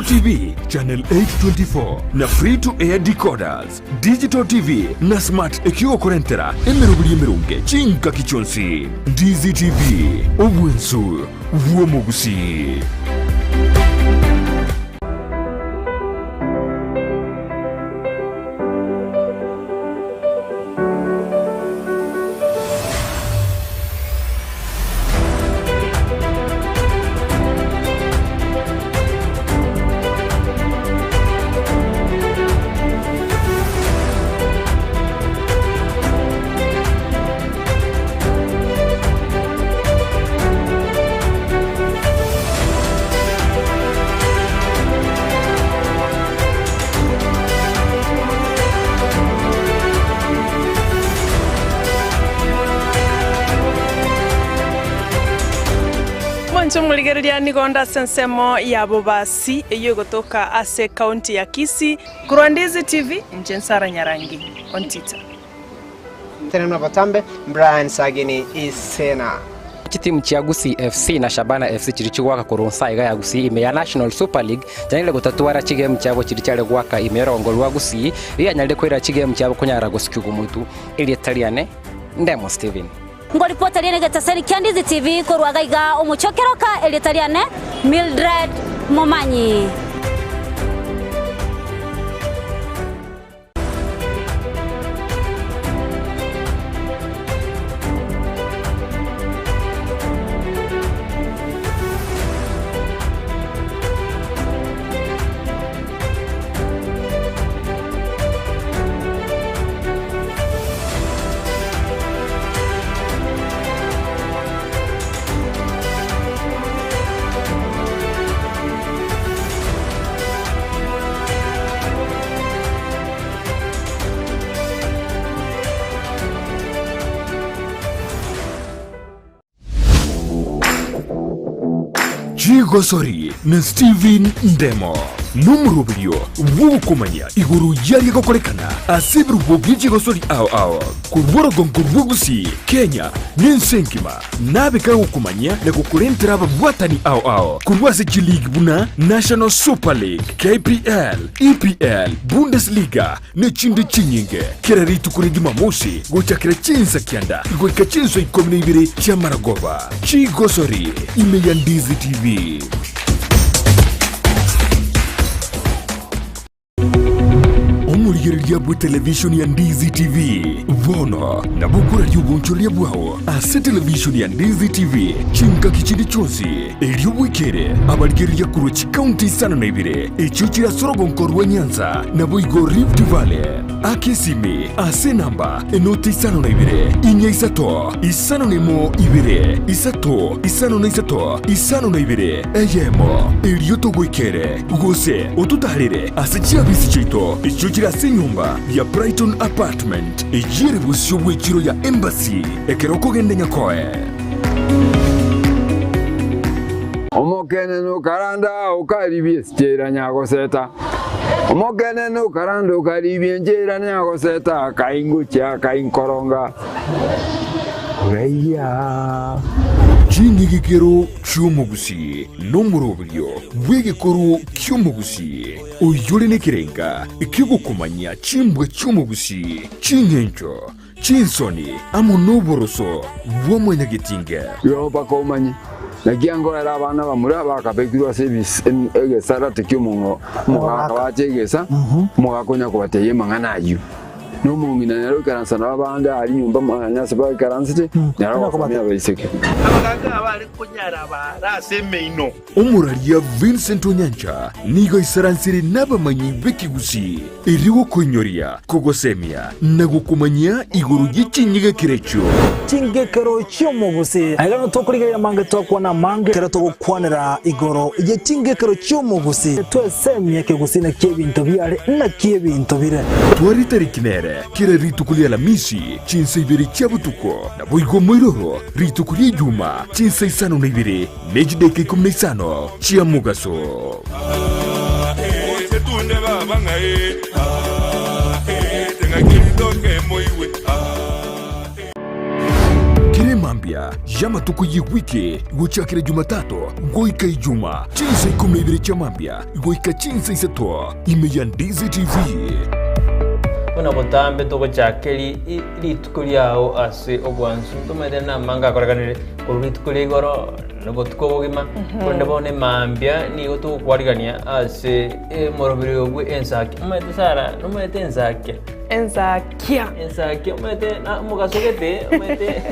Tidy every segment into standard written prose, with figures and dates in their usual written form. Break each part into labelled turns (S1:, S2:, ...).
S1: TV channel 824 na free to air decoders, digital TV na smart ekiogokorentera emeroberi emeronge chingaki chionsi. Ndizi TV, obwensu bw'omogusii.
S2: Mwanche omorigereria nigo onde ase ensemo ya Bobasi eyio egotoka ase ekaunti ya Kisii. Korwa Ndizi TV, inche Nsara Nyarangi Ontita.
S3: Tenena botambe, Brian Sagini Isena.
S4: Chitimu chia Gusii FC na Shabana FC chiria chigoaka korwa nsa iga ya Gusii ime ya National Super League chianyarire gotatwara chigemu chiabo chiria chiare goaka ime y'orogongo rwa Gusii rianyarire koira chigemu chiabo konyara gosikigwa motu. Erieta riane Ndemo Steven.
S5: Ngoripota riane egetaseri kia Ndizi TV korwa gaiga omochie o Keroka erieta riane Mildred Momanyi.
S1: Chigosori na Steven Ndemo nomoroberio bw'ogokomanya igoro y'aria gokorekana ase ebirubo bie chigosori ao ao korwa orogongo rwa Gusii, Kenya, na ense engima. Nabe kagokomanyia na gokorentera ababwatani ao ao korwa ase chiligi buna National Super League, KPL, EPL, Bundesliga na echinde chinyinge. Kera rituko ria Jumamosi gochakera chinsa kianda goika chinsa ikomi na ibere chi'amaragoba. Chigosori ime ya Ndizi TV. Omorigereria bw'etelevishoni ya Ndizi TV bono nabo okoraria obonchoreria bwao ase televishoni ya Ndizi TV chingaki chinde chionsi, erio bwekere abarigereria korwa chikaunti isano na ibere echio chire ase orogonko rwa Nyanza naboigo Rift Valley. Aka esimi ase enamba enoti isano na ibere, inya isato, isano na emo ibere, isato, isano na isato, isano na ibere, eyemo, erio togoikere, gose ototaarere ase chiabisi chiaito echio chire ase enyomba ya Brighton Apartment, eyio ere bosio bw'echiro ya Embassy, ekero okogenda Nyakoe.
S6: Omokenene okaranda okaribia esichera nyagoseta. Omokenene okaranda okaribia enchera nyagoseta, akaingochia akainkoronga oraiya.
S1: Ching'igikero chi'omogusii nomoroberio bw'egekoro ki'omogusii, oyore nekerenga ki'ogokomanyia chimbwa chi'omogusii, ching'encho, chinsoni, amo noboroso bwa mwanyagetinge.
S6: Igo mpaka omanye, naki angoera abana bamura bakabekirwe ase egesarate ki'omogaka bache egesa, omogaka onya kobatebia amang'ana ayio. Na omong'ina nere oikaransa nabo abande aria nyomba manya ase baikaransete, nere ogosomia abaiseke.
S7: Abagaaka abare konyara baare ase emeino.
S1: Omoraria Vincent Onyancha nigo aisaransire nabamanyi b'ekegusii erio gokoinyoria, kogosemia na gokomanyia igoro ye chinyigekero echio.
S8: Chingekero chi'omogusii. Aiga nigo tokorigereria amange twakwana amange ekero togokwanera igoro ye chingekero chi'omogusii. Twesemie ekegusii naki ebinto biare naki ebinto bire.
S1: Tware etariki nere kera rituko ria Alamisi chinsa ibere chia botuko, naboigo moiroro rituko ria Ijuma chinsa isano na ibere ne chidaeka ikomi na isano chia mogaso. Kera emambia y'amatuko y'ewiki gochakera Jumatatu. goika Ijuma chinsa 12 chia mambia goika chinsa isato ime ya Ndizi TV.
S9: Buna botambe togochaka rituko riao ase obwansu, ntomaete namange akorekanire korwa rituko ria igoro na obotuko obogima, korende bono emambia nigo togokwarigania ase omoroberi obwe ensaki. Omanyete Sarah, nomanyete ensakia?
S2: Ensakia.
S9: Ensakia omanyete na omogaso gete, omanyete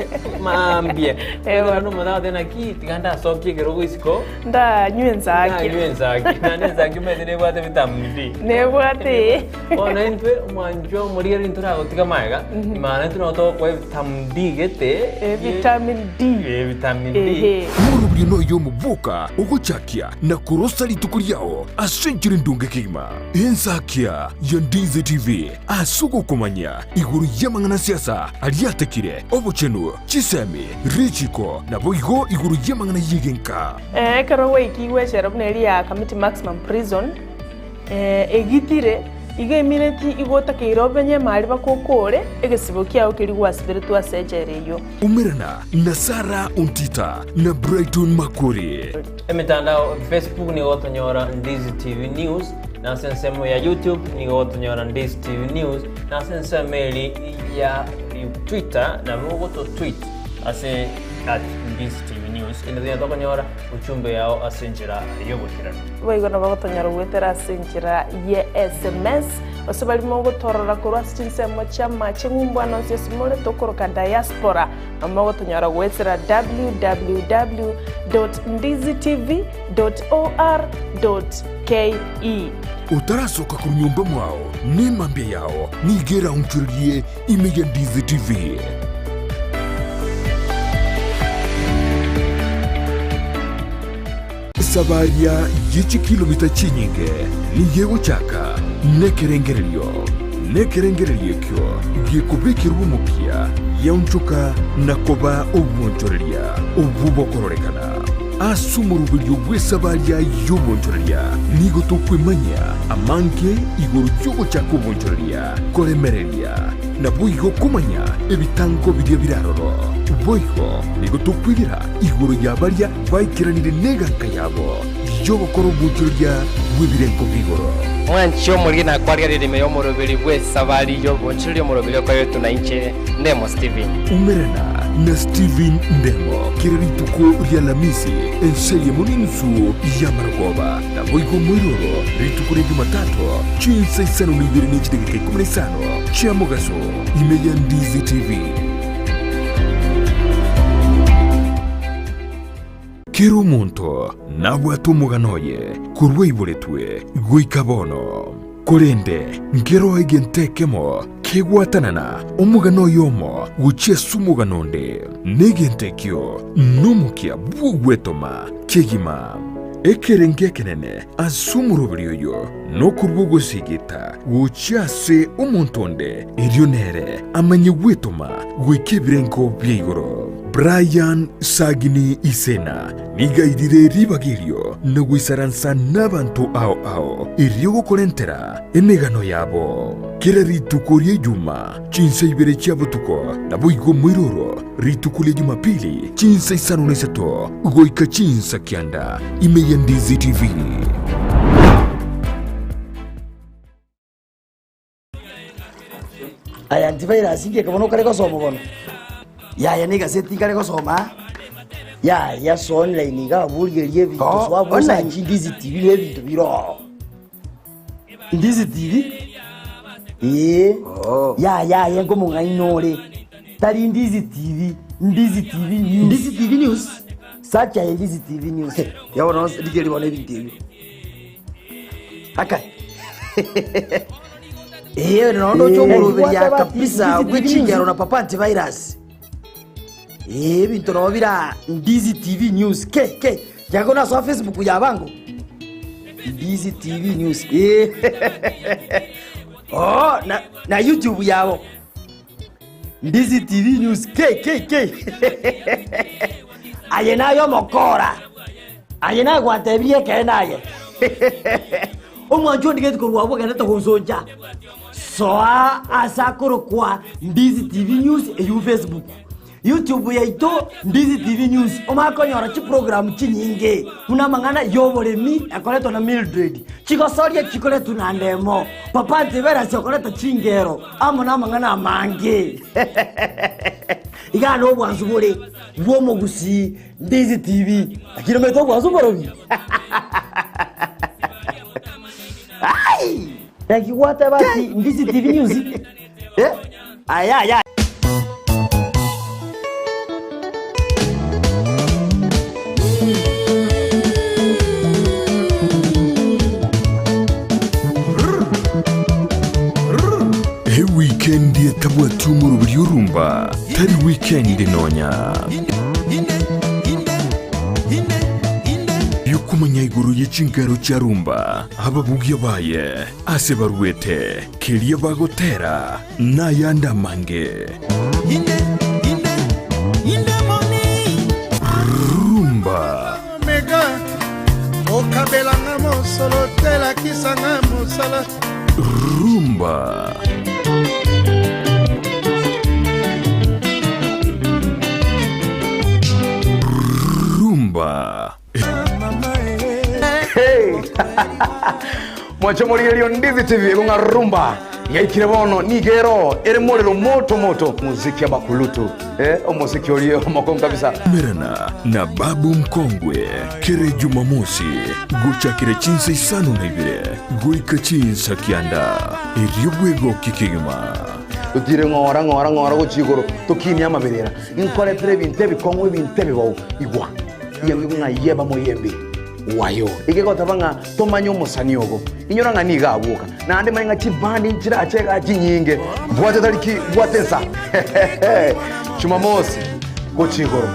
S9: maambia.
S2: Ewa.
S9: Omanyete omonto agoteba naki tiga ndasokie ekerogo isiko.
S2: Ndanywe ensakia.
S9: Ndanywe ensakia. Naende ensakia omanyete nebwate vitamin D.
S2: Nebwate.
S9: Bono intwe omwanchwa omorigereria ntoragotiga magega, maana intwe nabo togokoa evitamin D gete.
S2: Vitamin D.
S9: Vitamin D.
S2: Ehe.
S1: Omorobio noyo omoboka ogochakia na korosa rituko riao ase enchera endonge kegima. Ensakia ya Ndizi TV ase ogokomanya igoro y'amang'ana a siasa aria atekire, obochenu, chisemi, richiko, naboigo igoro y'amang'ana y'egenka.
S2: Ekero gwaikigwe echela buna eria ya Kamiti Maximum Prison, egitire, igo emineti igo otakeire obenye emari bakokore egesibo kiao keria gwasiberetwe ase echela eyio.
S1: Umerana na Sarah Ontita na Brighton Makori.
S9: Emetandao, Facebook nigo gotonyora Ndizi TV News, na ase ensemo ya YouTube nigo gotonyora Ndizi TV News, na ase ensemo eri ya Twitter nabo ogoto tweet ase at Ndizi TV News. Kende tonya tokonyora ujumbe yao ase enchera y'oboikeranu.
S2: Boigo nabo gotonyora goetera ase enchera ye sms, gose baria mogotorora korwa ase chinsemo chi'amache ng'umbu ande onsi ase more tokoroka diaspora, nabo mogotonyora goetera www dot ndizitv dot or dot ke.
S1: Otarasoka korwa nyomba mwao, nemambia yao nigo eraonchorerie ime ya Ndizi TV. Esabaria ye chikilomita chinyinge nigo egochaka nekerengererio, nekerengererio ekio gekobekerwa omokia giaonchoka na koba obwonchoreria obwo bokororekana. Ase omoroberio bw'esabaria y'obwonchoreria nigo tokwemanyia amange igoro y'ogochaka obwonchoreria, koremereria, naboigo komanya ebitango biria bire aroro. Boigo nigo tokwegera igoro ya baria Baikeranire neganka yabo y'ogokora obwochoria bw'ebirengo bi'igoro.
S4: Mwanche omoriri na kwarigereria ime y'omoroberi bw'esabari y'obonchoreria omoroberi okoretwe na inche, Ndemo Stephen.
S1: Umerana na Stephen Ndemo kera rituko ri'Alamisi ense eyemo n'enusu y'amarogoba, naboigo moiroro rituko ria Jumatatu chinsa isano na ibere ne chidakika ikomi na isano chia mogaso ime ya Ndizi TV. Kera omonto nabwate omogano oye korwa aiboretwe goika bono. Korende nkeroo egento ekemo kegwatanana omogano oyomo gochia ase omogano onde, na egento ekio nomokia bw'ogwetoma kegima. Ekerengo ekenene ase omoroberi oyo nokorua ogosigita gochia ase omonto onde, erio nere amanye gwetoma goika ebirengo bia igoro. Brian Sagini Isena nigo airire ribaga erio na goisaransa nabanto ao ao erio gokorentera emegano yabo. Kera rituko ria Ijuma chinsa ibere chia botuko naboigo moiroro rituko ria Jumapili chinsa isano na isato goika chinsa kianda ime ya Ndizi TV.
S10: Aya antivirus ngeke bono okare gosoma bono. Yaya na egaseti nkare gosoma aa. Yaya ase online iga abwo origereria ebinto
S11: Oh,
S10: soa abwo
S11: online.
S10: osachi Ndizi TV na ebinto bire oo. Ndizi TV? Ee.
S11: Oh.
S10: Yaya aye nkomong'aini ore. Tari Ndizi TV, Ndizi TV News.
S11: Ndizi TV News?
S10: Search aye Ndizi TV News.
S11: Ya bono rigereria bono ebinto ebio. Akai. Eh, nondo
S10: Eh,
S11: ocho
S10: eh,
S11: kabisa
S10: Ndizi TV
S11: bw'echingero na papa antivirus. Eh, ebinto nabo bira Ndizi TV News. Ke ke. Yago na so Facebook ya bango. Ndizi TV News. Eh. Oh, na na YouTube yabo. Ndizi TV News. Ke ke ke. Aye nayo omokora. Aye nagwantebirie ekeene aye. Omwancho ondigeti korwa abwo ogendete gonsoncha. Soa ase akorokwa Ndizi TV News eywo Facebook.
S10: YouTube yaito Ndizi TV News omanye konyora chiprogram chinyinge buna amang'ana y'oboremi ekoretwa na Mildred, chigosoria chikoretwa na Ndemo, Papa Antivirus okoreta chingero amo namang'ana amange. Igaa nobwansu bore bw'omogusii Ndizi TV. Lakini omanyete obwansu mborobi? Ai! Naki gwateba ati Ndizi TV News? Eh? Aya aya.
S1: Ewikendi etabwati omoroberi orumba tari wikendi nonya. Yokomanya igoro ye chingero chia rumba, ababugia baye, ase baruete, keria bagotera, nayande amange. Rumba.
S12: Mega okabelanga mosolo te lakisanga mosala.
S1: Rumba. Rumba.
S13: Hey! Mwanche morigererio Ndizi TV egong'a rumba yaikire bono nigo ero ere morero moto moto muziki abakulutu eh, omosiki oria omokongu kabisa.
S1: Merana na Babu Mkongwe kere Jumamosi gochakera chinsa isano na ibere goika chinsa kianda erio bwegokie kegima.
S13: Totire ng'ora ng'ora ng'ora gochia igoro tokinie amaberera inkoretere ebinto ebikong'u ebinto ebibao igwa Yembi ng'a yeba moyembi wayo. Egegoteba ng'a tomanye omosani ogo. Inyora ng'a nigo abwoka. Naende manye ng'a chibandi nchirache igaa chinyinge. Bwate tariki, bwate ensa. Jumamosi gochia igoro.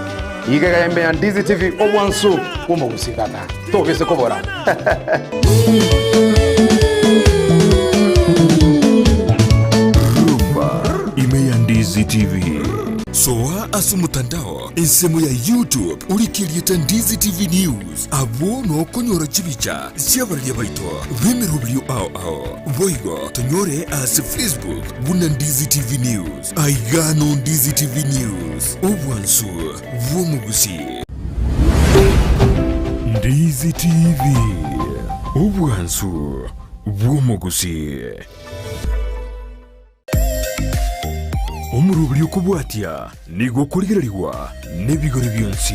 S13: Iga iga embe ya Ndizi TV obwansu bw'omogusii tata. Tobise kobora.
S1: Rumba ime ya Ndizi TV. Soa ase omotandao Ensemo ya YouTube orike erieta Ndizi TV News, abwo nokonyora chibicha chi'abararia baito b'emeroberio ao ao. Boigo tonyore ase Facebook buna Ndizi TV News. Aiga no Ndizi TV News, obwansu bw'omogusii. Ndizi TV, obwansu bw'omogusii. Omoroberi okobwatia nigo okorigererigwa nebigori bionsi.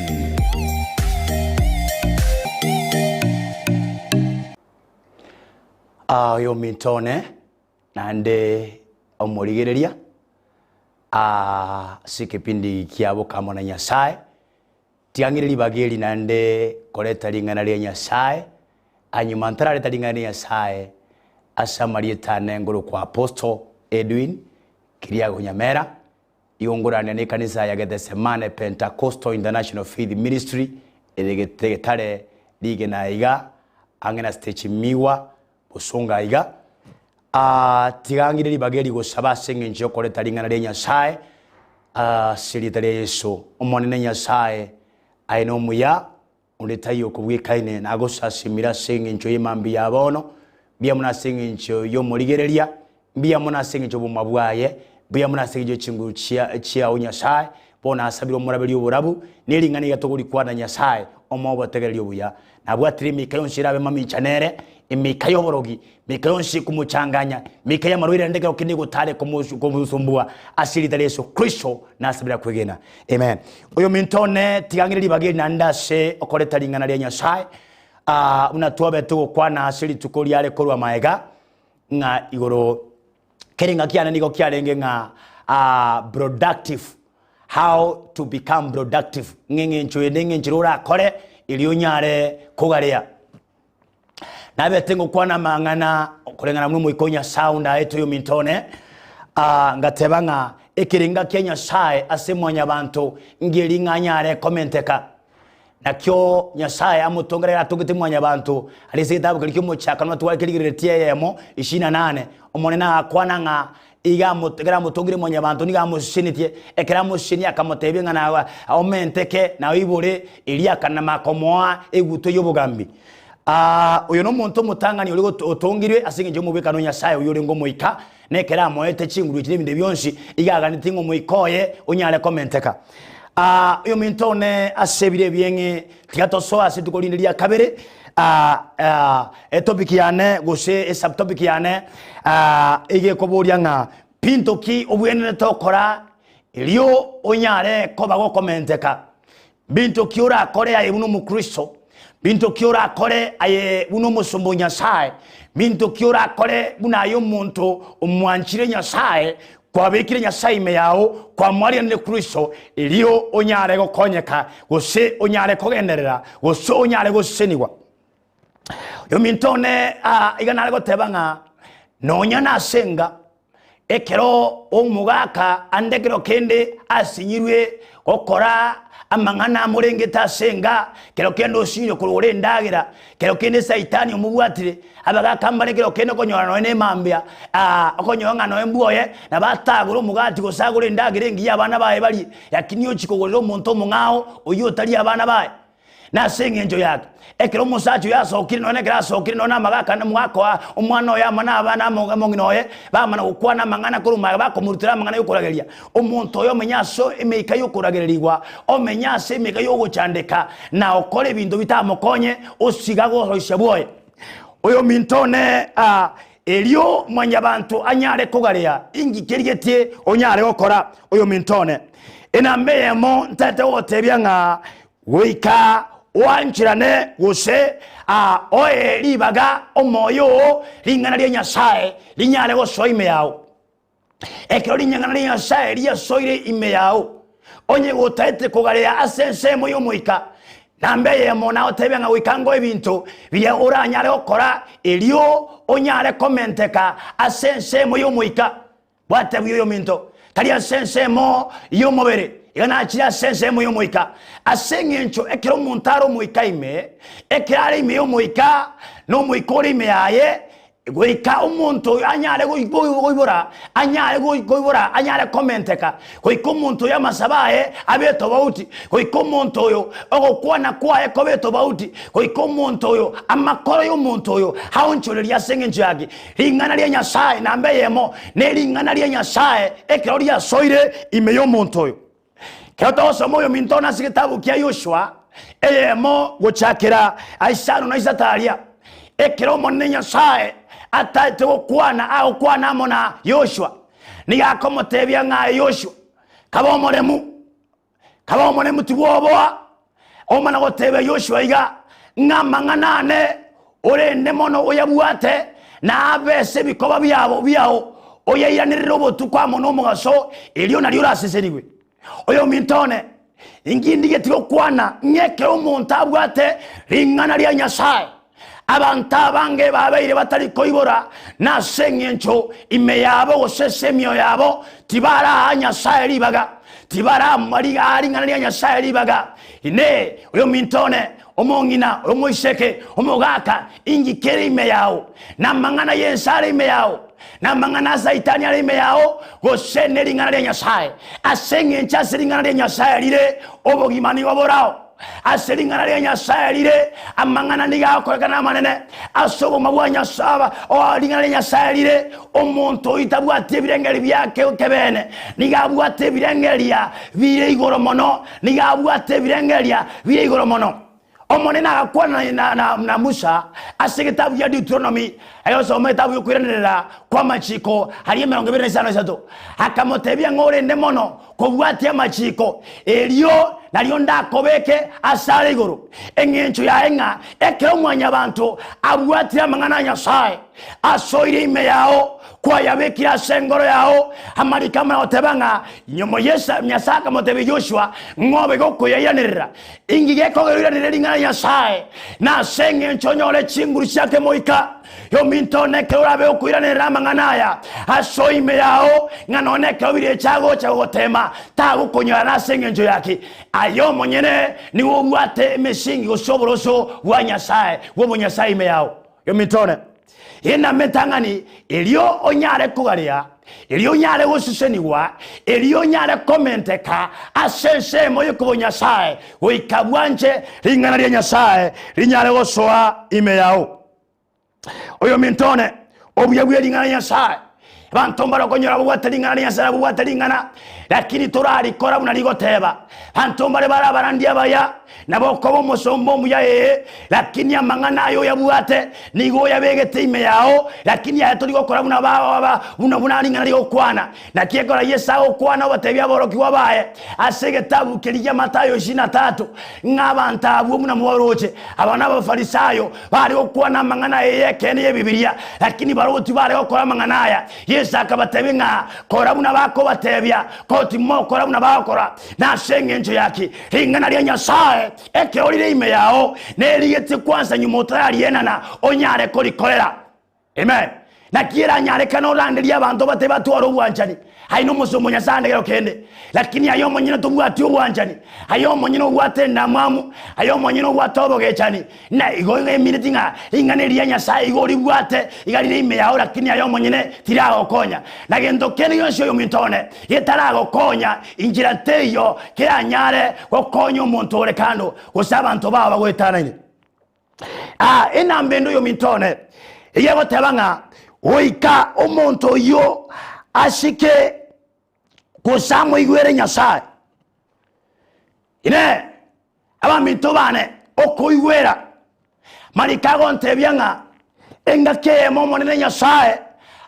S14: Aye ominto one, naende omorigereria ase ekepindi kia Bokama na Nyasae, tiang'ire ribaga eri naende koreta ring'ana ria Nyasae, Anyuma ntarareta ring'ana ria Nyasae ase amarieta ane ngorokwa Apostle Edwin Kiriago Nyamera, igo ngoranera ne ekanisa ya Gethsemane Pentecostal International Faith Ministry ere Getare rigena aiga ang'e na stage Miwa Bosongo aiga. Aa tiga ng'ire ribaga eri gosaba ase eng'encho yokoreta ring'ana ria Nyasae ase erieta ria Yeso. Omonene Nyasae aye nomuya. Onde taiyo okobwekaine nagosasimire ase engencho y'emambia ya bono, mbuya mono ase engencho y'omorigereria, mbuya mono ase engencho y'oboma bwaye, mbuya mono ase engencho y'echinguru chia chiao Nyasae, bono nasabire omoraberie oborabu, ne ring'ana iga togorikwana Nyasae, omoe obotegereri obuya. Nabwatire emeika yonsi erabe mamincha nere, emeika y'oborogi, emeika yonsi ekomochanganya, emeika y'amarwaire naende ekero kende egotare komosumbua, ase erieta ria Yeso Kristo nasabire akwegena. Amen. Oyominto one tiga ng'ire ribaga eri naende ase okoreta ring'ana ria Nyasae, ah, buna twabete gokwana ase rituko riare korwa maega, ng'a igoro kera engaki yane nigo kiarenge ng'a ah, productive, how to become productive, ng'a eng'encho eye na eng'encho ere orakore erio onyare kogarea. Nabete ngokwana amang'ana koreng'ana buna Omoika o Nyasae ondaete oyominto one, ah, ngateba ng'a ekerenga kia Nyasae ase mwanyabanto ngeri ng'a anyare komenteka. Nakio Nyasae amotongera ere atongete mwanyabanto, aria ase egetabu keria ki'omochakano natware kerigereretie eyemo ishirini na nane, Omonene agakwana ng'a iga amo ekero amotongire mwanyabanto nigo amosesenetie, ekero amosesenia akamotebia ng'a na omenteke na oibore, erio akanama akomoa egutwa y'obogambi. Aa, oyo nomonto omotang'ani oria otongirwe ase engencho y'omobwekano o Nyasae oyio orenge omoika, na ekero amoete chinguru echi na ebinto ebi bionsi, iga aganetie ng'a omoika oye onyare komenteka. Aa, oyominto one ase ebiro ebieng'e, tiga tosoe ase rituko rinde ria kabere, aa, aa, etopic yane gose esubtopic yane, aa, iga ekoboria ng'a binto ki obwenerete okora erio onyare koba gokomenteka. Mbinto ki orakore aye buna omokristo? Mbinto ki orakore aye buna omosomba o Nyasae? Mbinto ki orakore buna aye omonto omwanchire Nyasae, kwabekire Nyasae ime yao, kwamwarianire Kristo, erio onyare gokonyeka, gose onyare kogenderera, gose onyare gosesenigwa? Ominto one ah, iga nare goteba ng'a nonya nase enga Ekero omogaka ande ekero kende asinyirwe gokora amang'ana amorengete ase enga, ekero kende osinyirwe korora endagera, ekero kende saitani omobwatire, abagaka mbare ekero kende okonyora nonya na emambia okonyora ng'a nonya mbwoye nabo atagore omogati gose agore endagera engiya abana baye barie, lakini ochia kogorera omonto omong'ao oyio otari abana baye. Nase engencho yake, ekero omosacha oyo asokire, nonya nekero asokire, nonya namagaka na omogaka oa omwana oye amo na abana amo omong'ina oye, bamana gokwana amang'ana korwa magega bakomorutera amang'ana y'okorageria. Omonto oyo omenye ase emeika y'okoragererigwa, omenye ase emeika y'ogochandeka, na okore ebinto bitamokonye, osiga goroisia bwoye. Oyominto one aa, erio mwanyabanto anyare kogarea, inki kerigetie onyare gokora? Oyominto one, enamba eyemo ntaete gogotebia ng'a Goika oancherane gose oe ribaga omoyo oo ring'ana ria Nyasae rinyare gosoa ime yao. Ekero ring'ana ria Nyasae riasoire ime yao, onye gotaete kogarea ase ensemo y'omoika, namba eyemo nagotebia ng'a goika ngoe ebinto biria oranyare gokora erio onyare komenteka ase ensemo y'omoika. Bwate buya oyominto, tari ase ensemo y'omobere, iga nachire ase ensemo y'omoika. Ase engencho ekero omonto are omoika ime, ekero are ime y'omoika, na omoika ore ime yaye, goika omonto oyo anyare koibora, anyare koibora, anyare komenteka, goika omonto oyo amasabo aye abe etobauti, goika omonto oyo ogokwana kwaye kobe etobauti, goika omonto oyo amakoro y'omonto oyo aonchorerie ase engencho yaki. Ring'ana ria Nyasae namba eyemo nering'ana ria Nyasae ekero riasoire ime y'omonto oyo. Ekero togosoma oyominto one ase egetabu kia Yoshua eyemo gochakera isano na isato aria, ekero Omonene Nyasae ataete gokwana agokwana amo na Yoshua, nigo akomotebia ng'a aye Yoshua, kabe omoremu, Kabe omoremu tibwoboa, omana gotebia Yoshua iga, ng'a amang'ana ane orende mono oyabwate, na abe ase ebikoba biabo biao, oyairanerere obotuko amo nomogaso, erio nario orasesenigwe. Oyominto one, inki ndigetie gokwana ng'a ekero omonto abwate ring'ana ria Nyasae, abanto abange babeire batari koibora nase engencho ime yabo gose ase emioyo yabo tibaraa Nyasae ribaga, tibaraa ring'ana ria Nyasae ribaga. Inee! Oyominto one, omong'ina, omoiseke, omogaka, inki kere ime yao? Namang'ana y'ense are ime yao? Namang'ana a Saitani are ime yao, gose nering'ana ria Nyasae? Ase engencho ase ring'ana ria Nyasae rire, obogima nigo borao. Ase ring'ana ria Nyasae rire, amang'ana nigo agokorekana amanene. Ase obogima bwa Nyasae, ring'ana ria Nyasae rire, omonto oyio tabwati ebirengererio biake ekebeene, nigo abwate ebirengereria bire igoro mono, nigo abwate ebirengereria bire igoro mono. Omonene agakwana na, na, na Musa ase egetabu gia Deuteronomy, egosoma egetabu y'okoiranerera kw'amachiko aria 23, akamotebia ng'a orende mono kobwatia amachiko, erio nario ndakobeke asare igoro. Eng'encho yaye ng'a ekero mwanyabanto abwatire amang'ana a Nyasae, asoire ime yao, kwayabekire ase engoro yao, amariko amana goteba ng'a nyuma Yesa Nyasae akamotebia Yoshua ng'a obe gokoyairanerera. Inki gekogera oiranere ring'ana ria Nyasae? Nase eng'encho onyore chinguru chia kemoika. Yominto one ekero orabe okoiranerera amang'ana aya ase oime yao, ng'a nonye ekero birecha agocha gogoteema, tagokonyora nase engencho yaki. Aye omonyene nigo obwate emesingi gose oboroso bwa Nyasae bw'obonyasae ime yao. Yominto one. Enamba entang'ani, erio onyare kogarea, erio onyare gosesenigwa, erio onyare komenteka ase ensemo y'okobo Nyasae, goika bwanche ring'ana ria Nyasae rinyare gosoa ime yao. Oyominto one, obuya bwe ring'ana ria Nyasae, abanto mbare okonyora babwate ring'ana ria Nyasae nabobwate ring'ana, lakini torarikora buna rigoteba. Abanto mbare bare abarandi abaya, nabo okoba omosomba omuya ee, lakini amang'ana aya oyabwate nigo oyabegete ime yao, lakini aye tori gokora buna ba ba buna buna ring'ana rigokwana. Naki ekero Yeso agokwana obatebia aborokigwa baye ase egetabu keria kia Matayo ishirini na tatu, ng'a abanto abwo buna mwaroche, aba n'Abafarisayo, bare gokwana amang'ana aya y'ekeene y'Ebibilia, lakini barobwo tibare gokora amang'ana aya. Yeso akabatebia ng'a kora buna bakobatebia, ko timokora buna bagokora. Nase engencho yaki? Ring'ana ria Nyasae ekero rire ime yao, nerigetie kwansa nyuma otararienana onyare korikorera. Amen. Naki eranyarekane oranderie abanto batari batware obwanchani? Aye nomosomba o Nyasae ande kero kende, lakini aye omonyene tobwati obwanchani, aye omonyene obwate endamwamu, aye omonyene obwate obogechani. Na igo emineti ng'a ring'ana eri ria Nyasae igo oribwate, iga rire ime yao, lakini aye omonyene tiragokonya. Na gento kende gionsi oyominto one getaragokonya, inchera teiyo keranyare gokonya omonto ore kando, gose abanto bao bagoetanaine. Ah, enamba ende oyominto one eyio egoteba ng'a goika omonto oyio asike gose amoigwere Nyasae. Inee! Abaminto bane, okoigwera mariko agontebia ng'a engaki eyemo Omonene Nyasae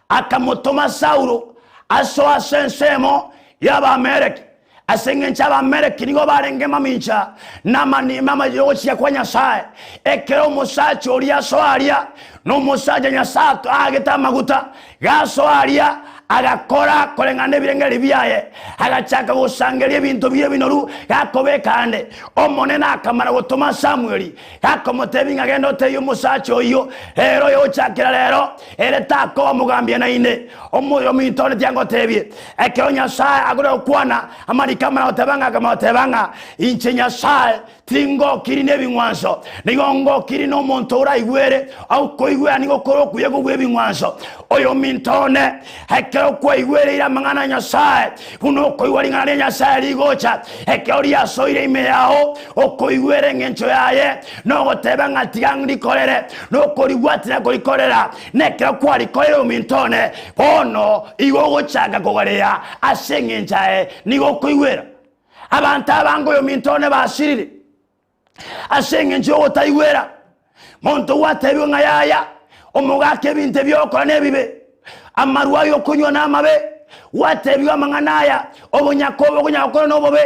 S14: akamotoma Saulo asoe ase ensemo y'Abaameleki, Ase engencho Abameleki nigo barenge mamincha namanima y'ogochia kwa Nyasae, ekero omosacha oria asoa aria, na omosacha Nyasae aagete amaguta, gasoa aria, agakora koreng'ana nebirengererio biaye, agachaka gosangereria ebinto bi'ebinoru gakobeka ande. Omonene akamana gotoma Samweli, gakomotebia ng'a genda otebie omosacha oyio, Rero oyogochakera rero, ere takoba omogambia naende. Omoyominto one tiangotebie, Ekero Nyasae agure gokwana amariko amaya goteba ng'a akamanya goteba ng'a inche Nyasae tingokiri nebing'wanso, nigo ngokiri nomonto oraigwere, okoigwera nigo kore okuya kobua ebing'wanso. Oyominto one, ekero kwaigwereire amang'ana a Nyasae, buna okoigwa ring'ana ria Nyasae rigocha, ekero riasoire ime yao, okoigwera engencho yaye, nogoteba ng'a tiga ngrikorere, nokoribwatera korikorera, Nekero kwarikoire ominto one, bono igo ogochaka kogarea ase engencho aye nigo okoigwera. Abanto abange oyominto one basirire ase engencho y'ogotaigwera. Monto gwatebigwe ng'a yaya, omogaka ebinto ebi ogokora nebibe, amarwa aye okonywa namabe, gwatebigwe amang'ana aya, obonyaka obo okonyara gokora nobobe,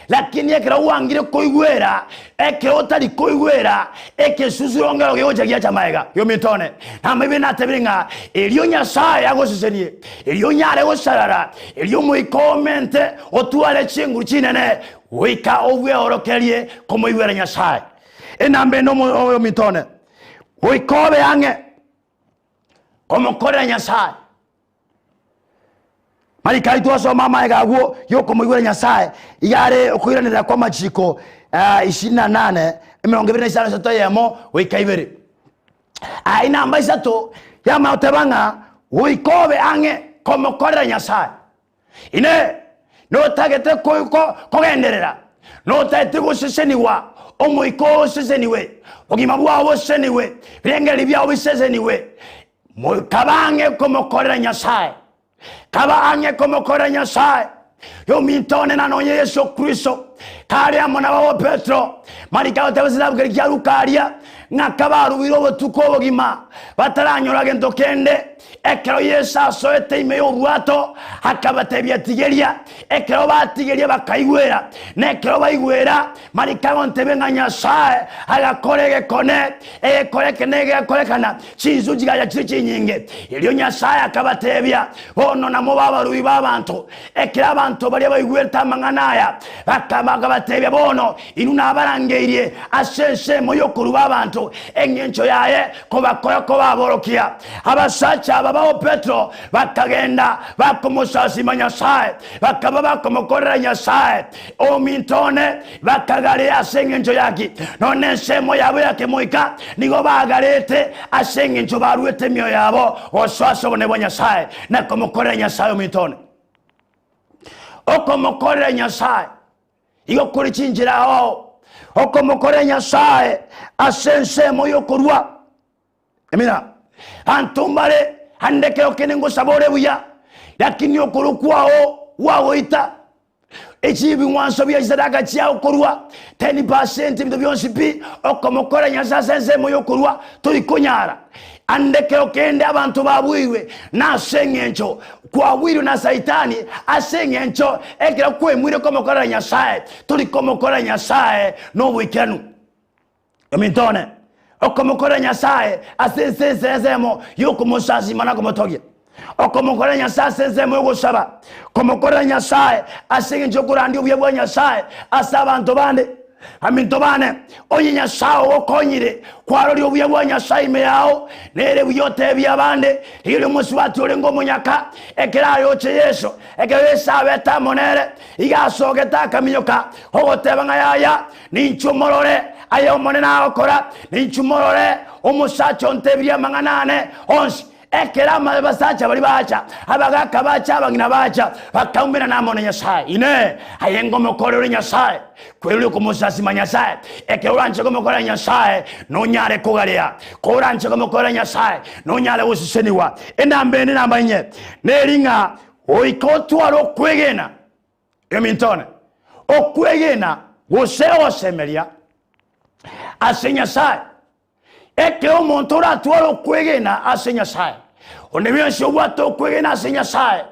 S14: lakini ekero gwangire koigwera, ekero otari koigwera, ekesusuro nkero kegocha giacha magega. Yominto one, namaibe natebire ng'a erio Nyasae agosesenie, erio onyare gosarara, erio Omoika omente otware chinguru chinene, goika obweorokererie komoigwera Nyasae. Enamba ende oyominto one, goika obe ang'e komokorera Nyasae. Mariko aito asoma amaega agwo y'okomoigwera Nyasae, iga are okoiranerera kw'amachiko 28, 25 isato eyemo goika ibere. Aya inamba isato yamanya goteba ng'a goika obe ang'e komokorera Nyasae. Inee! Notagete kogenderera? Notagete gosesenigwa? Omoika oo oseseniwe, obogima bwao bosesenigwe, ebirengererio biao bisesenigwe. Kaba ang'e komokorera Nyasae. Kaba ang'e komokorera Nyasae. Yominto one na nonye Yeso Kristo kare amo nababo Petero, mariko agoteba ase esabu keria kia Luka aria, ng'a kabarubire obotuko obogima bataranyora gento kende, Ekero Yeso asoete ime y'obwato, akabatebia, Tigeria. Ekero batigeria bakaigwera, na ekero baigwera, mariko agontebia ng'a Nyasae agakora egekone, egekore eke negekorekana, chinsu chigacha chire chinyinge. Erio Nyasae akabatebia, Bono namobe abarubi b'abanto. Ekero abanto baria baigwete amang'ana aya, bakabatebia, Bono inwe nabarangeirie ase ensemo y'okoruba abanto, engencho yaye kobakora koba aborokia. Abasacha aba bao Petero bakagenda bakomosasima Nyasae, bakaba bakomokorera Nyasae. Ominto one, bakagarea ase engencho yaki? Nonya nensemo yabo ya kemoika nigo bagarete ase engencho baruete emioyo yabo gosoa ase obonene bwa Nyasae na komokorera Nyasae. Ominto one, okomokorera Nyasae igo kore chinchera ao, okomokorera Nyasae ase ensemo y'okorua. Amina. Abanto mbare ande ekero kende ngosaba ore buya, lakini okorwa kwao gwagoita. Echi ebing'wanso bia chisadaka chiao korwa 10% ebinto bionsi pi okomokora Nyasae ase ensemo y'okorwa tori konyara. Ande ekero kende abanto babuirwe nase eng'encho kwabuirwe na Saitani ase eng'encho ekero kwemwire komokorera Nyasae tori komokorera Nyasae noboikeranu. Ominto one, okomokorera Nyasae ase ense ense ensemo y'okomosasima na komotogia, okomokorera Nyasae ase ensemo y'ogosaba, komokorera Nyasae ase engencho y'okorandia obuya bwa Nyasae ase abanto bande. Aminto bane, onye Nyasae ogokonyire kwaroria obuya bwa Nyasae ime yao, nere buya otebie abande, rigereria omosubati orenge omonyaka, ekero ayoche Yeso, ekero Yeso abete amo nere, iga asogete akaminyoka, ogoteba ng'a yaya, Ninchwe morore aya Omonene agokora, ninchwe morore omosacha ontebirie amang'ana ane onsi. Ekero abasacha baria bacha, abagaaka bacha, abang'ina bacha, bakaumerana amo na Nyasae. Inee! Aye ngomokorere ore Nyasae? Kwerure komosasima Nyasae. Ekero oranche komokorera Nyasae, nonyare kogarea. Koranche komokorera Nyasae, nonyare gosesenigwa. Enamba ende namba inye neri ng'a goika otware okwegena. Eminto one, okwegena gose ogosemeria ase Nyasae. Ekero omonto oratware okwegena ase Nyasae, onde bwensi obwate okwegena ase Nyasae,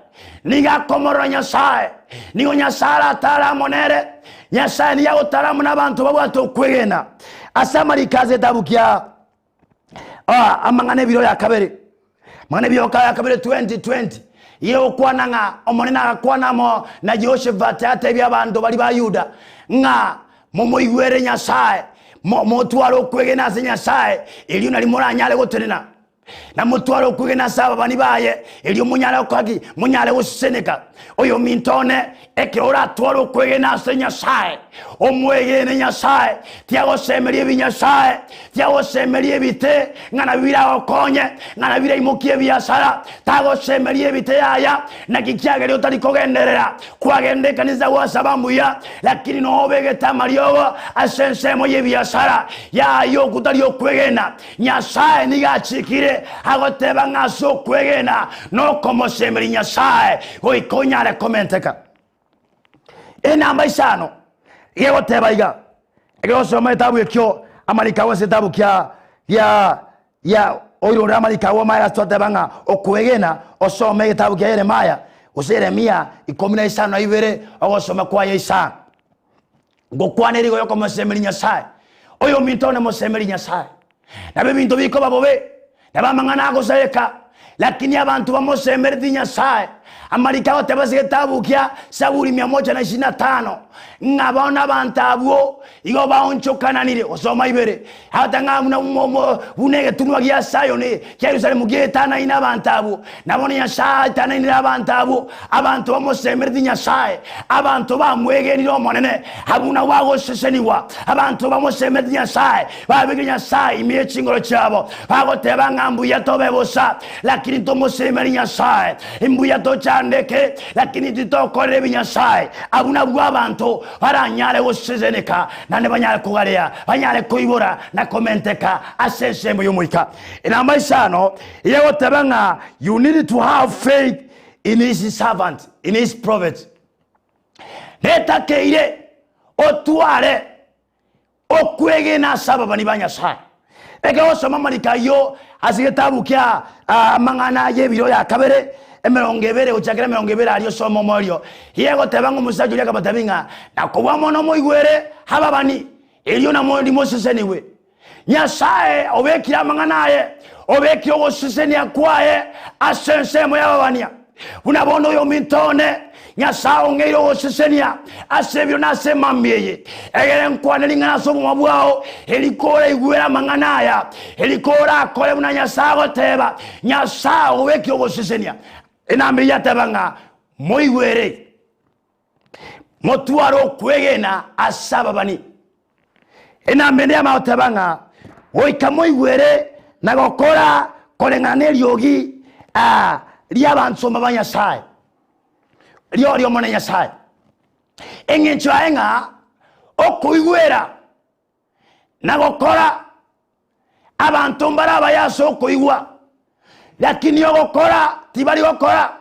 S14: nigo akomorora Nyasae, nigo Nyasae aratare amo nere, Nyasae nigo agotara amo nabanto babwate okwegena. Ase amariko ase etabu kia ah, amang'ana ebiro ya kabere amang'ana ebiro ya kabere 2020 iga egokwana ng'a omonene agakwana amo na Jehoshafati atebia abanto baria ba Yuda ng'a momoigwere Nyasae mo- motware okwegena ase Nyasae erio nari moranyare gotenena na motware okwegena ase ababani baye erio monyare gokora ki monyare goseseneka oyominto one Ekero oratware okwegena ase Nyasae, omwegene Nyasae, tiagosemeria ebinyasae, tiagosemeria ebite ng'a nabio biragokonye, ng'a nabio biraimokie ebiasara, tagosemeria ebite yaya, naki kiagerire otari kogenderera. Kwagenda ekanisa gwasaba mbuya, lakini nobegete amariogo ase ensemo y'ebiasara, yaya okwo tari okwegena. Nyasae nigo achikire agoteba ng'a ase okwegena nokomosemeria Nyasae goika onyare komenteka. Enamba isano egoteba iga, ekero ogosoma etabu ekio amariko agwo ase etabu kia gia gia oirorere amariko agwo amaye ase toteba ng'a okwegena osome egetabu kia Yeremaya gose Yeremia ikomi na isano na ibere ogosoma kwaye isano. Ngokwana erigo yokomosemeria Nyasae, oyominto one mosemerie Nyasae. Nabo ebinto bikoba bobe, nabo amang'ana agosareka, lakini abanto bamosemereti Nyasae. Amariko agoteba ase egetabu kia Saburi mia moja na ishirini na tano, ng'a bono abanto abwo igo baonchokananire, gosoma ibere, agoteba ng'a buna buna egetunwa gia Sayoni kia Yerusalemu gietanaine abanto abwo, na bono Nyasae aetanainire abanto abwo, abanto bamosemereti Nyasae, abanto bamwegenire Omonene, abwo nabwo bagosesenigwa. Abanto bamosemereti Nyasae, babekire Nyasae ime ye chingoro chiabo, bagoteba ng'a mbuya tobe bosa, lakini tomosemeri Nyasae, mbuya tochandeke, lakini titokorera ebinyasae. Abwo nabwo abanto baranyare goseseneka, naende banyare kogarea, banyare koibora na komenteka ase ensemo y'Omoika. Enamba isano eyegoteba ng'a you need to have faith in his servant, in his prophet. Netakeire otware okwegena ase ababani ba Nyasae. Ekero ogosoma amariko ayio ase egetabu kia amang'ana y'ebiro ya kabere emerongo ebere gochakera emerongo ebere aria osome omoerio, iga egoteba ng'a omosacha oria akabatebia ng'a nakobua mono moigwere ababani, erio namo ndimosesenigwe. Nyasae obekire amang'ana aye, obekire ogosesenia kwaye ase ensemo y'ababania. Buna bono oyominto one, Nyasae ong'eire ogosesenia ase ebiro na ase emambia eye, egere nkwane ring'ana ase obogima bwao, eriko oraigwere amang'ana aya, eriko orakore buna Nyasae agoteba. Nyasae ogobekire ogosesenia. Enamba eyio yateba ng'a moigwere, motware okwegena ase ababani. Enamba ende yamanya goteba ng'a goika moigwere na gokora koreng'ana neriogi ri'abansomba ba Nyasae, rioria Omonene Nyasae. Eng'encho yaye ng'a okoigwera na gokora abanto mbare abaya ase okoigwa, lakini ogokora tibari gokora.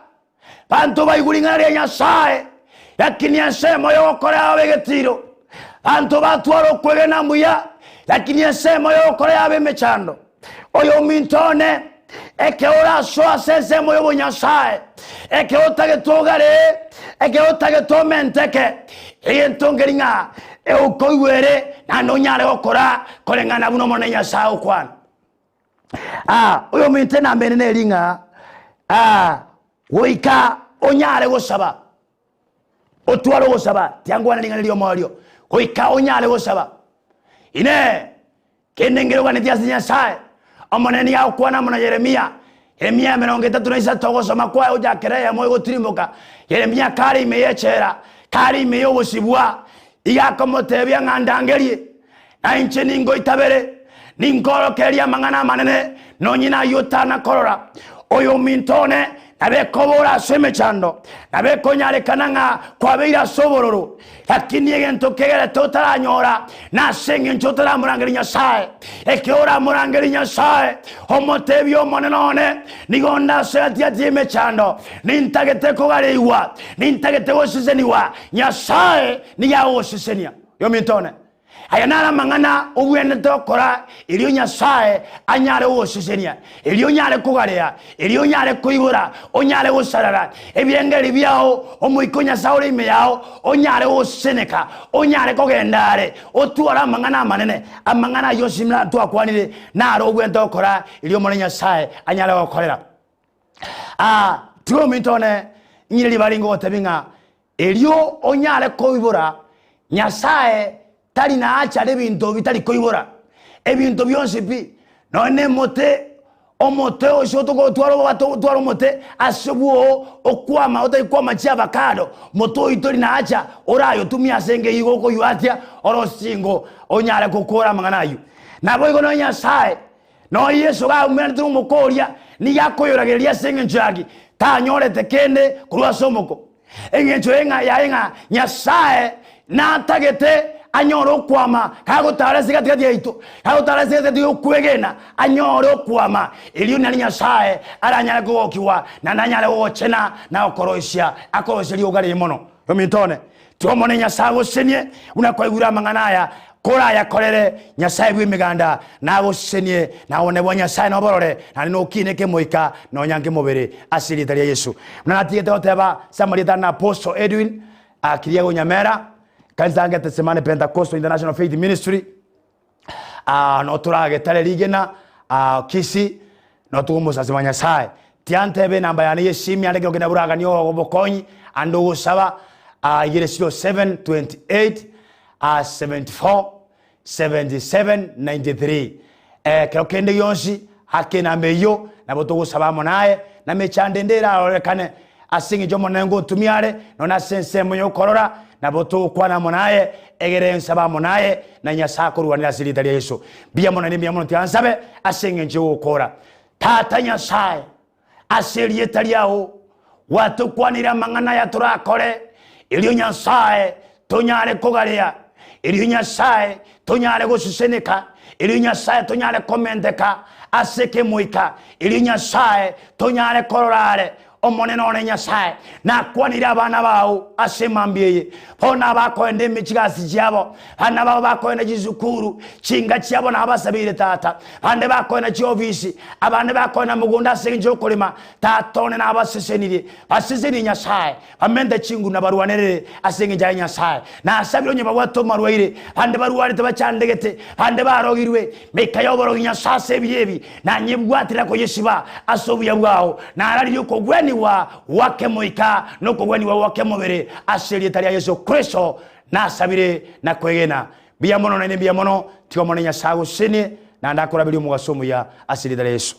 S14: Banto baigwa ring'ana ria Nyasae, lakini ensemo y'ogokora yabo egetiro. Banto batwara okwegena mbuya, lakini ensemo y'ogokora yabo emechando. Oyominto one, ekero orasoe ase ensemo y'obonyasae, ekero otagete ogare, ekero otagete omenteke, egento nkeri ng'a okoigwere naende onyare gokora koreng'ana buna Omonene Nyasae agokwana. Ah, oyominto enamba ende neri ng'a ah, goika onyare gosaba otware ogosaba tiangwana ring'ana ri'omoerio goika onyare gosaba inee Kende nkeroganetie ase Nyasae, Omonene nigo agokwana amo na Yeremia, Yeremia 33 ogosoma kwaye gochakera eyemo egotirimboka, Yeremia kare ime y'echela, kare ime y'obosibwa, igo akomotebia ng'a ndangerie, na inche ningoitabere, ninkoorokererie amang'ana amanene, nonye nayio otana korora. Oyominto one nabekobora ase emechando, nabekonyarekana ng'a kwabeire ase obororo, Lakini egento kegerete otaranyora nase engencho otaramorangeria Nyasae. Ekero oramorangerie Nyasae, omotebie Omonene one, nigo nde ase gati-gati y'emechando, nintagete kogareigwa, nintagete gosesenigwa. Nyasae nigo agogosesenia. Oyominto one. Aya naro amang'ana obwenerete gokora erio Nyasae anyare gogosesenia, erio onyare kogarea, erio onyare koibora, onyare gosarara ebirengererio biao, Omoika o Nyasae ore ime yao onyare gogoseseneka, onyare kogenda are, otware amang'ana amanene. Amang'ana ayio onsi buna twakwanire naro obwenerete gokora erio Omonene Nyasae anyare gogokorera. Aa, tiga ominto one ng'ire ribaga ringe gotebia ng'a Erio onyare koibora, Nyasae tari naachare ebinto bitari koibora, ebinto bionsi pi, nonya nemote, omote osio togotwara obobato otware omote ase bwoo okwama otari kwama chiavacado, mote oyio tori naacha orayotumie ase enka eyio gokoywatia orosie chingo onyare gokora amang'ana ayio. Naboigo nonya Nyasae, nonya Yeso gaumeranete nomoko oria, nigo akoyoragereria ase engencho yaki tanyorete kende korwa ase omoko. Engencho eng'a yaye ng'a Nyasae natagete anyore okwama kagotara ase gati gati yaito, kagotara ase gati gati y'okwegena anyore okwama, erio nari Nyasae aranyare kogokigwa naende anyare gogochena na gokoroisia akoroisia rioka riaye mono. Ominto one, tiga Omonene Nyasae agosesenie buna kwaigure amang'ana aya, korayakorere Nyasae bw'emeganda nagosesenie, na obonene bwa Nyasae noborore, naende nokine kemoika nonya nkemobere, ase erieta ria Yeso. Buna natigete goteba ase amarieta ane Apostle Edwin Kiriago Nyamera, kanisa ya Gethsemane Pentecostal International Faith Ministry, notoragetare rigena Kisii, notokomosasima Nyasae. Tiantebe enamba yane y'esimi ande ekero kende boraganie obokonyi ande ogosaba, igere 0728 74 7793 Ekero kende gionsi ake enamba eyio, nabo togosaba amo naye, na mechando ende erarorekane ase engencho Omonene ngotumia are, nonya ase ensemo y'okorora, nabo togokwana amo naye, egere nsabe amo naye, na Nyasae akorwanere ase erieta ria Yeso. Mbuya mono naende mbuya mono tiga nsabe ase engencho y'ogokora. Tata Nyasae, ase erieta riao gwatokwanire amang'ana aya torakore, erio Nyasae tonyare kogarea, erio Nyasae tonyare goseseneka, erio Nyasae tonyare komenteka ase ekemoika, erio Nyasae tonyare korora are Omonene one Nyasae, nakwanire abana bao ase emambia eye, bono abakoenda emechigasi chiabo, abana babo bakoenda chisukuru, chinka chiabo nabasabeire Tata, Bande bakoena chiofisi, abande bakoena mogondo ase engencho y'okorema. Tata one nabasesenirie, basesenie Nyasae, bamente chinguru na barwanerere ase engencho yaye Nyasae. Nasabire onye babwate omarwaire, bande barwarete bachandegete, bande barogirwe, meika y'oborogi Nyasae ase ebiro ebi, nanyebwatire na koyesiba ase obuya bwao. Nararirie okogwenigwa. Okogweniwa gwa kemoika na okogweniwa gwa kemobere ase erieta ria Yeso Kristo nasabire na kwegena. Mbuya mono naende mbuya mono, tiga Omonene Nyasae agosesenie naende akoraberie omogaso omuya ase erieta ria Yeso.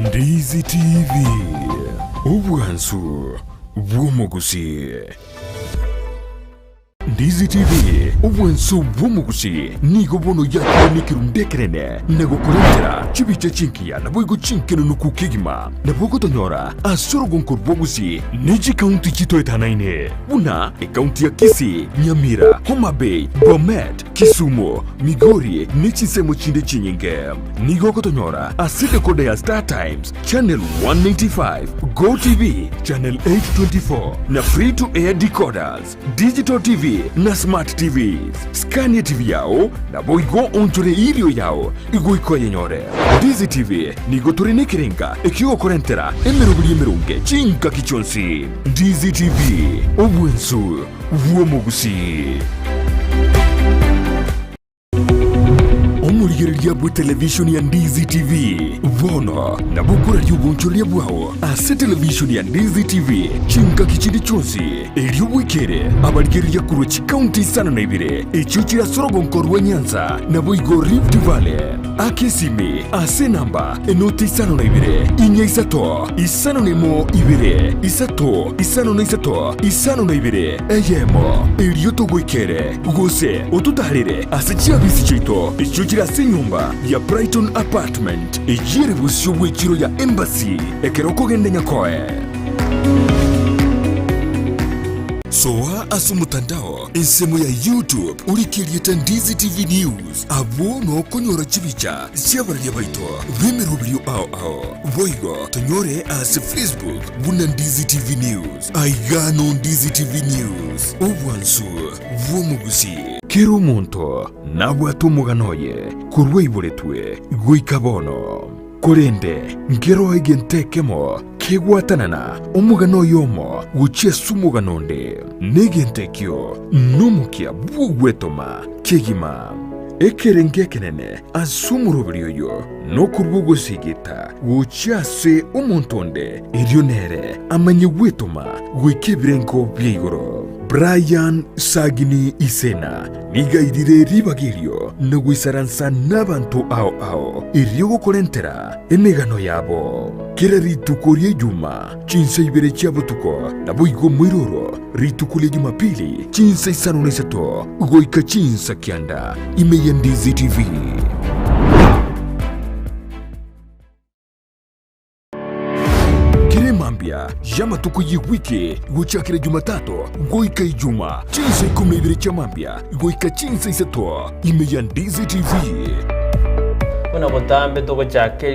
S1: Ndizi TV, obwansu bw'omogusii. Ndizi TV, obwansu bw'omogusii, nigo bono yakire nekerundu ekenene na gokorentera chibicha chingiya naboigo chinkenenuku kegima. Nabo ogotonyora ase orogonko rwa Gusii ne chikaunti chitoetanaine buna ekaunti ya Kisii, Nyamira, Homa Bay, Bomet, Kisumu, Migori ne chinsemo chinde chinyinge. Nigo ogotonyora ase decoder ya Star Times, Channel 195, Go TV, Channel 824 na Free to Air decoders, Digital TV na Smart TVs. Skania TV yao naboigo onchore erio yao igoika oyenyore. Ndizi TV nigo tore nekerenga ekiogokorentera emeroberi emeronge chingaki chionsi. Ndizi TV, obwensu bw'omogusii. Omorigereria bw'etelevishoni ya Ndizi TV bono nabo okoraria obonchoreria bwao ase televishoni ya Ndizi TV chingaki chinde chionsi, erio bwekere abarigereria korwa chikaunti isano na ibere echio chire ase orogonko rwa Nyanza naboigo Rift Valley. Aka esimi ase enamba enoti isano na ibere, inya isato, 51 2 3 53 52 eyemo, erio togoikere, gose ototaarere ase chiabisi chiaito echio chire ase enyomba ya Brighton Apartment, eyio ere bosio bw'echiro ya Embassy ekero okogenda Nyakoe. Soa ase omotandao ensemo ya YouTube orike erieta Ndizi TV News, abwo nokonyora chibicha chi'abararia baito b'emeroberio ao ao. Boigo tonyore ase Facebook buna Ndizi TV News. Aiga no Ndizi TV News, obwansu bw'omogusii. Kera omonto nabwate omogano oye korwa aiboretwe goika bono. Korende nkeroo egento ekemo kegwatanana omogano oyomo gochia ase omogano onde, na egento ekio nomokia bw'ogwetoma kegima. Ekerengo ekenene ase omoroberi oyo nokorua ogosigita gochia ase omonto onde, erio nere amanye gwetoma goika ebirengo bia igoro. Brian Sagini Isena nigo airire ribaga erio na goisaransa nabanto ao ao erio gokorentera emegano yabo. Kera rituko ria Ijuma chinsa ibere chia botuko, naboigo moiroro rituko ria Jumapili chinsa 53 goika chinsa kianda ime ya Ndizi TV. Kera emambia y'amatuko y'ewiki gochakera Jumatatu goika Ijuma, chinsa 12 chia mambia goika chinsa isato ime ya Ndizi TV.
S9: Buna botambe togochaka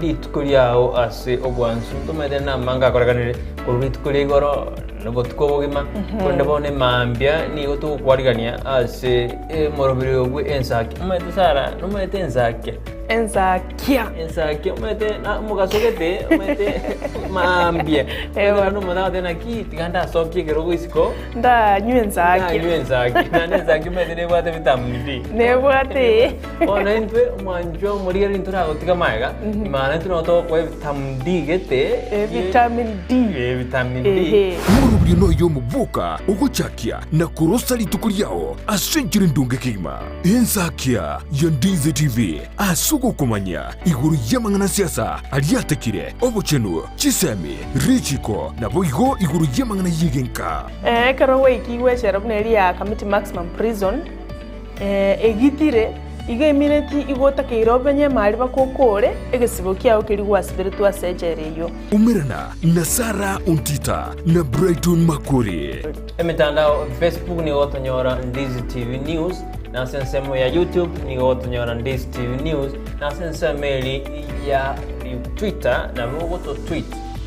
S9: rituko riao ase obwansu, ntomanyete namange akorekanire korwa rituko ria igoro na obotuko obogima, korende bono emambia nigo togokwarigania ase omoroberi oyo bwe ensaki. Omanyete Sarah, nomanyete ensakia?
S2: Ensakia.
S9: Ensakia omanyete na omogaso gete omanyete mambia. Omanyete omonto agoteba naki tiga ndasokie ekerogo isiko.
S2: Ndanywe ensakia.
S9: Ndanywe ensakia. Naende ensakia omanyete nebwate vitamin D.
S2: Nebwate.
S9: Bono intwe omwanchwa omorigereria ntoragotiga magega, maana intwe nabo togokoa vitamin D gete.
S2: Vitamin D.
S9: Vitamin D.
S1: Omorobio noyo omoboka ogochakia na korosa rituko riao ase enchera endonge kegima. Ensakia ya Ndizi TV ase ogokomanya igoro y'amang'ana siasa aria atekire, obochenu, chisemi, richiko, naboigo igoro y'amang'ana y'egenka.
S2: Ekero gwaikigwe echela buna eria ya Kamiti Maximum Prison, egitire, igo emineti igo otakeire omenye emari mpaka okore egesibo kiao keria gwasiberetwe ase echela eyio.
S1: Umerana na Sarah Ontita na Brighton Makori.
S9: Emetandao Facebook nigo gotonyora Ndizi TV News, na ase ensemo ya YouTube nigo gotonyora Ndizi TV News, na ase ensemo eri ya Twitter nabo ogoto tweet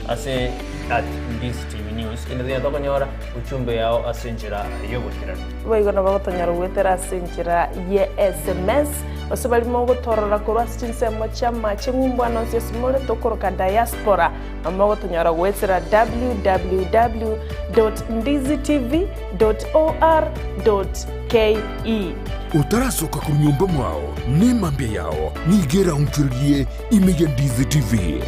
S9: ase at Ndizi TV News kende tonyare tokonyora ujumbe yao ase enchera y'oboikeranu.
S2: Boigo nabo gotonyora goetera ase enchera ye SMS. Gose baria mogotorora korwa ase chinsemo chi'amache ng'umbu ane onsi ase more tokoroka diaspora, na mogotonyora goetera www dot ndizitv dot or dot ke.
S1: Otarasoka korwa nyomba mwao, nemambia yao nigo eraonchorerie ime ya Ndizi TV.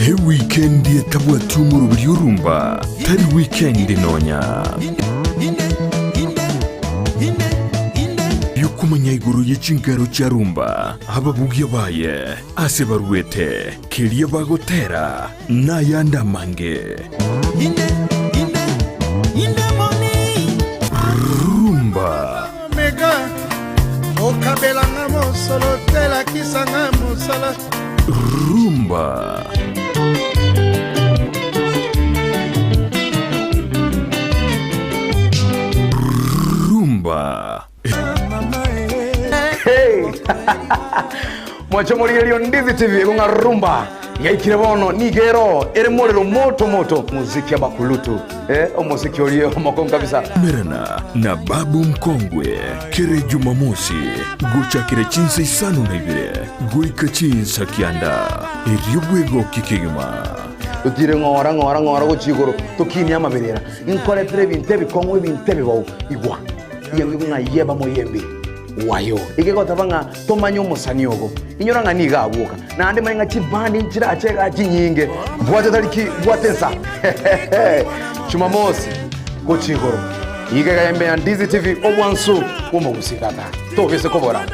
S1: Ewikendi etabwati omoroberi orumba tari wikendi nonya. Yokomanya igoro ye chingero chia rumba, ababugia baye, ase baruete, keria bagotera, nayande amange. Rumba.
S12: Omega okabelanga mosolo te lakisanga mosala.
S1: Rumba. Rumba.
S13: Hey! Mwache morigererio Ndizi TV ng'a rumba yaikire bono nigero ere morero moto moto muziki abakulutu eh, omuziki orie omokongo kabisa.
S1: Merana na Babu Mkongwe kere Jumamosi gochakire chinsa isano na ibere goika chinsa kianda erio bwegoki kegima.
S13: Totire ng'ora ng'ora ng'ora gochia igoro tokinie amaberera nkoretere ebinto ebikong'u ebinto ebibao igwa Yengwe ng'a yeba moyembe wayo egegoteba ng'a tomanye omosani ogo inyora ng'a nigo abwoka naende manye ng'a chibandi nchirache igaa chinyinge bwate tariki bwate ensa Jumamosi gochia igoro iga iga embe ya Ndizi TV obwansu bw'omogusii tata tobise kobora.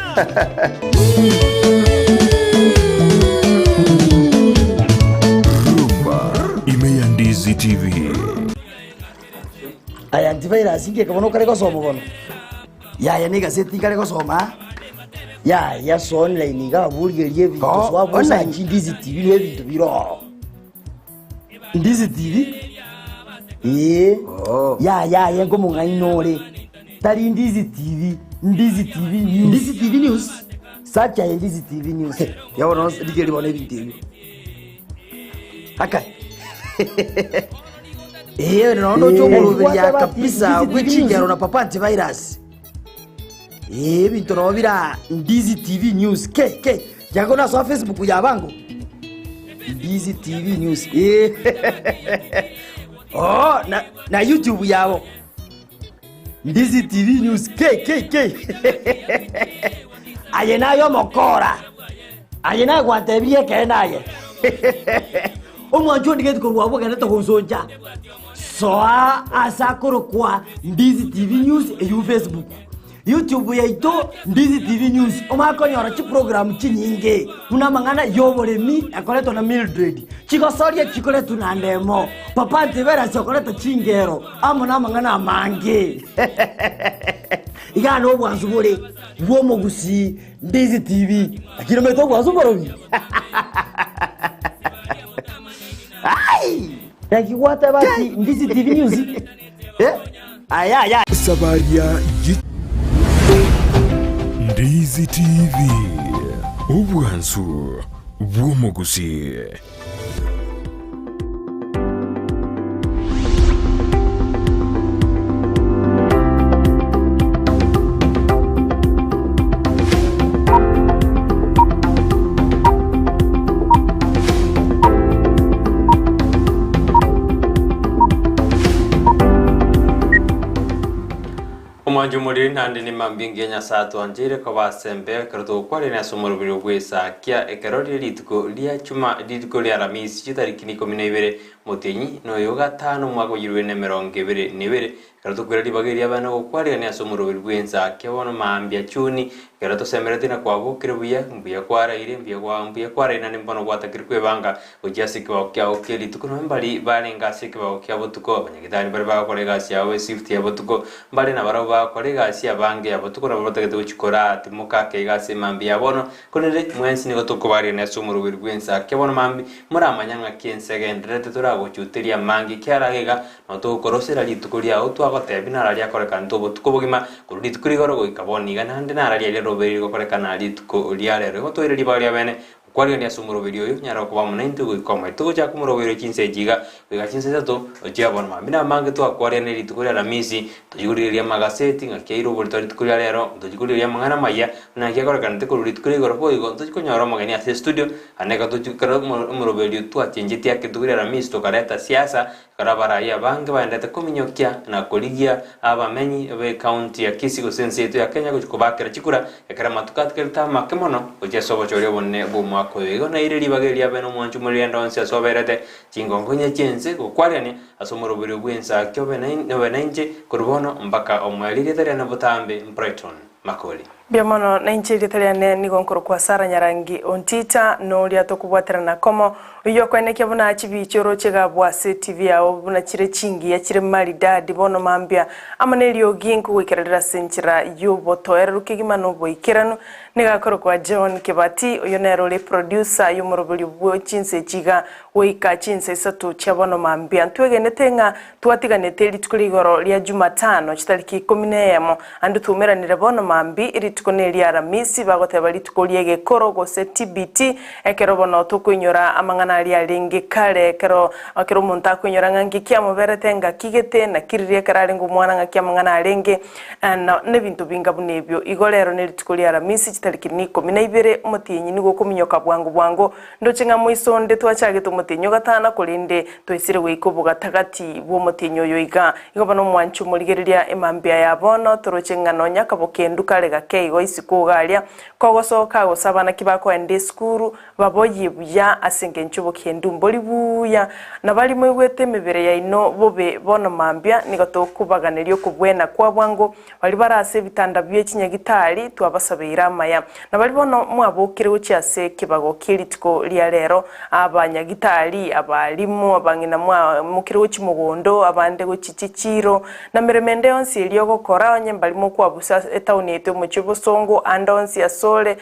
S1: Rumba ime ya Ndizi TV.
S11: Aya antivirus ngeka bono okare gosoma bono. Yaya ne egaseti nkare gosoma. Yaya so online iga aborigereria ebinto
S10: Oh,
S11: so abosa
S10: online.
S11: Ndizi TV ne ebinto bire ororo. Ndizi TV? Ee. Yaya aye nkomong'aini ore. Tari Ndizi TV, Ndizi TV News.
S10: Ndizi TV News?
S11: Search aye Ndizi TV News. Ya bono rigereria bono ebinto ebio. Akai. Ee, nono oche omoroberia kabisa bwe chingero na papa antivirus. Ee, ebinto nabo bira Ndizi TV News. Ke ke jago na soa Facebook ya bango. Ndizi TV News. Ee. Oh, na na YouTube yabo. Ndizi TV News. Ke ke ke. Aye nayo mokora. Aye naye gwantebirie ekeene aye. Omwancho ondigeti korwa abwo ogenderete gonsoncha. Soa ase akorokwa Ndizi TV News eywo Facebook. YouTube yaito Ndizi TV News omanye konyora chiprogram chinyinge buna amang'ana y'oboremi ekoretwa na Mildred, chigosoria chikoretwa na Ndemo, Papa Antivirus okoreta chingero amo namang'ana amange. Igaa nobwansu bore bw'omogusii Ndizi TV, lakini omanyete obwansu mborobi? Ai! Naki gwateba ati Ndizi TV News? Eh? Aya aya.
S1: Sabaria ye Ndizi TV, obwansu bw'omogusii.
S9: Omwancho omoriri naende nemambia engiya Nyasae atwancheire koba ase embeo ekero togokwarania ase omoroberi bw'esakia ekero rire rituko ria chuma rituko ria Aramisi chitariki ikomi na ibere motienyi na oyo gatano omwaka o chirubere na emerongo ebere na ebere ekero tokwera ribaga eria abana gokwarigania ase omoroberi bw'ensakia bono mambia chuni ekero tosemeretie na kwabokire buya mbuya kwaraire mbuya kwa mbuya kwaraire naende mbono gwatakire kwebanga Gochia ase ekebao kiao kie rituko nonya mbari barenge ase ekebao kia botuko, abanyagitari mbare bagokora egasi yabo eshift ya botuko, mbare nabarabwo bagokora egasi abange ya botuko nabo batagete gochia koraa timoka ake iga ase mambia ya bono. Korende mwensi nigo tokobarigereria ase omoroberi bw'ense ake bono mambia, moramanya ng'aki ense egendererete toragochuteria amange ekiagera iga nabo togokorosera rituko riao twagotebia nara riakorekanete obotuko bogima korwa rituko rigoro goika bono iga naende nara riaria roberi rigokorekana rituko ria rero. Igo toire ribaga ria bene Okwarigania ase omoroberi oyo, nyara koba amo naintwe goika omoerio. Togochaka omoroberi o chinsa echi iga, goika chinsa isato, ochia bono mambia namange twakwarigania rituko ria Alamisi, tochia korigereria amagaseti, ng'aki aire oborito rituko ria rero, tochia korigereria amang'ana amaya, buna naki akorekanete korwa rituko ria igoro boigo, ntochia konyora omogeni ase estudio, naende ekero tochia ekero omoroberi oyo twachenchetie ake rituko ria Alamisi tokareta siasa, Ekero abarai abange baendete kominyokia na korigia abamenyi b'ecounty ya Kisii gose ense yaito ya Kenya gochia kobakera chikura, ekero amatuko atigarete amake mono gochia ase obochori obonene bw'omwaka oyo. Igo naire ribaga eria abe nomwancho omoriri onsi ase oberete chingongo inye chi'ense gokwarania ase omoroberio bw'ensaaki obe obe nainche korwa bono mpaka omoerio. Erieta riane botambe Brighton Makori.
S2: Mbuya mono, na inche erieta riane nigo nkorokwa Sara Nyarangi Ontita, na oria tokobwaterana komo, oyio okoenekia buna chibicha oroche gabwo ase TV yao buna chire chingiya chire maridadi bono mambia amo neriogi nkogoikera rire ase enchera y'obotoereru kegima na oboikeranu. Nigo akorokwa John Kibati, oyio nere ore producer y'omoroberio bwe chinsa echi iga goika chinsa isato chia bono mambia. Ntwegenete ng'a Twatiganete rituko rigoro ria Jumatano chitariki ikomi na eyemo, ande twaumeranire bono mambia rituko neria Aramisi, bagoteba rituko ri'egekoro gose TBT, ekero bono tokoinyora amang'ana aria arenge kare, ekero ekero omonto akoinyora ng'a nki kiamoberete ngaki gete, naki riria ekero arenge omwana ng'aki amang'ana arenge, na nebinto binga buna ebio. Igo rero nerituko ria Aramisi chitariki nikomi na ibere, omotienyi nigo okominyoka bwango bwango, Ndoche ng'a moiso onde twachagete omotienyi o gatano, korende twaisire goika obogatagati bw'omotienyi oyo iga. Igo bono omwanche omorigereria emambia ya bono, toroche ng'a nonya akabokendu kare gake igo isiko iga aria, kogosoka gose abana ki bakoenda esukuru, baboyie buya ase engencho obokendu mbori buya. Na baria moigwete emebere yaino bobe bono mambia, nigo tokobaganeria okobwena kwa bwango, Baria bare ase ebitanda bie chinyagitari twabasabeire amaya. Na baria bono mwabokire gochia ase ekebago kie rituko ria rero, abanyagitari, abalimu, abang'ina mwamokire gochia mogondo, abande gochia chichiiro, na meremo ende yonsi eria ogokora, onye mbari mokwabusa etaoni yaito y'omochie obosongo, ande onsi asore,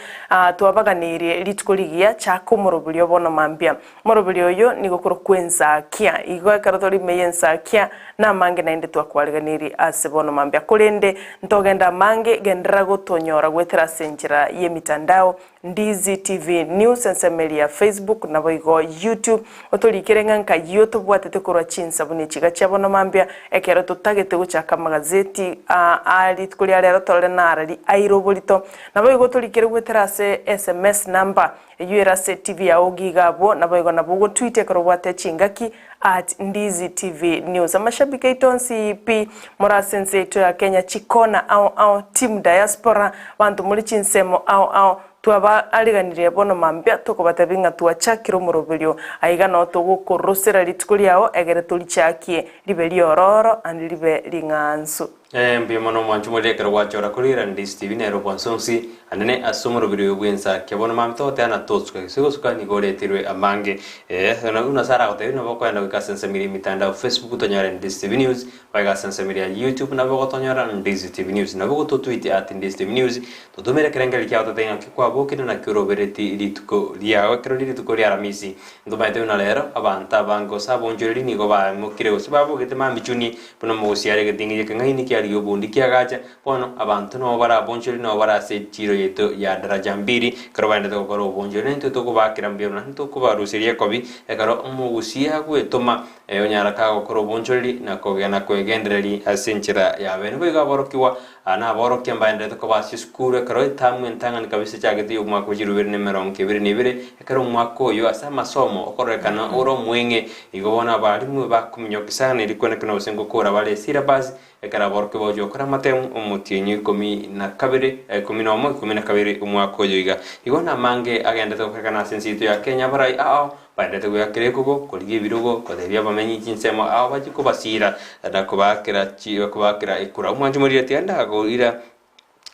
S2: twabaganeirie rituko rigiya, chaka omoroberio bono mambia. Omoroberi oyo nigo okorokwa ensakia. Igo ekero tore ime y'ensakia, namange naende twakwariganirie ase bono mambia. Korende ntogenda amange, genderera gotonyora goetera ase enchera y'emitandao, Ndizi TV News, ensemo eria ya Facebook, naboigo YouTube. Otorikere ng'a nkayio tobwatete korwa chinsa buna echiga chia bono mambia, ekero totagete gochaka amagazeti a rituko ria rero torore narari aire oborito. Naboigo otorikere goetera ase SMS number. Eyio ere ase TV yao giga abwo, naboigo nabo ogotweet ekero obwate chingaki at Ndizi TV News. Amashabiki aito onsi pi more ase ense yaito ya Kenya chikona ao ao, team diaspora, abanto more chinsemo ao ao, twabaariganirie bono mambia tokobatebia ng'a twachakire omoroberio aiga noo togokorosera rituko riao egere torichakie ribe riororo ande ribe ring'ansu.
S9: Ee, mbuya mono omwancho morire ekero gwachora korira Ndisi TV nere obwansa onsi anene ase omorobiri oyo bw'ensakia. Bono mambia togoteba na tosuka gose gosuka nigo oreterwe amange. Ee, buna ase aragotebie nabo okoenda goika ase ensemo eria emitandao Facebook tonyore Ndisi TV News, goika ase ensemo eria YouTube nabo ogotonyora Ndisi TV News. Nabo ogototweet at Ndisi TV News, totomere ekerengererio kiao totebie ng'aki kwabokire naki orobereti rituko riao ekero rire rituko ria Aramisi. Ntomaete buna rero abanto abange gose abonchoreri nigo baimokire gose babogete mambia chuni Buna omogusi are egeting'inyi ekeng'aini kiarigia obondi kiagacha, bono abanto nabo bare abonchori nabo bare ase echiiro yaito ya daraja mbili, ekero baendete gokora obonchori, na intwe tokobakera mbuya mono, ntokobaruseria ekobi, ekero omogusi agwetoma, onyara kagokora obonchoreri na kogenda kwegendereria ase enchera ya bene. Boigo aborokigwa na aborokia mbaenderete koba ase esukuru ekero etamu entang'ani kabisa echagete y'omwaka bwe chilifu ibere na emerongo ebere na ebere, ekero omwaka oyo ase amasomo okororekana ore omweng'e. Igo bono abalimu bakominyoka isano eri kwenekana gose ngokora bare esyllabus,
S15: Ekero aborokigwa bagochia gokora amatemu, omotienyi o ikomi na kabere, 11, 12 omwaka oyo iga. Igo namange agendete gokorekana ase ense yaito ya Kenya abarai ao baendete goeakera ekubo, korigia ebirogo, kotebia abamenyi chinsemo ao bachie kobasiira na kobaakera chi kobaakera ekura. Omwancho morire tiga ndagoira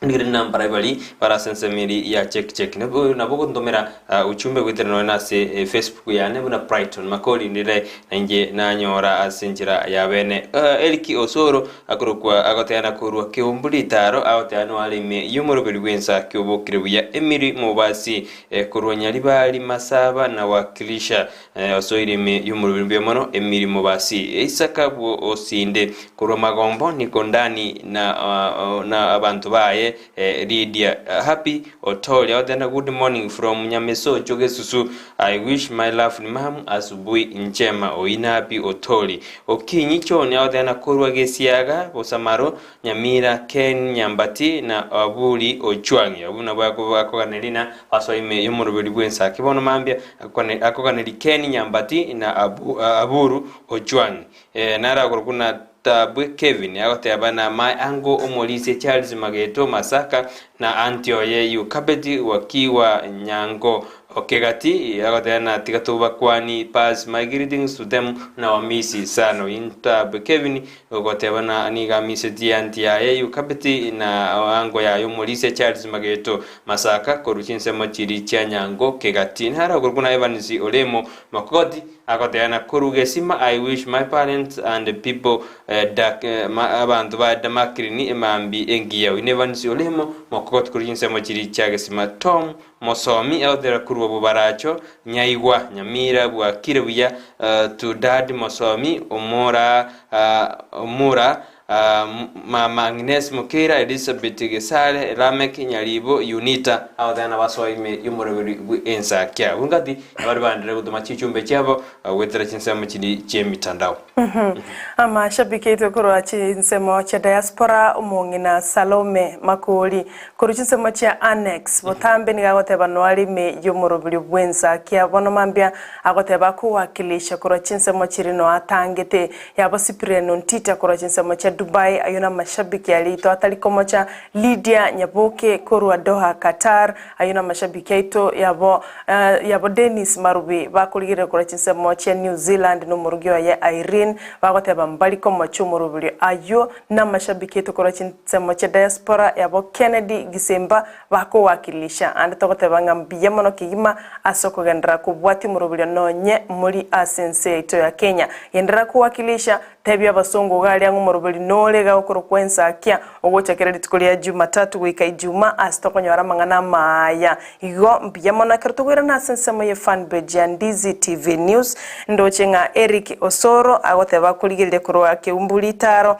S15: Nigere nambarai baria bare ase ensemo eria ya check check. Nabo nabo ogontomera ujumbe goetera nonya na ase Facebook yane buna Brighton Makori ndire na inche nanyora ase enchera ya bene. Eric Osoro akorokwa agoteana korwa Keumbu Ritaro agoteana noare ime y'omoroberi bw'ensa kiobokire buya Emily Mobasi korwa Nyaribari Masaba na Wakilisha Osoire ime y'omoroberi mbuya mono Emily Mobasi Isaka bwo osinde Korwa magombo niko Dani na na abanto baye Lydia Happy Otori Otenda good morning from Nyamesocho Gesusu I wish my lovely mum asubuhi njema Oina Happy Otori Okinyi John Otenda korwa Gesiaga Bosamaro Nyamira Ken Nyambati na Aburi Ochwang'i Abwo nabwo akoganeri na basoa ime y'omoroberi bw'ensaki bono mambia akoganeri Ken Nyambati na Aburu Ochwang'i Naragorokwe na Tabwe Kevin agoteba na my uncle omorisia Charles Mageto Masaka na aunty oye Yukabeti Wakiwa Nyango Okegati agoteba na tiga tobakwani pass my greetings to them na wamisi sana in Tabwe Kevin ogoteba na nigo amisetie aunty yaye Yukabeti na uncle yaye omorisia Charles Mageto Masaka korwa chinsemo chiri chia Nyango Kegati. Naragorokwe na Evans Oremo Makogoti Agoteana korwa gesima I wish my parents and people dak abanto ba Damakrini emambi engiya Oino Evans Olemo mokogoti korwa chinsemo chiri chia gesima Tom Mosomi agotera korwa Bobaracho Nyaigwa Nyamira bwakire buya to Dad Mosomi Omora Omura Mama Agnes Mokeira, Elizabeth Gesare, Lameck Nyaribo, Unita, abageni nabasoa ime y'omoroberi bw'ensakia. Abwo ngati nabare baenderere gotoma chichumbe chiabo goetera chinsemo chiria chi'emitandao.
S2: Amashabiki aito korwa chinsemo chia diaspora omong'ina Salome Makori korwa chinsemo chia Annex botambe nigo agoteba noare ime y'omoroberio bw'ensakia bono mambia agoteba akowakilisha korwa chinsemo chiria noa atangete Yabo Cyprian Ontita korwa chinsemo chia Dubai, ayio namashabiki aria aito atari komocha, Lydia Nyaboke korwa Doha Qatar, ayio namashabiki aito yabo yabo Dennis Marubi bakorigereria korwa chinsemo chia New Zealand na omorugi oye Irene bagoteba mbari komocha omoroberio ayio namashabiki aito korwa chinsemo chia diaspora yabo Kennedy Gisemba Bakowakilisha, ande togoteba ng'a mbuya mono kegima ase okogenderera kobwatia omoroberio nonye mori ase ense yaito ya Kenya. Genderera kowakilisha, tebia abasongo iga aria ng'a omoroberio nore iga okorokwa ensakia ogocha kera rituko ria Jumatatu goika Ijumaa ase tokonyora amang'ana amaya. Igo mbuya mono ekero tokoirana ase ensemo ye fanpage ya Ndizi TV News, ndoche ng'a Eric Osoro agoteba akorigereria korwa Keumbu Ritaro,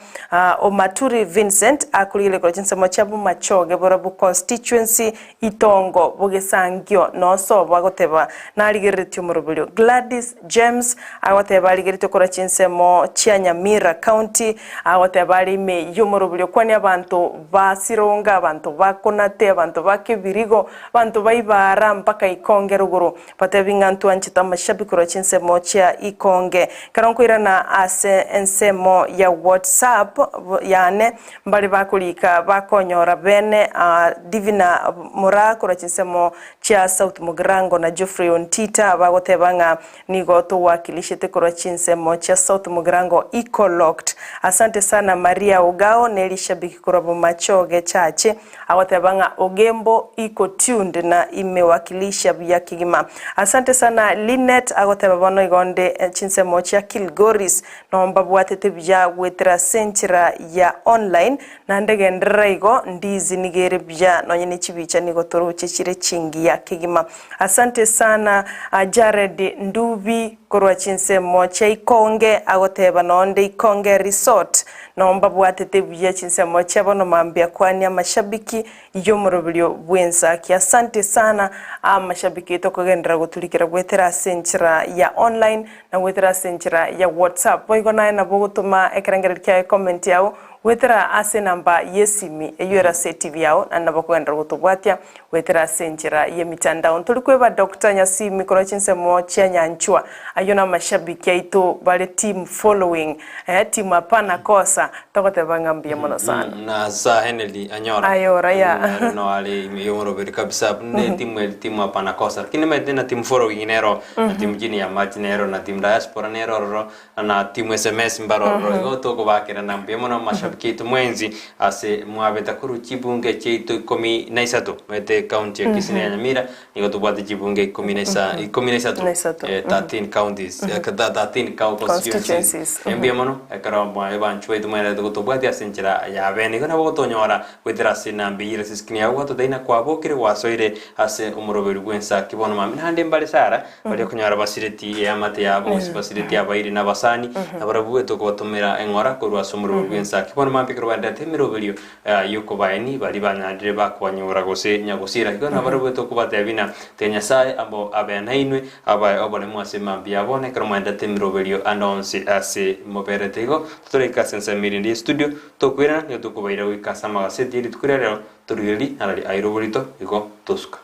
S2: Omaturi Vincent akorigereria korwa chinsemo chia Bomachoge Borabu Constituency, Itongo, Bogesangio, Nosobo agoteba narigereretie omoroberio. Gladys James agoteba arigeretie korwa chinsemo chia Nyamira County, agoteba are ime y'omoroberio kwani abanto ba Sironga, abanto ba Konate, abanto ba Kebirigo, abanto ba Ibara mpaka Ikonge rogoro. Batebi ng'a ntwanchete amashabiki korwa chinsemo chia Ikonge. Ekero nkoirana ase ensemo ya WhatsApp yane, mbare bakorika bakonyora bene Divina Moraa korwa chinsemo chia South Mugirango na Geoffrey Ontita bagoteba ng'a nigo towakilishete korwa chinsemo chia South Mugirango Eco-locked. Asante sana Maria Ogao ne rishabiki korwa Bomachoge Chache. Agoteba ng'a Ogembo iko tuned na imewakilisha buya kegima. Asante sana Linet agoteba bono igo nde chinsemo chia Kilgoris noo mbabwatete buya goetera ase enchera ya online naende genderera igo ndizi nigo ere buya nonye ne chibicha nigo toroche chire chingiya kegima. Asante sana Jared Ndubi korwa chinsemo chia Ikonge agoteba noo nde Ikonge Resort Nao mbabwatete buya chinsemo chiabo nomambia kwania amashabiki y'omoroberio bw'ensaki. Asante sana amashabiki aito kogenderera goturikera goetera ase enchera ya online na goetera ase enchera ya WhatsApp. Boigo naye nabo ogotoma ekerengererio kiaye comment yao. Goetera ase enamba y'esimi eyio ere ase etibi yao, naende nabo okogenderera gotobwatia goetera ase enchera y'emitandao. Ntori kweba Doctor Nyasimi korwa chinsemo chia Nyanchwa, ayio namashabiki aito bare team following, eh, team hapana kosa, togoteba ng'a mbuya mono sana.
S15: Na Sir Henry Anyora.
S2: Ayora, ya.
S15: Ere no are ime y'omoroberi kabisa buna etimu eri timu hapana kosa. Lakini nimanyete na team following nero, na team chini ya maji nero, na team diaspora nero ororo, na timu SMS mbarororo igo tokobakerana mbuya mono amashabiki aito mwensi ase mwabete korwa chibunge chiaito ikomi na isato maete county ya Kisii na ya Nyamira nigo tobwate chibunge ikomi na isa ikomi na isato
S2: Na isato,
S15: eh, 13 counties eh, 13 coun- constituencies
S2: Constituencies, mhm.
S15: mbuya mono ekero mwa abanchwa baito mwerete gotobwatia ase enchera ya bene igo nabo gotonyora goetera ase enamba eyio ere ase escreen yago gwatoteina kwabokire gwasoire ase omoroberi bw'ensaki bono mambia naende mbare Sarah Baria okonyora basireti eamate yabo, gose basireti abairi na abasani, na barabwo bwete okobatomera eng'ora korwa ase omorwoti bw'ensa. Ki bono mambia ekero baenderete emeroberio y'okobaeni baria banyarire bakobanyora gose nyagosira. Igo nabarabwo bwete okobatebia ng'a tiga Nyasae amo abe nainwe, abae oboremu ase mambia ya bono ekero mwaenderete emeroberio ande onsi ase moberete. Igo totoraika ase ensemo erinde y'estudio, tokoirana nigo tokobaira goika ase amagaseti ye rituko ria rero, torigererie narari aire oborito, igo tosuka.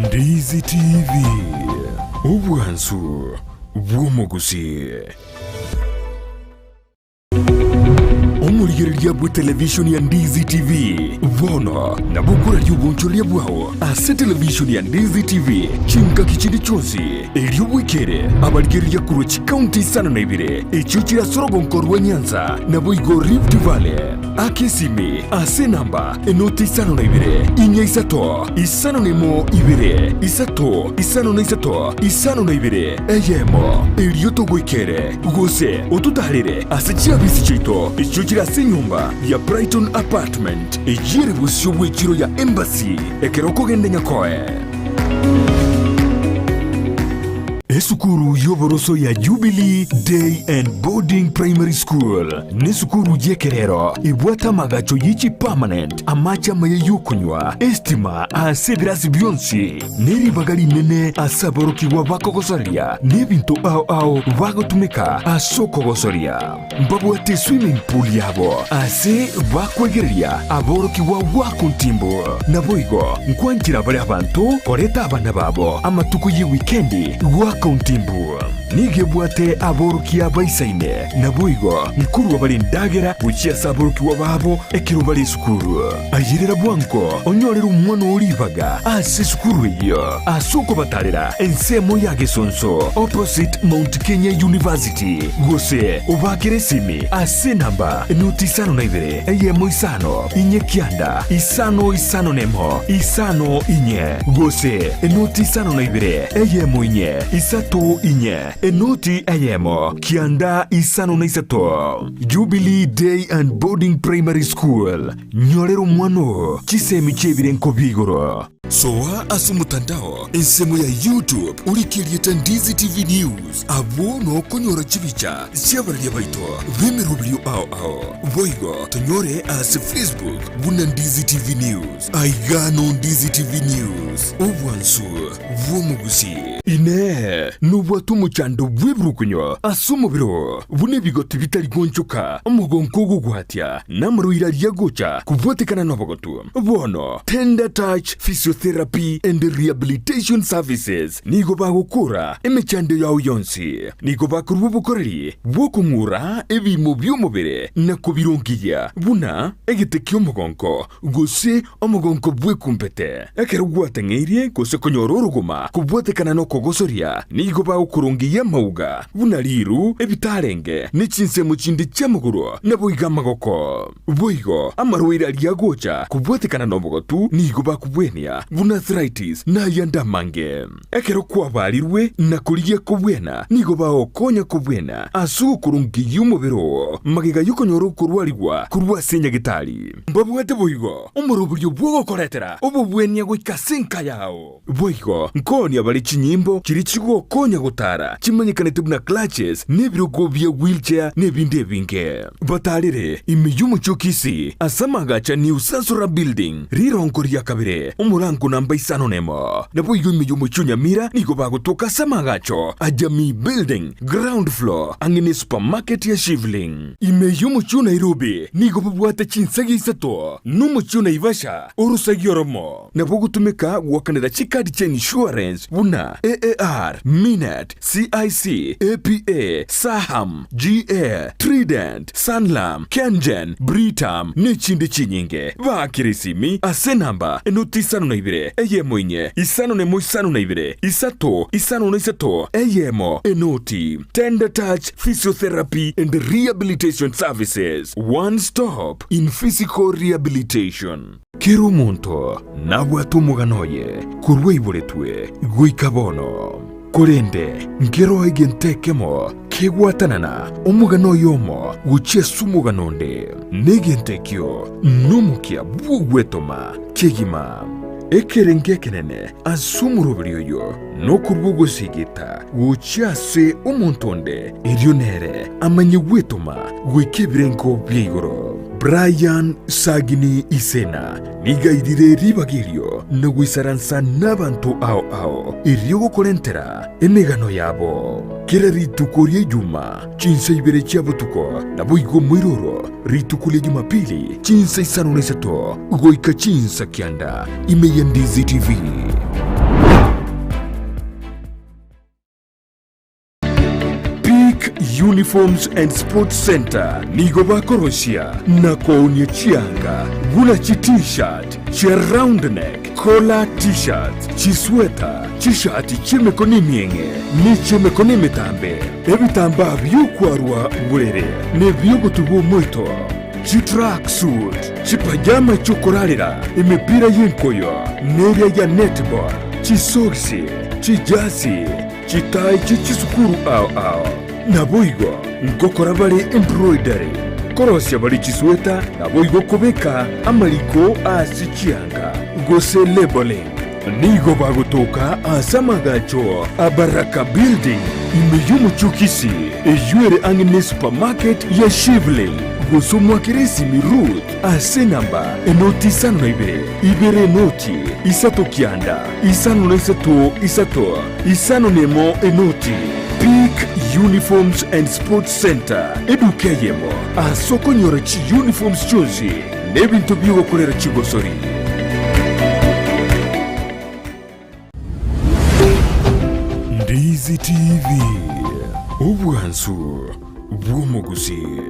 S1: Ndizi TV, obwansu bw'omogusii. Omorigereria bw'etelevishoni ya Ndizi TV bono nabo okoraria obonchoreria bwao ase televishoni ya Ndizi TV chingaki chinde chionsi, erio bwekere abarigereria korwa chikaunti isano na ibere echio chire ase orogonko rwa Nyanza naboigo Rift Valley. Aka esimi ase enamba enoti isano na ibere, inya isato, isano na emo ibere, isato, isano na isato, isano na ibere, eyemo, erio togoikere, gose ototaarere ase chiabisi chiaito echio chire ase enyomba ya Brighton Apartment, eyio ere bosio bw'echiro ya Embassy, ekero okogenda Nyakoe. Esukuru y'oboroso ya Jubilee Day and Boarding Primary School nesukuru y'ekerero ebwate amagacho ye chipermanent, amache amaya y'okonywa, estima ase ebirasi bionsi, ne ribaga rinene ase aborokigwa bakogosoria n'ebinto ao ao bagotumeka ase okogosoria. Mbabwate eswimming pool yabo ase bakwegereria aborokigwa goaka ontimbu. Naboigo nkwanchera bare abanto koreta abana babo amatuko ye wikendi goaka ontimbu. Nigo ebwate aborokia baisaine, naboigo nkorua bare endagera gochia ase aborokigwa babo ekero bare esukuru. Ayerera bwango onyorere omwana oo ribaga ase esukuru eyio ase okobatarera ensemo ya Gesonso opposite Mount Kenya University gose obaakere esimi ase enamba enoti isano na ibere eyemo isano inye kianda isano isano nemo isano inye gose enoti isano na ibere eyemo inye isato inye enoti eyemo kianda isano na isato. Jubilee Day and Boarding Primary School. Nyorera omwana oo chisemi chi'ebirenko bia igoro. Soa ase omotandao ensemo ya YouTube orike erieta Ndizi TV News abwo nokonyora chibicha chi'abararia baito b'emeroberio ao ao. Boigo tonyore ase Facebook buna Ndizi TV News. Aiga no Ndizi TV News, obwansu bw'omogusi. Inee! Nobwate omochando bw'ebirukunyo ase omobere oo, buna ebigoti bitari goonchoka, omogonko ogogwatia, na amarwaire aria agocha kobwatekana nobogotu? Bono Tender Touch Physiotherapy and Rehabilitation Services nigo bagokora emechando yao yonsi. Nigo bakorua obokoreri bw'okong'ura ebiimo bi'omobere na kobirongeria, buna egete ki'omogonko, gose omogonko bw'ekumbete. Ekero gwateng'eirie gose konyora orogoma kobwatekana nokogosoria, nigo bagokorongeyia amauga, buna riiru, ebitarenge, ne chinsemo chinde chi'amagoro, naboigo amagoko. Boigo amarwaire aria agocha kobwatekana nobogotu nigo bakobwenia. buna arthritis na ayande amange. Ekero kwabarirwe na korigia kobwena, nigo bagokonya kobwena ase ogokorongeyia omobere oo magega y'okonyora okorwarigwa korwa ase nyagetari. Mbabwate boigo omoroberio bw'ogokoretera obobwenia goika ase enka yao. Boigo nkoonia bare chinyimbo chiria chigokonya gotara chimanyekanete buna clutches na ebirogo bia wheelchair na ebinde ebinge. Batarere ime y'omochie o Kisii ase amagacha New Sansora Building, rirongo ria kabere, omorango namba isano nemo. Naboigo ime y'omochie o Nyamira nigo bagotoka ase amagacho a Jamii Building, ground floor, ang'e ne supermarket ya Shivling. Ime y'omochie o Nairobi nigo babwate chinsegi isato, na omochie o Naivasha orosegi oromo. Nabo ogotumeka goakanera chikadi chia insurance buna AAR, Minet, CIC, APA, Saham, GA, Trident, Sanlam, Kengen, Britam, nechinde chinyinge. Baakere esimi ase enamba enoti isano na ibere, eyemo inye, isano nemo isano na ibere, isato, isano na isato, eyemo, enoti. Tender Touch Physiotherapy and Rehabilitation Services, one stop in physical rehabilitation. Kera omonto nabwate omogano oye korwa aiboretwe goika bono. Korende nkeroo egento ekemo kegwatanana omogano oyomo gochia ase omogano onde, na egento ekio nomokia bw'ogwetoma kegima. Ekerengo ekenene ase omoroberi oyo nokorua ogosigita gochia ase omonto onde, erio nere amanye gwetoma goika ebirengo bia igoro. Brian Sagini Isena nigo airire ribaga erio na goisaransa nabanto ao ao erio gokorentera emegano yabo. Kera rituko ria Ijuma chinsa ibere chia botuko naboigo moiroro rituko ria Jumapili chinsa isano na isato goika chinsa kianda ime ya Ndizi TV. Peak Uniforms and Sports Centre nigo bakorosia na koonia chianga buna chi T-shirt, chia round neck, collar T-shirts, chisweta, chishati chi'emekono emieng'e ne chi'emekono emetambe, ebitambaa bi'okwarwa borere na ebi'ogotuba omoito, chitrack suit, chipajama chi'okorarera, emepira y'enkoyo neria ya netball, chisogisi, chijasi, Chitai chie chisukuru ao ao. Naboigo ngokora bare embroidery, korosia bare chisweta, naboigo kobeka amariko ase chianga, gose labeling. Nigo bagotoka ase amagacho a Baraka Building ime y'omochie o Kisii, eyio ere ang'e ne supermarket ya Shivling, gose omwakere esimi Ruth ase enamba enoti isano na ibere, ibere enoti, isato kianda, isano na isato, isato. Isano nemo enoti, Peak Uniforms and Sports Centre, eduka eyemo ase okonyora chi-uniforms chionsi na ebinto bi'ogokorera chigosori. Ndizi TV, obwansu bw'omogusii.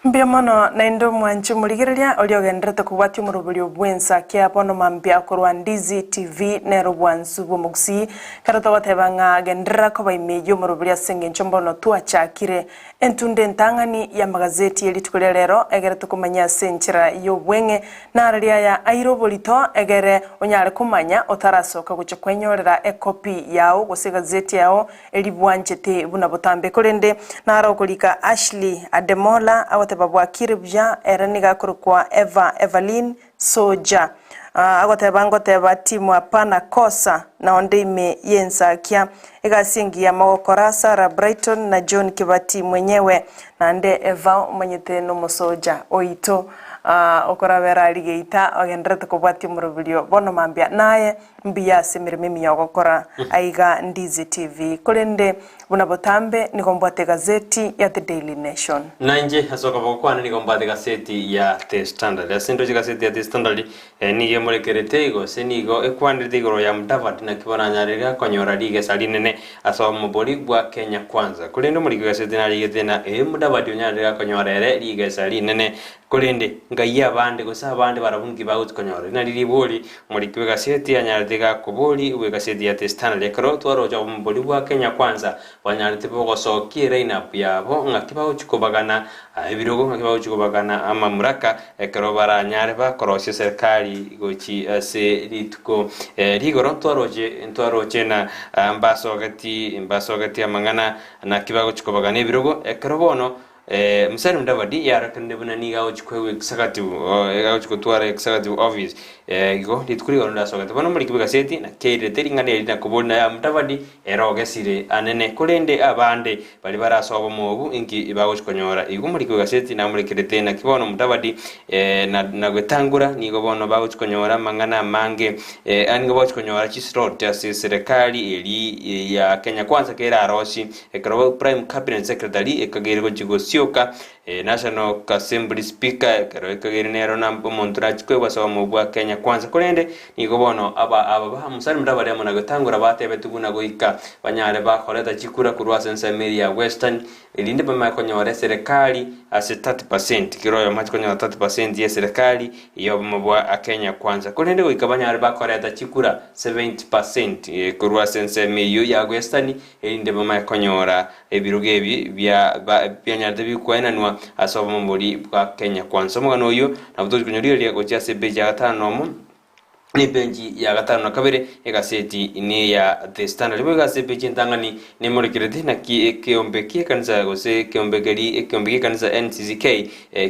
S2: Mbuya mono naende omwanchi omorigereria oria ogenderete kobwatia omoroberio bw'ensa kia bono mambia korwa Ndizi TV nere obwansu bw'omogusii. Ekero togoteba ng'a genderera koba ime y'omoroberio ase engencho mbono twachakire entunda entang'ani y'amagazeti ye rituko ria rero egere tokomanya ase enchera y'obweng'e narari aya aire oborito egere onyare komanya otarasoka gochia kwenyorera ekopi yao gose egazeti yao Eri bwanchete buna botambe. Korende naro okorika Ashley Ademola agoteba bwakire buya ere nigo akorokwa Eva Evaline Soja. Agoteba ngoteba timu hapana kosa naonde ime y'ensakia. Egasi engiya mogokora Sarah Brighton na John Kibati mwenyewe. Naende Eva omanyete nomosoja oito. Okorabera aria geita ogendererete kobwatia omoroberio bono mambia naye mbuya ase emeremo emiya ogokora aiga Ndizi TV. Korende buna botambe nigo mbwate egazeti ya The Daily Nation.
S15: Nainche ase okoboko kwane nigo mbwate egazeti ya The Standard. Ase ndoche egazeti ya The Standard nigo emorekerete gose nigo ekwanerete igoro ya Mudavadi naki baranyarire konyora rigesa rinene ase omobori bwa Kenya Kwanza. Korende omoriki bw'egazeti narigete ng'a ee Mudavadi onyarire gakonyora ere rigesa rinene Korende ngai abande gose abande barabwo nki bagochia konyora? Eri nario ribori omoriki bw'egaseti anyarete gakobori bw'egaseti ya The Standard ekero twaroche obobori bwa Kenya Kwanza banyarete bogosokia eline-up yabo ng'aki bagochia kobagana ebirogo ng'aki bagochia kobagana amamuraka ekero baranyare bakorosia eserikari gochi ase rituko rigoro ntwaroche ntwaroche na mbasogeti mbasogeti amang'ana naki bagochia kobagana ebirogo ekero bono Musalia Mudavadi yarokanire buna nigo agochia koegwa executive agochia gotwara executive office igo rituko rigoro ndasogete. Bono omoriki bw'egaseti nakeirete ring'ana eri na koboria naye Mudavadi ere ogesire anene korende abande baria bare ase obomo obwo inki bagochia konyora. Igo omoriki bw'egaseti namorekerete naki bono Mudavadi na gwetangura nigo bono bagochia konyora amang'ana amange nigo bagochia konyora chislot ase eserekari eri ya Kenya Kwanza kerarosie Ekero Prime Cabinet Secretary ekageire gochia gosioka, National Assembly Speaker ekero ekageire nero na omonto orachie koegwa ase obomo bwa Kenya Kwanza. Korende nigo bono aba aba ba Musalia Mudavadi amo na Wetangula batebetigwe buna goika banyare bakoreta chikura korwa ase ensemo eria ya Western erinde bamanye konyora eserekari ase 30%, kera oyomo ache konyora 30% ya eserekari y'obomo bwa Kenya Kwanza. Korende goika banyare bakoreta chikura 70% korwa ase ensemo eyio ya Western erinde bamanye konyora ebirogo ebi bia bianyarete bikwenanwa ase obomo boria bwa Kenya Kwanza. Omogano oyio nabo tochi konyorigereria gochia ase epeji ya gatano na omo na epeji ya gatano na kabere egaseti neya The Standard. Boigo ase epeji entang'ani nemorekerete naki ekeombe ki'ekanisa gose ekeombe keri ekeombe ki'ekanisa NCCK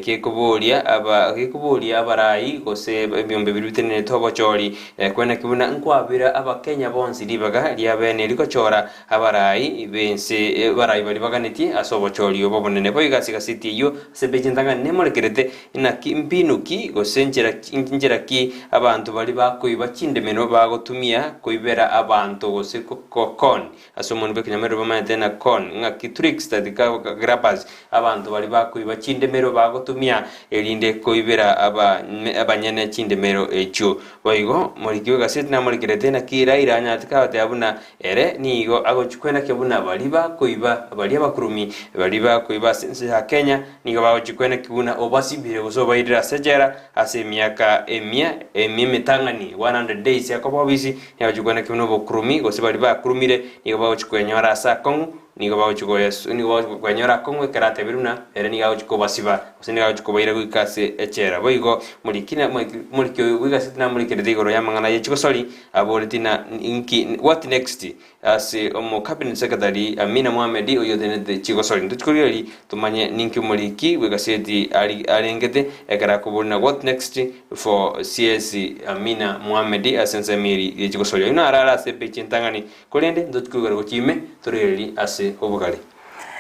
S15: Gekoboria aba gekoboria abarai gose ebiombe biria bitenenete obochori, kwenaki buna nkwabera abakenya bonsi ribaga ria bene rigochora abarai b'ense abarai baria baganetie ase obochori obo obonene. Boigo ase egaseti eyio ase epeji entang'ani nemorekerete inaki mbinu ki gose nchera nchera ki abanto baria bakoiba chindemero bagotumia koibera abanto gose ko con Ase omonwa bw'ekenyamerero bamanyete na con, ng'aki tricks that grabbers, abanto baria bakoiba chindemero bagotumia erinde koibera abanyene chindemero echio. Boigo moriki bw'egaseti namorikerete naki Raila anyarete kabatebia buna ere nigo agochia kwenakia buna baria bakoiba baria abakurumi baria bakoiba ase ense ya Kenya nigo bagochia kwenakia buna obasibire gose obairire ase echela ase emiaka emia emia emetang'ani 100 days akoba obisi Nigo bagochia buna obokurumi, gose baria bakurumire nigo bagochia kwenyora ase akong'u, nigo bagochia goyesu nigo bagochia kwenyora akong'u ekero atebire buna ere nigo agochia kobasiba, gose nigo agochia kobaira goika ase echela. Boigo moriki na moriki oyo bw'egaseti namorikerete igoro y'amang'ana ye chigosori, aboreti na inki what next ase omo cabinet secretary Amina Mohamed oyio otenenete chigosori. Ntochia korigereria tomanye ninki omoriki bw'egaseti ari arengete ekero akoboria na what next For CS Amina Mohamed ase ensemo eri ye chigosori. Oyio narare ase epeji entang'ani, korende ntochia koigora gochia ime torigererie ase obogare.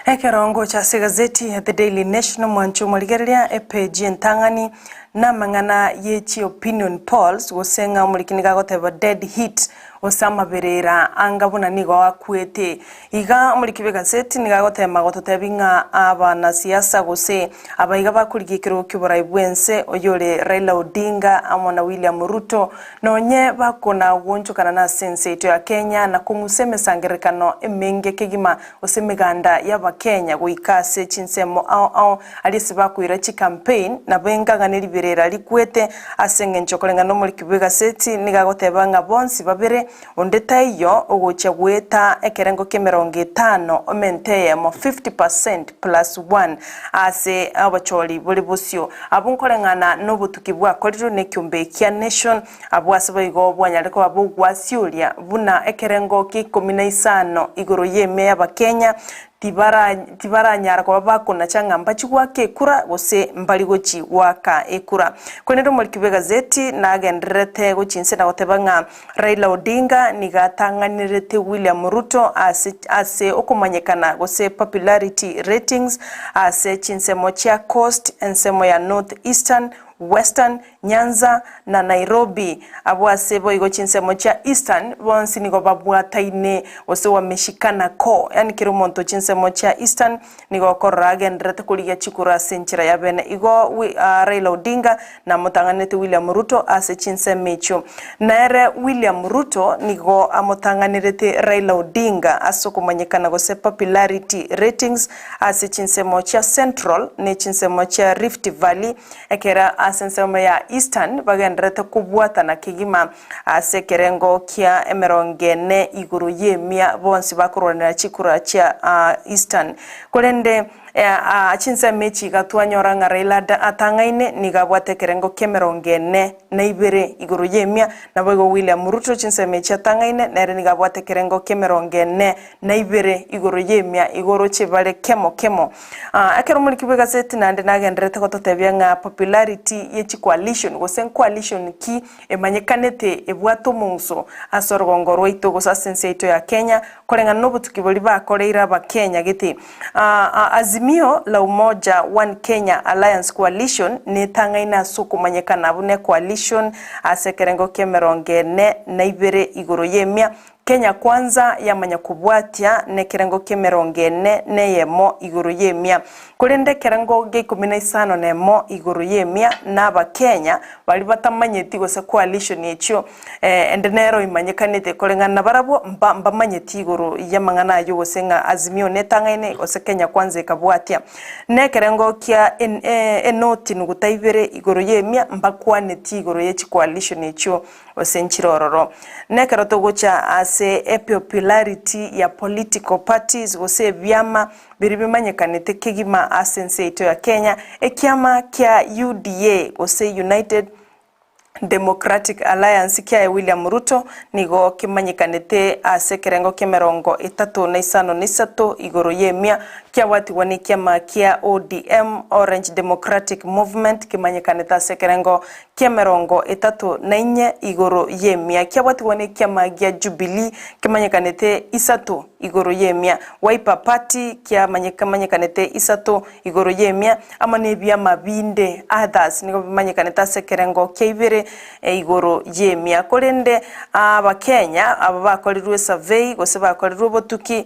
S2: Ekero ngocha ase egazeti ya The Daily Nation omwancho omorigereria epeji entang'ani namang'ana ye chi opinion polls gose ng'a omoriki nigo agoteba dead heat gose amaberera anga buna nigo akwete. Iga omoriki bw'egaseti nigo agotema gototebia ng'a abanasiasa gose abaiga bakorigia ekerogo ki'oborai bw'ense oyore Raila Odinga amo na William Ruto nonye bakona goonchokana nase ense yaito ya Kenya na kong'usa emesangererekano emenge kegima gose emeganda y'abakenya goika ase chinsemo ao ao aria ase bakoira chicampaign nabo engang'ani riberera rikwete ase engencho koreng'ana nomoriki bw'egaseti nigo agoteba ng'a bonsi babere Onde taiyo ogochia goeta ekerengo ki'emerongo etano omente eyemo, 50% plus one, ase obochori bore bosio. Abwo nkoreng'ana nobotuki bwakorirwe nekiombe kia Nation, abwo ase boigo bwanyare koba bogwasioria buna ekerengo kia ikomi na isano igoro y'emia y'Abakenya tibara tibaranyara koba bakonacha ng'a mbachi goaka ekura gose mbari gochi goaka ekura. Korende omoriki bw'egazeti nagendererete gochia inse na goteba ng'a Raila Odinga nigo atang'anerete William Ruto ase ase okomanyekana gose popularity ratings ase chinsemo chia Coast, ensemo ya North Eastern, Western, Nyanza na Nairobi. Abwo ase boigo chinsemo chia Eastern bonsi nigo babwataine gose wameshikana ko, yaani kera omonto chinsemo chia Eastern nigo okorora agendererete korigia chikura ase enchera ya bene. Igo Raila Odinga namotang'anerete William Ruto ase chinsemo echio. Nere William Ruto nigo amotang'anerete Raila Odinga ase okomanyekana gose popularity ratings ase chinsemo chia Central ne chinsemo chia Rift Valley ekero ase ensemo ya Eastern bagendererete kobwatana kegima ase ekerengo kia emerongo ene igoro y'emia bonsi bakorwanera chikura chia Eastern. Korende chinsemo echi iga twanyora ng'a Raila atang'aine nigo abwate ekerengo ki'emerongo ene na ibere igoro y'emia, naboigo William Ruto chinsemo echi atang'aine nere nigo abwate ekerengo ki'emerongo ene na ibere igoro y'emia igoro chibare kemo kemo. Ekero omoriki bw'egaseti naende nagendererete gototebia ng'a popularity ye chicoalition gose ncoalition ki emanyekanete ebwate omong'uso ase orogongo rwaito gose ase ense yaito ya Kenya koreng'ana nobotuki boria bakoreire abakenya gete. Azimio la Umoja One Kenya Alliance Coalition netang'aine ase okomanyekana buna ecoalition ase ekerengo ki'emerongo ene na ibere igoro y'emia Kenya Kwanza yamanya kobwatia nekerengo ki'emerongo ene neyemo igoro y'emia, korende ekerengo gia ikomi na isano nemo igoro y'emia n'Abakenya baria batamanyeti gose coalition echio ende nero imanyekanete koreng'ana nabarabwo mba mbamanyeti igoro y'amang'ana ayio gose ng'a Azimio netang'aine gose Kenya Kwanza ekabwatia. Nekerengo kia enoti nuguta ibere igoro y'emia mbakwaneti igoro ye chicoalition echio gose nchire ororo. Nekero togocha ase epopularity ya political parties gose ebiama biria bimanyekanete kegima ase ense yaito ya Kenya, ekiama kia UDA gose United Democratic Alliance kiaye William Ruto nigo kemanyekanete ase ekerengo ki'emerongo etato na isano na isato igoro y'emia, kiabwatigwa nekiama kia ODM, Orange Democratic Movement, kemanyekanete ase ekerengo ki'emerongo etato na inye igoro y'emia, kiabwatigwa nekiama gia Jubilee kemanyekanete isato igoro y'emia, Wiper Party kiamanyekanete isato igoro y'emia, amo nebiama binde, others, nigo bimanyekanete ase ekerengo kia ibere igoro y'emia. Korende Abakenya aba bakorirwe esurvey gose bakorirwe obotuki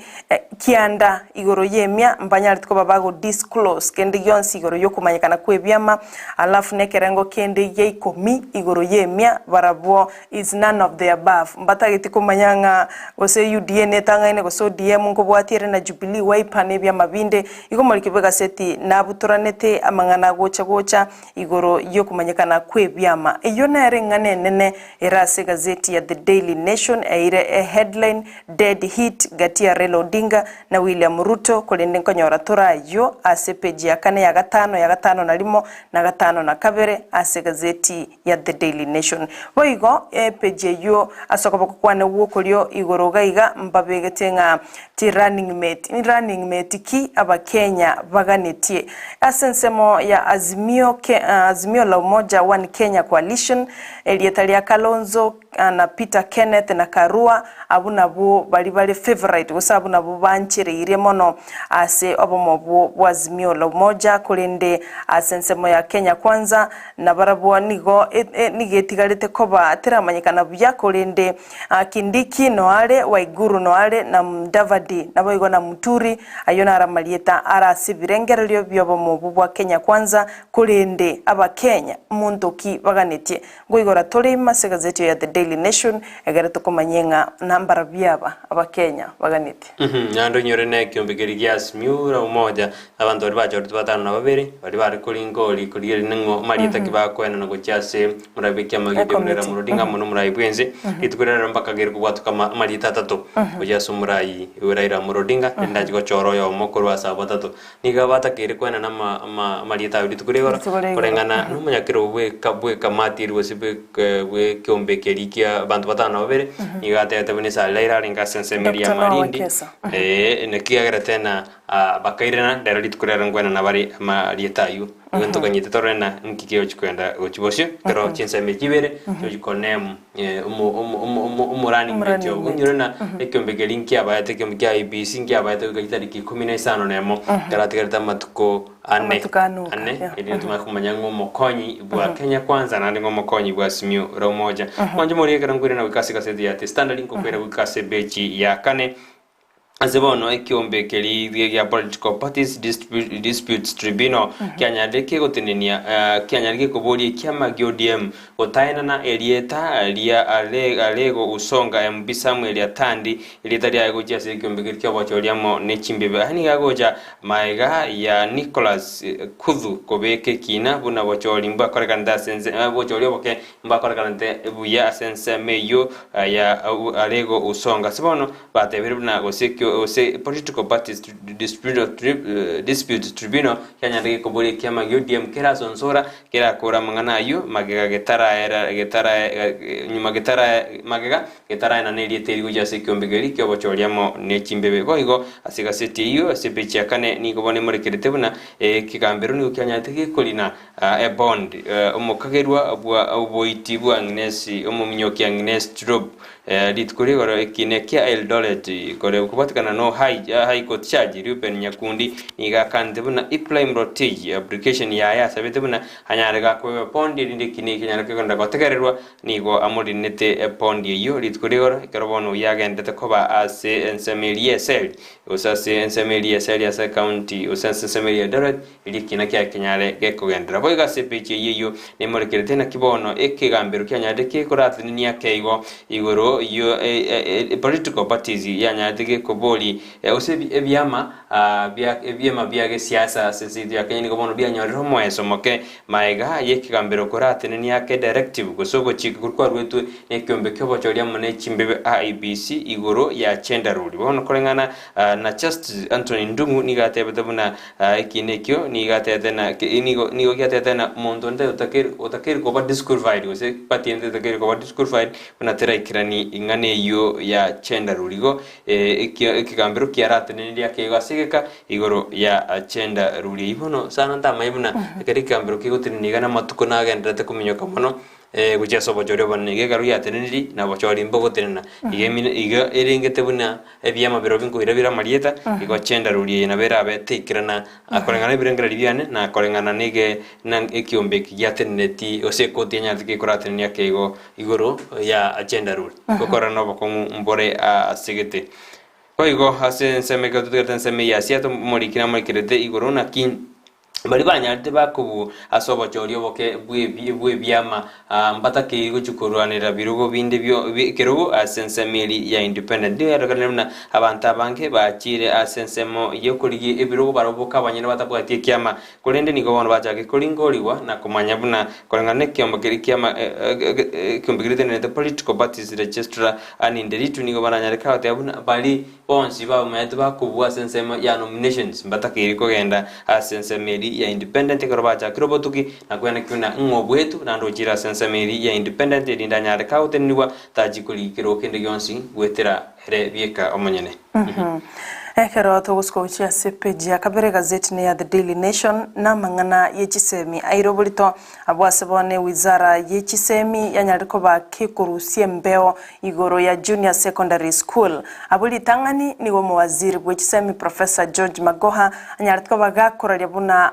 S2: kianda igoro y'emia mbanyarete koba bago disclose kende gionsi igoro y'okomanyekana kw'ebiama, Alafu nekerengo kende gia ikomi igoro y'emia barabwo is none of the above. Mbatageti komanya ng'a gose UDA netang'aine gose ODM nkobwatia ere na Jubilee, Wiper na ebiama binde. Igo omoriki bw'egaseti nabutoranete amang'ana agocha gocha igoro y'okomanyekana kw'ebiama. Eyio nere eng'ana enene ere ase egazeti ya The Daily Nation eire eheadline Dead heat gati ya Raila Odinga na William Ruto korende nkonyora tore ayio ase epeji ya kane ya gatano ya gatano na rimo na gatano na kabere ase egazeti ya The Daily Nation. Boigo epeji eyio ase okoboko kwane gwokorio igoro iga iga mbabegete ng'a ti running mate running mate ki abakenya baganetie ase ensemo ya Azimio ke Azimio la Umoja One Kenya Coalition erieta ria Kalonzo na Peter Kenneth na Karua, abwo nabwo baria bare favourite gose abwo nabwo banchereirie mono ase obomo obwo bwa Azimio la Umoja, korende ase ensemo ya Kenya Kwanza nabarabwo nigo nigo etigarete koba teramanyekana buya korende Kindiki noare, Waiguru noare na Mudavadi naboigo na Muturi, ayio naro amarieta are ase ebirengererio bi'obomo obwo bwa Kenya Kwanza, korende Abakenya monto ki baganetie? Nkoigora tore ime ase egazeti ya The Daily Nation egere tokomanyie ng'a nambarabio aba Abakenya baganetie.
S15: Naende onyore nekiombe keria gia Simiyu la Umoja, abanto baria bachoretwe batano na babere, baria bare koringa ori korigereria ning'o amarieta ki bakoenana gochia ase omorai bw'ekiama gia David Raila Amolo Odinga amo nomorai bw'ense. Rituko riria rero mbakageire kobwatoka amarieta atato gochia ase omorai Raila Amolo Odinga, erinde achie gochora oyomo korwa ase abwo batato. Nigo batakeire koenana amarieta aye rituko rigoro,
S2: Rituko rigoro.
S15: koreng'ana nomonyakero bw'ekamati eria gose bw'ekeombe keria kia abanto batano na babere, nigo atebete buna esare Raila arenge ase ensemo eria ya
S2: Dr. Noah
S15: Malindi,
S2: Wekesa.
S15: naki agerete na. Bakairana, rero rituko riaro nkwenana bare amarieta ayio. Igo ntoganyete torore na nki kegochi kogenda gochia bosio, ekero chinsemo echi ibere chigochi konemu omorani ng'iti obo. Onyore na ekiombe keria nkiabaete, ekiombe kia IEBC nkiabaete goika chitariki ikomi na isano na emo, ekero atigarete amatuko ane,
S2: Amatuko ane oka,
S15: ane,
S2: yeah.
S15: erinde tomanye komanya ng'a omokonyi bwa Kenya Kwanza naende ng'a omokonyi bwa Azimio la Umoja. Mwanche morie ekero nkoirana goika ase egaseti ya The Standard, nkokoira goika ase ebechi ya kane. Ase bono ekiombe keria gia Political Parties Disputes Tribunal kianyarire kegotenenia kianyarire gekoboria ekiama gia ODM gotaenana erieta ria Alego Usonga MP Samuel Atandi erieta riaye gochia ase ekiombe keria ki'obochori amo ne chimbebe. Aya nigo agocha maega ya Nicholas Kuthu kobeka ekina buna bochori mbwakorekanete ase ense bochori oboke mbwakorekanete buya ase ensemo eyio ya Alego Usonga. Ase bono Batebire buna gose ekio gose Political Parties Disputes Tribunal kianyarete gekoboria ekiama gia ODM kerasonsora kerakore amang'ana ayio magega getaraera getara nyuma getara magega getaraenana erieta eri gochia ase ekiombe keria kiobochori amo ne chimbebe. Boigo ase egaseti eyio ase epeji ya kane nigo bono emorekerete buna ekegambero nigo kianyarete gekorina ebond omokagerwa bwa oboiti bwa Agnes omominyoki Agnes Tirop Rituko rigoro ekiina kia Eldoret kore kobwatekana no High Court Judge Reuben Nyakundi nigo akanete buna Ibrahim Rotich application yaye asabete buna anyare gakoegwa epondi erinde ekiina eki kenyare kegenda gotegererwa nigo amorinete epondi eyio rituko rigoro ekero bono oyio agendete koba ase ensemo eria y'eseri gose ase ensemo eria y'eseri ase ecounty gose ase ensemo eria ya Eldoret Erio ekiina kiaye kenyare gekogenderera. Boigo ase epeji eyio eyio nemorekerete naki bono ekegambero kianyarete gekoratenenia akeigo igoro yo political parties yanyarete gekobori gose ebiama bia ebiama bia gesiasa ase ense yaito ya Kenya nigo bono bianyorire omoeso moke maega yekegambero koratenenia ake directive gose ogochika koria kwaruetwe nekeombe kiobochori amo ne chimbebe IEBC igoro ya gender rule. Bono koreng'ana na Justice Anthony Ndung'u nigo atebete buna Ekiina ekio nigo atete na nigo nigo giatete na monto onde otakeire otakeire koba disqualified gose party ende etakeire koba disqualified buna teraikerani ing'ana eyio ya gender rule. Igo ekio ekegambero kiaratenenirie akeigo ase egeka igoro ya gender rule eyio. Bono sana ntamanye buna ekero ekegambero kegotenenia iga namatuko nagendererete kominyoka mono. Gochia ase obochori obonene, iga ekero giateneniri, na obochori mbogotenena. Iga emine iga erengete buna ebiama birobio nkoira bire amarieta, igo chendaruri eye nabo erabe teikerana koreng'ana nebirengererio biane, na koreng'ana nege na ekiombe eki giateneneti, gose ekoti enyarete gekoratenenia akeigo igoro ya chendaruri. Gokora nobokong'u mbore ase gete. Boigo ase ensemo ekero totigarete ensemo eye ya Asia, omoriki namorikerete igoro naki Baria banyarete bakobua ase obochori oboke bw'ebiama mbatakeiri gochia korwanerera birogo binde ekerogo ase ensemo eria ya Independent. Nigo yarorekanire buna abanto abange bachiire ase ensemo y'okorigia ebirogo barabwo boka abanyene batabwati ekiama, korende nigo bono bachakire koringorigwa na komanya buna koreng'ana nekiombe keria kiama ekiombe keria gitenenerete Political Parties Registrar Anne Nderitu nigo baranyare goteba buna baria Bonsi bamanyete bakobua ase ensemo ya nominations mbatakeire kogenda ase ensemo eria ya independent ekero bachakire obotuki na kwenekigwa na ng'a obwetu naende ochire ase ensemo eria ya independent erinde anyare kagotenenigwa tachi korigia kerogo kende gionsi goetera ere bieka omonyene.
S2: Ekero togosuka gochia ase epeji ya kabere egazeti ne ya The Daily Nation na amang'ana ye chisemi aire oborito Abwo ase bono ewizara ye chisemi yanyarire koba kekorusia embeo igoro ya Junior Secondary School. Abwo ritang'ani nigo omowaziri bwe chisemi Professor George Magoha anyarete koba gakoraria buna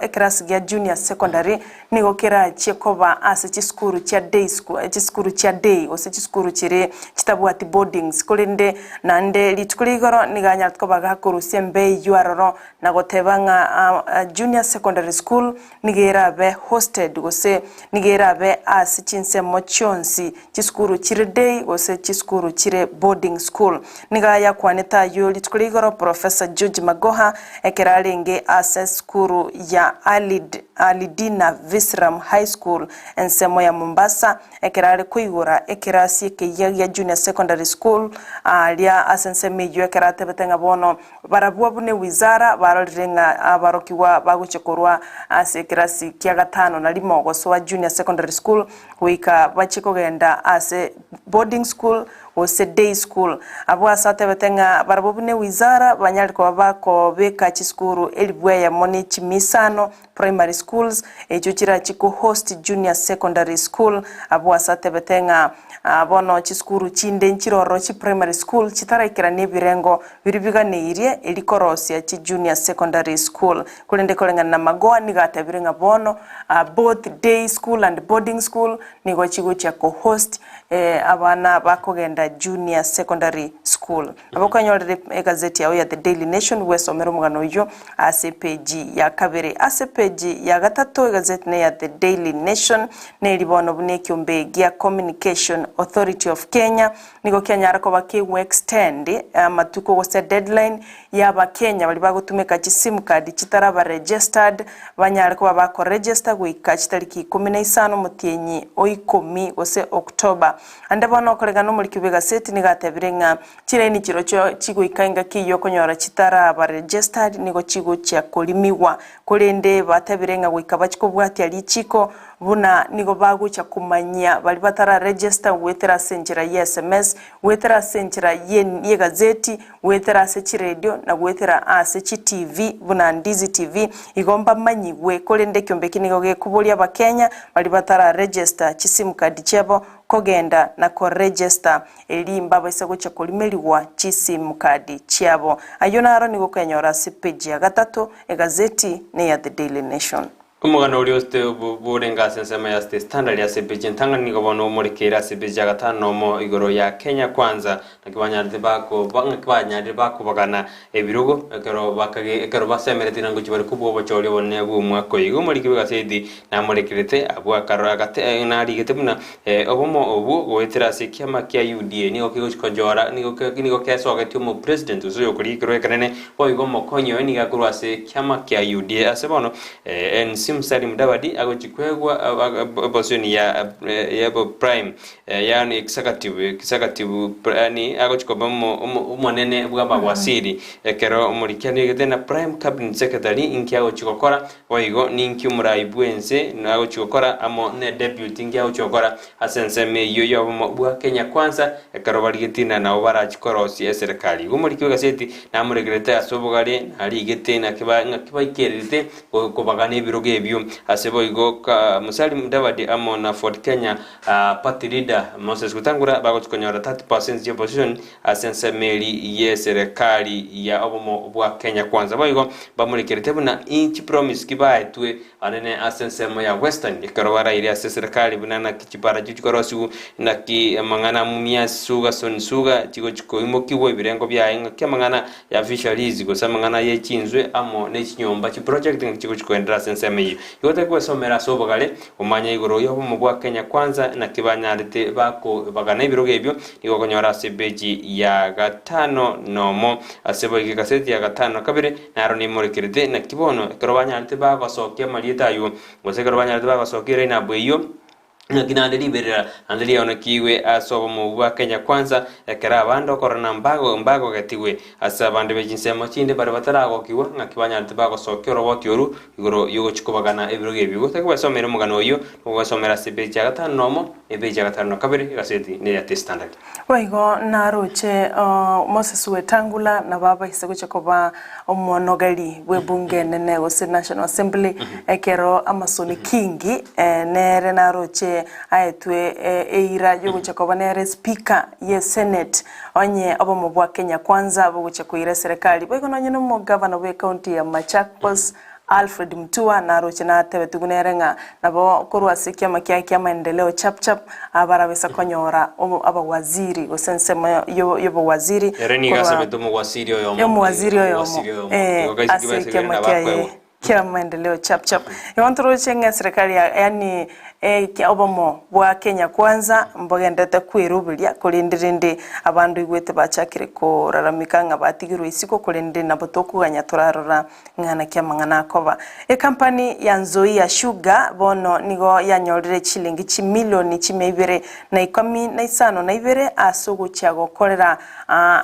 S2: ekerasi gia Junior Secondary nigo kerachie koba ase chisukuru chia day school chisukuru chia day gose chisukuru chiria chitabwati boardings korende naende rituko ria igoro nigo anyarete koba gakorusia embeo eyio aroro Na goteba ng'a Junior Secondary School nigo erabe hosted gose nigo erabe ase chinsemo chionsi chisukuru chire day gose chisukuru chire boarding school. Nigo ayakwanete ayio rituko ria igoro Professor George Magoha ekero arenge ase esukuru ya Alid Alidina Visram High School ensemo ya Mombasa ekero are koigora ekerasi ekeyia gia Junior Secondary School aria ase ensemo eyio ekero atebete ng'a bono Barabwo buna ewizara barorire ng'a abarokigwa bagochia korwa ase ekerasi kia gatano na rimo gosoa junior secondary school goika bachie kogenda ase boarding school. gose day school. Abwo ase atebete ng'a barabwo buna ewizara banyare koba bakobeka chisukuru elibu eyemo ne chimia isano, primary schools, echio chirachi ko host junior secondary school. Abwo ase atebete ng'a bono chisukuru chinde nchiroro chi primary school chitaraikerania ebirengo biria biganeirie eri korosia chi junior secondary school. Korende koreng'ana na Magoha nigo atebire ng'a bono both day school and boarding school nigo chigochia ko host abana bakogenda junior secondary school. Nabo okanyorire egazeti yao ya The Daily Nation bwesomere omogano oyio ase epeji ya kabere. Ase epeji ya gatato egazeti neya The Daily Nation neri bono buna ekiombe gia Communication Authority of Kenya nigo kianyara koba kegwe extend amatuko gose deadline ya abakenya baria bagotumeka chisim card chitaraba registered banyare koba bako register goika chitariki ikomi na isano omotienyi o ikomi gose October. Ande bono okoregana omoriki bw'egaseti nigo atebire ng'a chilaini chirochio chigoika engaki eyio okonyora chitaraba registered nigo chigochia korimigwa korende batebire ng'a goika bachie kobwatia richiko buna nigo bagocha komanyia baria batara register goetera ase enchera ya sms, goetera ase enchera y'egazeti, goetera ase chiredio na goetera ase chiTV buna Ndizi TV, igo mbamanyigwe korende ekiombe eki nigo gekoboria abakenya baria batara register chisim card chiabo kogenda na ko register eri mbabaisa gochia korimerigwa chisim card chiabo. Ayio naro nigo okoyanyora ase page ya gatato egazeti neya The Daily Nation.
S15: Omogano oria osete borenge ase ensemo ya The Standard ase epeji entang'ani nigo bono omorekeire ase epeji ya gatano nomo igoro ya Kenya Kwanza naki banyarete bako ng'aki banyarire bakobagana ebirogo ekero bakage ekero basemeretie na ngochia bare kobua obochori obonene bw'omwaka oyo. Igo omoriki bw'egaseti namorekerete abwo akarora agate narigete buna obomo obwo goetera ase ekiama kia UDA nigo kegochi kochora nigo nigo kesogetie omopresident gose oyokorigekerwa ekenene boigo omokonyi oye nigo akorwa ase ekiama kia UDA ase bono NC Musalia Mudavadi agochi kwegwa position ya ya prime yaani executive executive yaani agochi koba omonene bwa abawaziri ekero omoriki arigete na prime cabinet secretary inki agochi gokora boigo ninki omorai bwense agochi gokora amo ne deputy inki agochi gokora ase ensemo eyio y'obomo bwa Kenya Kwanza ekero barigetie na nabo barachi korosia eserekari. Igo omoriki bw'egaseti namorekerete ase obogare narigete naki ng'aki baikererete kobagana ebirogo ebio. Ase boigo Musalia Mudavadi amo na Ford Kenya party leader Moses Wetangula bagochi konyora 30 percent chi'opposition ase ensemo eri y'eserekari ya obomo bwa Kenya Kwanza. Boigo bamorekerete buna inchi promise ki baetwe Anene ase ensemo ya Western, ekero baraire ase eserekari buna naki chipara chio chikorosigwa, naki amang'ana a Mumias Sugar Son Sugar chigochi koimokigwa ebirengo biaye ng'aki amang'ana ya fisheries gose amang'ana ye chinswe amo ne chinyomba chiproject ng'aki chigochi koenderera ase ensemo eyio. Igo otari gwesomera ase obogare omanye igoro y'obomo bwa Kenya Kwanza naki banyarete bakobagana ebirogo ebio nigo okonyora ase epeji ya gatano nomo ase boigo egaseti ya gatano na kabere Naro nimorekerete, naki bono ekero banyarete bagosokia amarieta ayio, gose ekero banyarete bagosokia erainabu eyio, naki naende riberera naende riaonokigwe ase obomo bwa Kenya Kwanza, ekero abande okorora mbago mbagogetigwe ase abande be chinsemo chinde baria bataragokigwa, ng'aki banyarete bagosokia oroboti oru igoro y'ogochia kobagana ebirogo ebio. Gose gwesomera omogano oyio, nogwesomera ase epeji ya gatano nomo, na epeji ya gatano na kabere, egaseti neya The Standard.
S2: Boigo naroche Moses Wetangula nabo abaise gocha koba omonogeri bw'ebunge enene gose National Assembly ekero Amason Kingi nere naroche aetwe eira yogocha koba nere speaker ye senate onye obomo bwa Kenya Kwanza bogocha koira eserekari. Boigo nonye na omogavana bwe county ya Machakos Alfred Mutua naroche natebetigwe nere ng'a nabo korwa ase ekiama kiaye kia Maendeleo Chapchap abarabisa konyora abawaziri gose ensemo y'obowaziri
S15: Ere nigo
S2: korwa
S15: asabete omowaziri oyomo,
S2: omowaziri oyomo
S15: omowaziri oyomo. Igo kaisi
S2: ase
S15: kibese
S2: ekiama
S15: kere
S2: kiaye
S15: nabakoegwa.
S2: kia Maendeleo Chapchap. Igo ntoroche ng'a eserekari ya yaani obomo bwa Kenya Kwanza mbogenderete kweruberia korende rende abanto igwete bachakire koraramika ng'a batigirwe isiko korende nabo tokoganya torarora Ng'a naki amang'ana akoba. Ekampani ya Nzoia Sugar bono nigo yanyorire chilingi chimilioni chimia ibere na ikomi na isano na ibere ase ogochia gokorera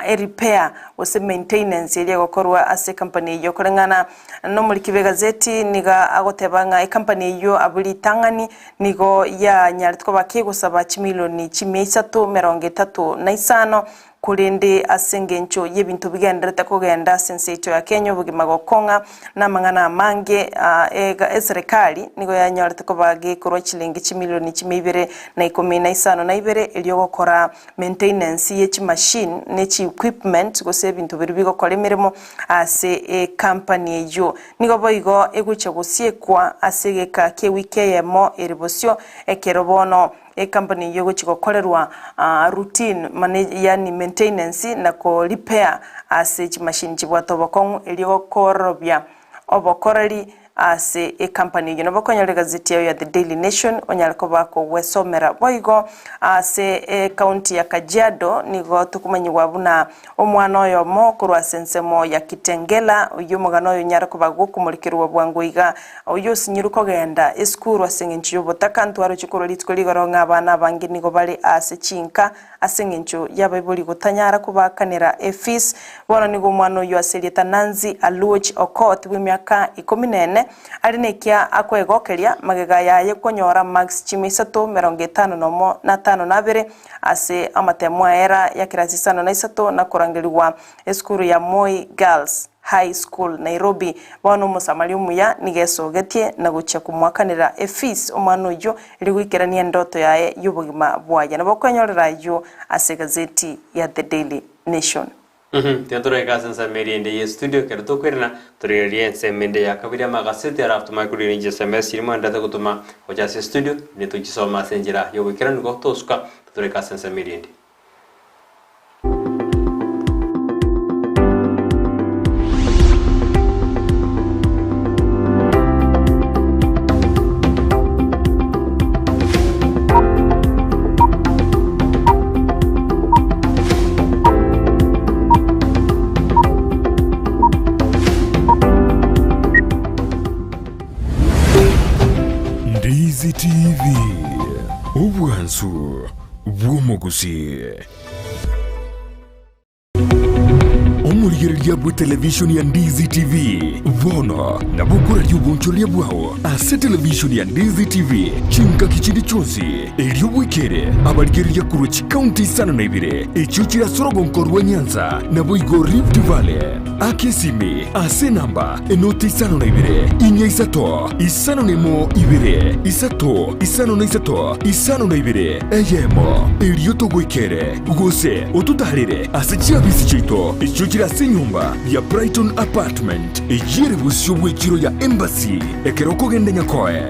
S2: erepair gose maintenance eria egokorwa ase ekampani eyio koreng'ana nomoriki bwe. egazeti niga agoteba ng'a ekampani eyio abwo ritang'ani nigo yanyarete koba kegosaba chimilioni chimia isato merongo etato na isano Korende ase engencho y'ebinto bigendererete kogenda ase ense yaito ya Kenya obogima gokong'a na amang'ana amange, eserekari nigo yanyorete koba gekorwa chilingi chimilioni chimia ibere na ikomi na isano na ibere erio gokora maintenance ye chimachine ne chi equipment gose ebinto biria bigokora emeremo ase ecompany eyio. Nigo boigo egochia gosiekwa ase egeka ki'ewiki eyemo ere bosio ekero bono Ecompany eyio egochia gokorerwa routine yaani maintenance na ko repair ase chimachine chibwate obokong'u erio gokorobia obokoreri ase ecompany eyio. Nabo okonyora egazeti yayo ya The Daily Nation onyare koba kogwesomera. Boigo ase ecounty ya Kajiado nigo tokomanyigwa buna omwana oyomo korwa ase ensemo ya Kitengela oyio omogano oyo onyare koba gokomorekerwa bwango iga. Oyio osinyirwe kogenda esukuru ase engencho y'obotaka, ntwaroche korwa rituko rigoro ng'a abana abange nigo bare ase chinka ase engencho y'abaibori gotanyara kobaakanera efees. Bono nigo omwana oyio ase erieta Nancy Aluoch Okoth bw'emiaka ikomi na ene are nekia akoegokeria magega yaye konyora marks chimia isato merongo etano nomo na tano na abere ase amatemo aera ya kirasi isano na isato na korangerigwa esukuru ya Moi Girls. High School, Nairobi. Bono Omosamaria omuya nigo esogetie na gochia komoakanera efees omwana oyio erio goikerania endoto yaye y'obogima bwaye. Nabo okwenyorera ayio ase egazeti ya The Daily Nation.
S15: Tiga toraike ase ensemo eria ende ye studio ekero tokoirana torigererie ensemo ende ya kabere y'amagaseti alafu tomanye korigereria chisms chiria mwenderete gotoma gocha ase studio naende tochisome ase enchera y'oboikeranu nigo tosuka toraike ase ensemo eria ende.
S1: Ndizi TV, obwansu bw'omogusii. Omorigereria bw'etelevishoni ya Ndizi TV bono nabo okoraria obonchoreria bwao ase televishoni ya Ndizi TV chingaki chinde chionsi, erio bwekere abarigereria korwa chikaunti isano na ibere echio chire ase orogonko rwa Nyanza naboigo Rift Valley. Aka esimi ase enamba enoti isano na ibere, inya isato, isano na emo ibere, isato, isano na isato, isano na ibere, eyemo, erio togoikere, gose ototaarere ase chiabisi chiaito echio chire ase enyomba ya Brighton Apartment, eyio ere bosio bw'echiro ya Embassy, ekero okogenda Nyakoe.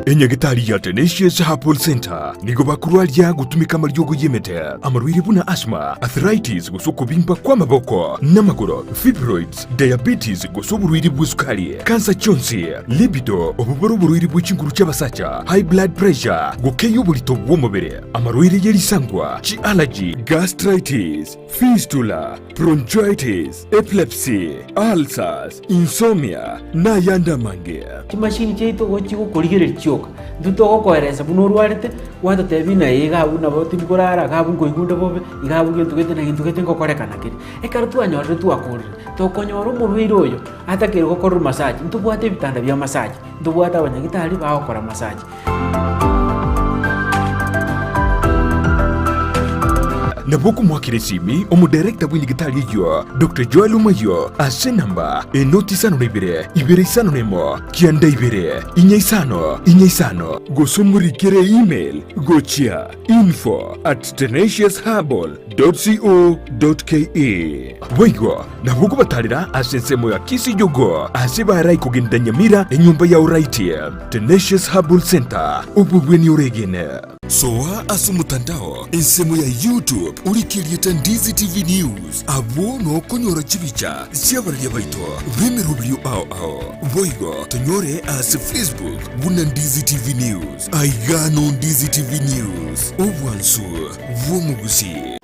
S1: Enyagetari ya Tenacious Herbal Centre nigo bakorwaria gotumeka amariogo y'emete, amarwaire buna asthma, arthritis gose okobimba kw'amaboko n'amagoro, fibroids, diabetes gose oborwaire bw'esukari, kansa chionsi, libido, obobore oborwaire bwe chinguru chi'abasacha, high blood pressure, gokeyia oborito bw'omobere, amarwaire ye risangwa, chi'allergy, gastritis, fistula, bronchitis, epilepsy, ulcers, insomnia, na ayande amange.
S16: Chimashini chiaito gochi gokorigereria chioka, intwe togokoeresa buna orwarete, gwatotebia ng'a ee iga abwo nabo tindi korara, iga abwo nkoigwa onde bobe, iga abwo gento gete na gento gete ngokorekana kere. Ekero twanyorire twakorire, tokonyora omorwaire oyo atakeire gokorerwa massage, ntobwate ebitanda bia massage, ntobwate abanyagitari bagokora massage.
S1: Nabo okomoakera esimi omodirector bw'enyigitari eyio, Doctor Joel Omayio, ase enamba enoti isano na ibere, ibere isano na emo, kianda ibere, inya isano, inya isano, gose omorikere email gochia info at tenaciousherbal dot co dot ke. Boigo nabo okobatarera ase ensemo ya Kisii Jogoo ase barai kogenda Nyamira enyomba ya Oraiti Tenacious Herbal Center obobweni oregene. Soa ase omotandao ensemo ya YouTube orike erieta Ndizi TV News abwo nokonyora chibicha chi'abararia baito b'emeroberio ao ao. Boigo tonyore ase Facebook buna Ndizi TV News. Aiga no Ndizi TV News, obwansu bw'omogusii.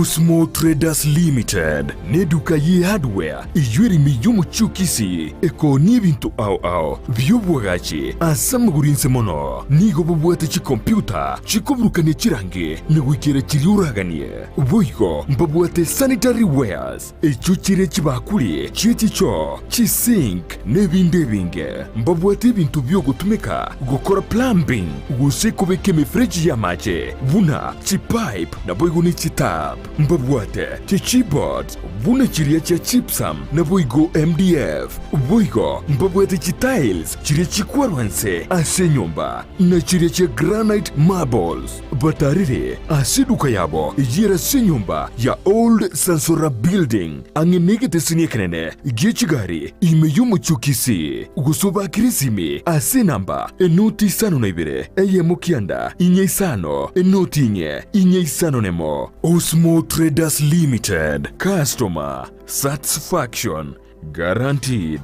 S1: Osmo Traders Limited neduka ye hardware eyio ere ime y'omochie o Kisii ekoonia ebinto ao ao bi'oboagachi ase amagoro inse mono. Nigo babwate chikompiuta chikoburukania chirangi na goikera chiria oraganie. Boigo mbabwate sanitary wares echio chire chibakuri chie chichoo, chisink na ebinde ebinge. Mbabwate ebinto bi'ogotumeka gokora plumbing gose kobeka emefereji y'amache buna chipipe naboigo ne chitap. Mbabwate chichipboards buna chiria chia gypsum naboigo MDF. Boigo mbabwate chitiles chiria chikwarwa nse ase enyomba na chiria chia granite marbles. Batarire ase eduka yabo eyere ase enyomba ya Old Sansora Building ang'e negeteseni ekenene gie chigari ime y'omochie o Kisii, gose obakere esimi ase enamba enoti isano na ibere eyemo kianda inye isano enoti inye inye isano nemo. Osmo Traders Limited, Customer Satisfaction Guaranteed.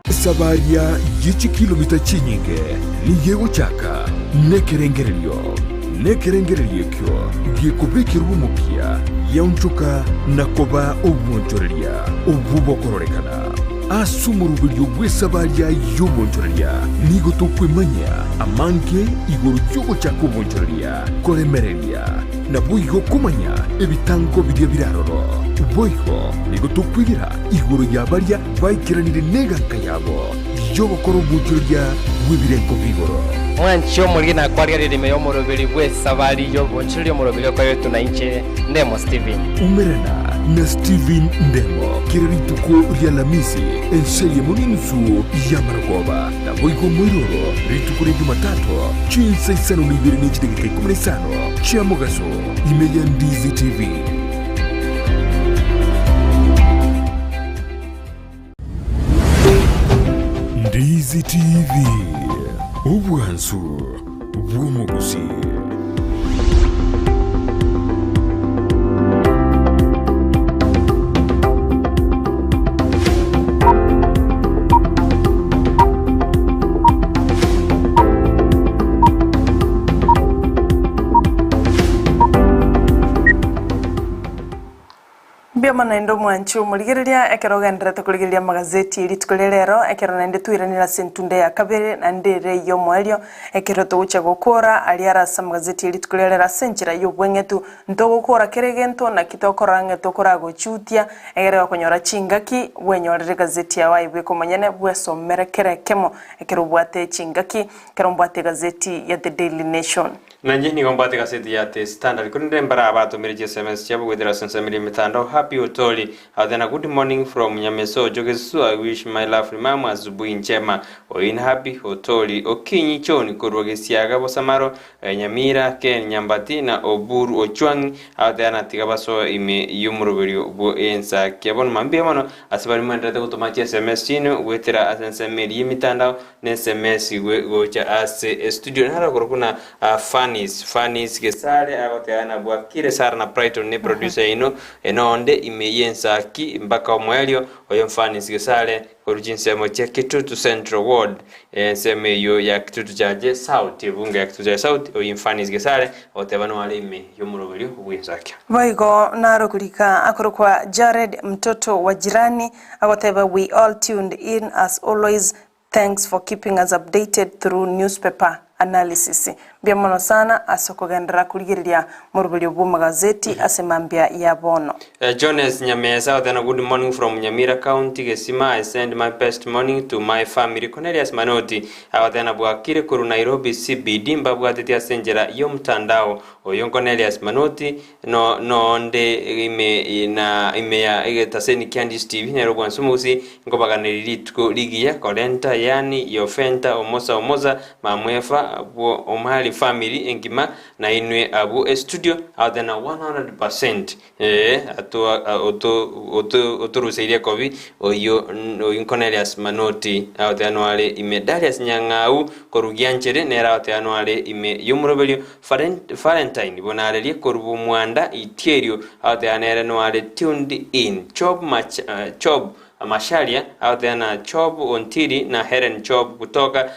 S1: Esabaria ye chikilomita chinyinge nigo egochaka nekerengererio, na ekerengererio ekio gekobekerwa omokia giaonchoka na koba obwonchoreria obwo bokororekana. Ase omoroberio bw'esabaria y'obwonchoreria nigo tokwemanyia amange igoro y'ogochaka obwonchoreria, koremereria, naboigo komanya ebitango biria bire aroro. Boigo nigo tokwegera igoro ya baria baikeranire neganka yabo y'ogokora obwonchoreria bw'ebirengo bi'igoro.
S4: Mwanche omoriri nakwaria ririme y'omoroberi bw'esabari y'obwonchoreria omoroberi okoretwe na inche Ndemo Steven.
S1: Umerana na Steven Ndemo kera rituko ri'Alamisi ense eyemo n'enusu y'amarogoba, naboigo moiroro rituko ria Jumatatu chinsa isano na ibere ne chidageka ikomi na isano chia mogaso ime ya Ndizi TV. Ndizi TV, obwansu bw'omogusii.
S2: Mbuya mono naende omwanchi omorigereria ekero ogendererete korigereria amagazeti rituko ria rero, ekero naende twairanire ase entunda ya kabere naende ere ey'omoerio, ekero togochia gokora aria are ase amagazeti e rituko ria rero ase enchera y'obweng'etu, ntogokora kera egento naki tokorora ng'a tokoragochutia, egere gokonyora chingaki bwenyorere egazeti yao aye bweka omonyene bwesomere kera ekemo ekero obwate chingaki, ekero mbwate egazeti ya The Daily Nation.
S15: Nainche nigo mbwate egaseti ya The Standard, korende mbare abatomire chiSMS chiabo goetera ase ensemo eria emetandao, Happy Otoli, Athena good morning from Nyamesocho Gesusu, I wish my lovely mum asubuhi njema, Oin Happy Otoli, Okinyi John korwa Gesiaga Bosamaro, Nyamira Ken Nyambati na Oburu Ochwang'i, Athena tiga basoe ime y'omoroberio bw'ensakia. Bono mambia mono ase baria mwenderete gotoma chiSMS chiaino goetera ase ensemo eria y'emitandao, Nesemesi gocha ase estudio naro korokwa na Fanis Fanis Gesare agoteba na bwakire Sarah na Brighton ne producer yaino enonde ime yensaki mpaka omoerio oyo Fanis Gesare korwa chinsemo chia Kitutu Central Ward ensemo eyio ya Kitutu Chache South ebunge ya Kitutu Chache South oyo Fanis Gesare agoteba noare ime yomoroberio bwensaki.
S2: Boigo naro korika akorokwa Jared mtoto wa jirani agoteba we all tuned in as always Thanks for keeping us updated through newspaper analysis. Mbuya mono sana ase okogenderera korigereria moroberio bw'amagazeti ase mambia ya bono.
S15: Jones Nyamesa Otheno good morning from Nyamira county Gesima I send my best morning to my family Cornelius Manoti Othena bwakire korwa Nairobi CBD mbabwateti ase enchera y'omtandao oyo Cornelius Manoti No noonde ime na ime ya egetaseni kia Ndizi TV nere obwansu omogusii nkobaganeri rituko rigiya korenta yaani yofenta omosa omosa mamwefa bwo omari family engima na inwe abwo estudio out there na 100% ee ato oto oto otoruseirie ekobi oyio oyio Cornelius Manoti out there noare ime Darius Nyang'au korwa Gianchere nere out there noare ime yomoroberio Valentine bonarerie korwa bomwanda itierio agoteeba nere noare tuned in Chob mach Chob Macharia agoteba na Job Ontiri na Hellen Job kutoka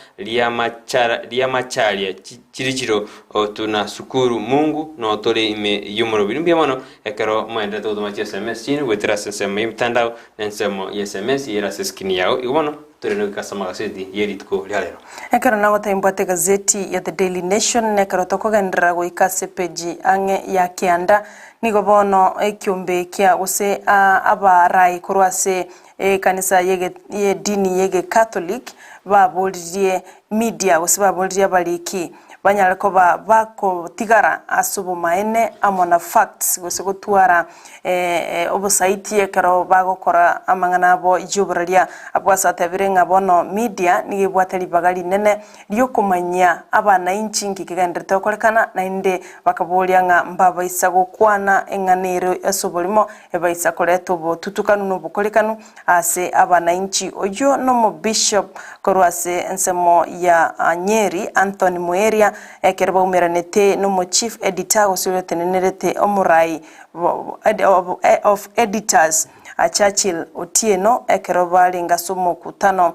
S15: Riamacharia chirichiro tunasukuru Mungu no tore ime y'omorobiri. Mbuya mono ekero moenderete gotoma chi sms chiino goetera ase ensemo y'emitandao na ensemo ya sms ere ase eskrini yao. Igo bono tore nogoika ase amagaseti ye rituko ria rero.
S2: Ekero nagotebia mbwate egazeti ya The Daily Nation, na ekero tokogenderera goika ase epeji ang'e ya kianda, nigo bono ekiombe kia gose abarai korwa ase ekanisa y'edini y'Egecatholic baboririe media gose baboririe abariki banyare koba bakotigara ase obomaene amo na facts gose gotwara obosaiti ekero bagokora amang'ana abo y'oboraria. Abwo ase atebire ng'a bono media nigo ebwate ribaga rinene riokomanyia abanainchi nki kegenderete gokorekana, naende bakaboria ng'a mbabaisa gokwana eng'ana ere ase oborimo, ebaisa koreta obotutukanu na obokorekanu ase abanainchi. Oyio nomobishop korwa ase ensemo ya Nyeri, Anthony Muheria, ekero baumeranete nomochief editor gose oria otenenerete omorai of editors Churchill Otieno ekero barenge ase omokutano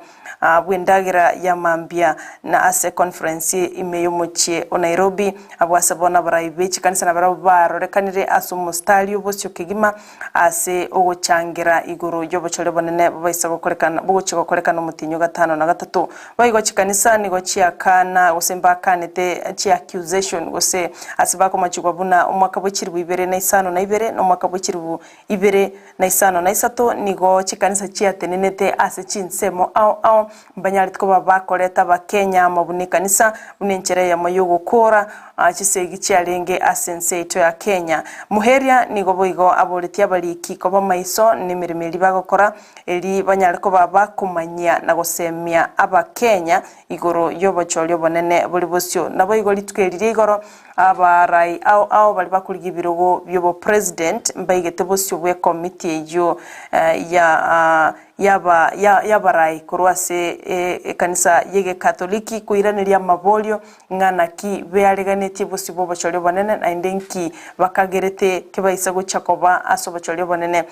S2: bw'endagera ya mambia na ase conference ime y'omochie o Nairobi. Abwo ase bono abarai be chikanisa nabarabwo barorekanire ase omostari obosio kegima ase ogochangera igoro y'obochore obonene bobaisa gokorekana bogochia gokorekana omotienyi o gatano na gatato. Boigo chikanisa nigo chiakana gose mbakanete chiaccusation gose ase bakomachigwa buna omwaka bwe chilifu ibere na isano na ibere na omwaka bwe chilifu ibere na isano na isato nigo chikanisa chiatenenete ase chinsemo ao ao mbanyarete koba bakoreta Abakenya amo buna ekanisa buna enchera eyemo y'ogokoora chisegi chiarenge ase ense yaito ya Kenya. Muheria nigo boigo aboretie abariki koba maiso nemeremo eria bagokora eri banyare koba bakomanyia na gosemia Abakenya igoro y'obochori obonene bore bosio. Naboigo rituko eri ria igoro abarai ao ao baria bakorigia ebirogo bi'obopresident mbaigete bosio bw'ekomiti eyio ya yaba y'abarai korwa ase ekanisa y'Egekatoliki koiraneria amaborio ng'a naki beareganetie bosio bw'obochori obonene naende nki bakagerete kebaisa gochia koba ase obochori obonene.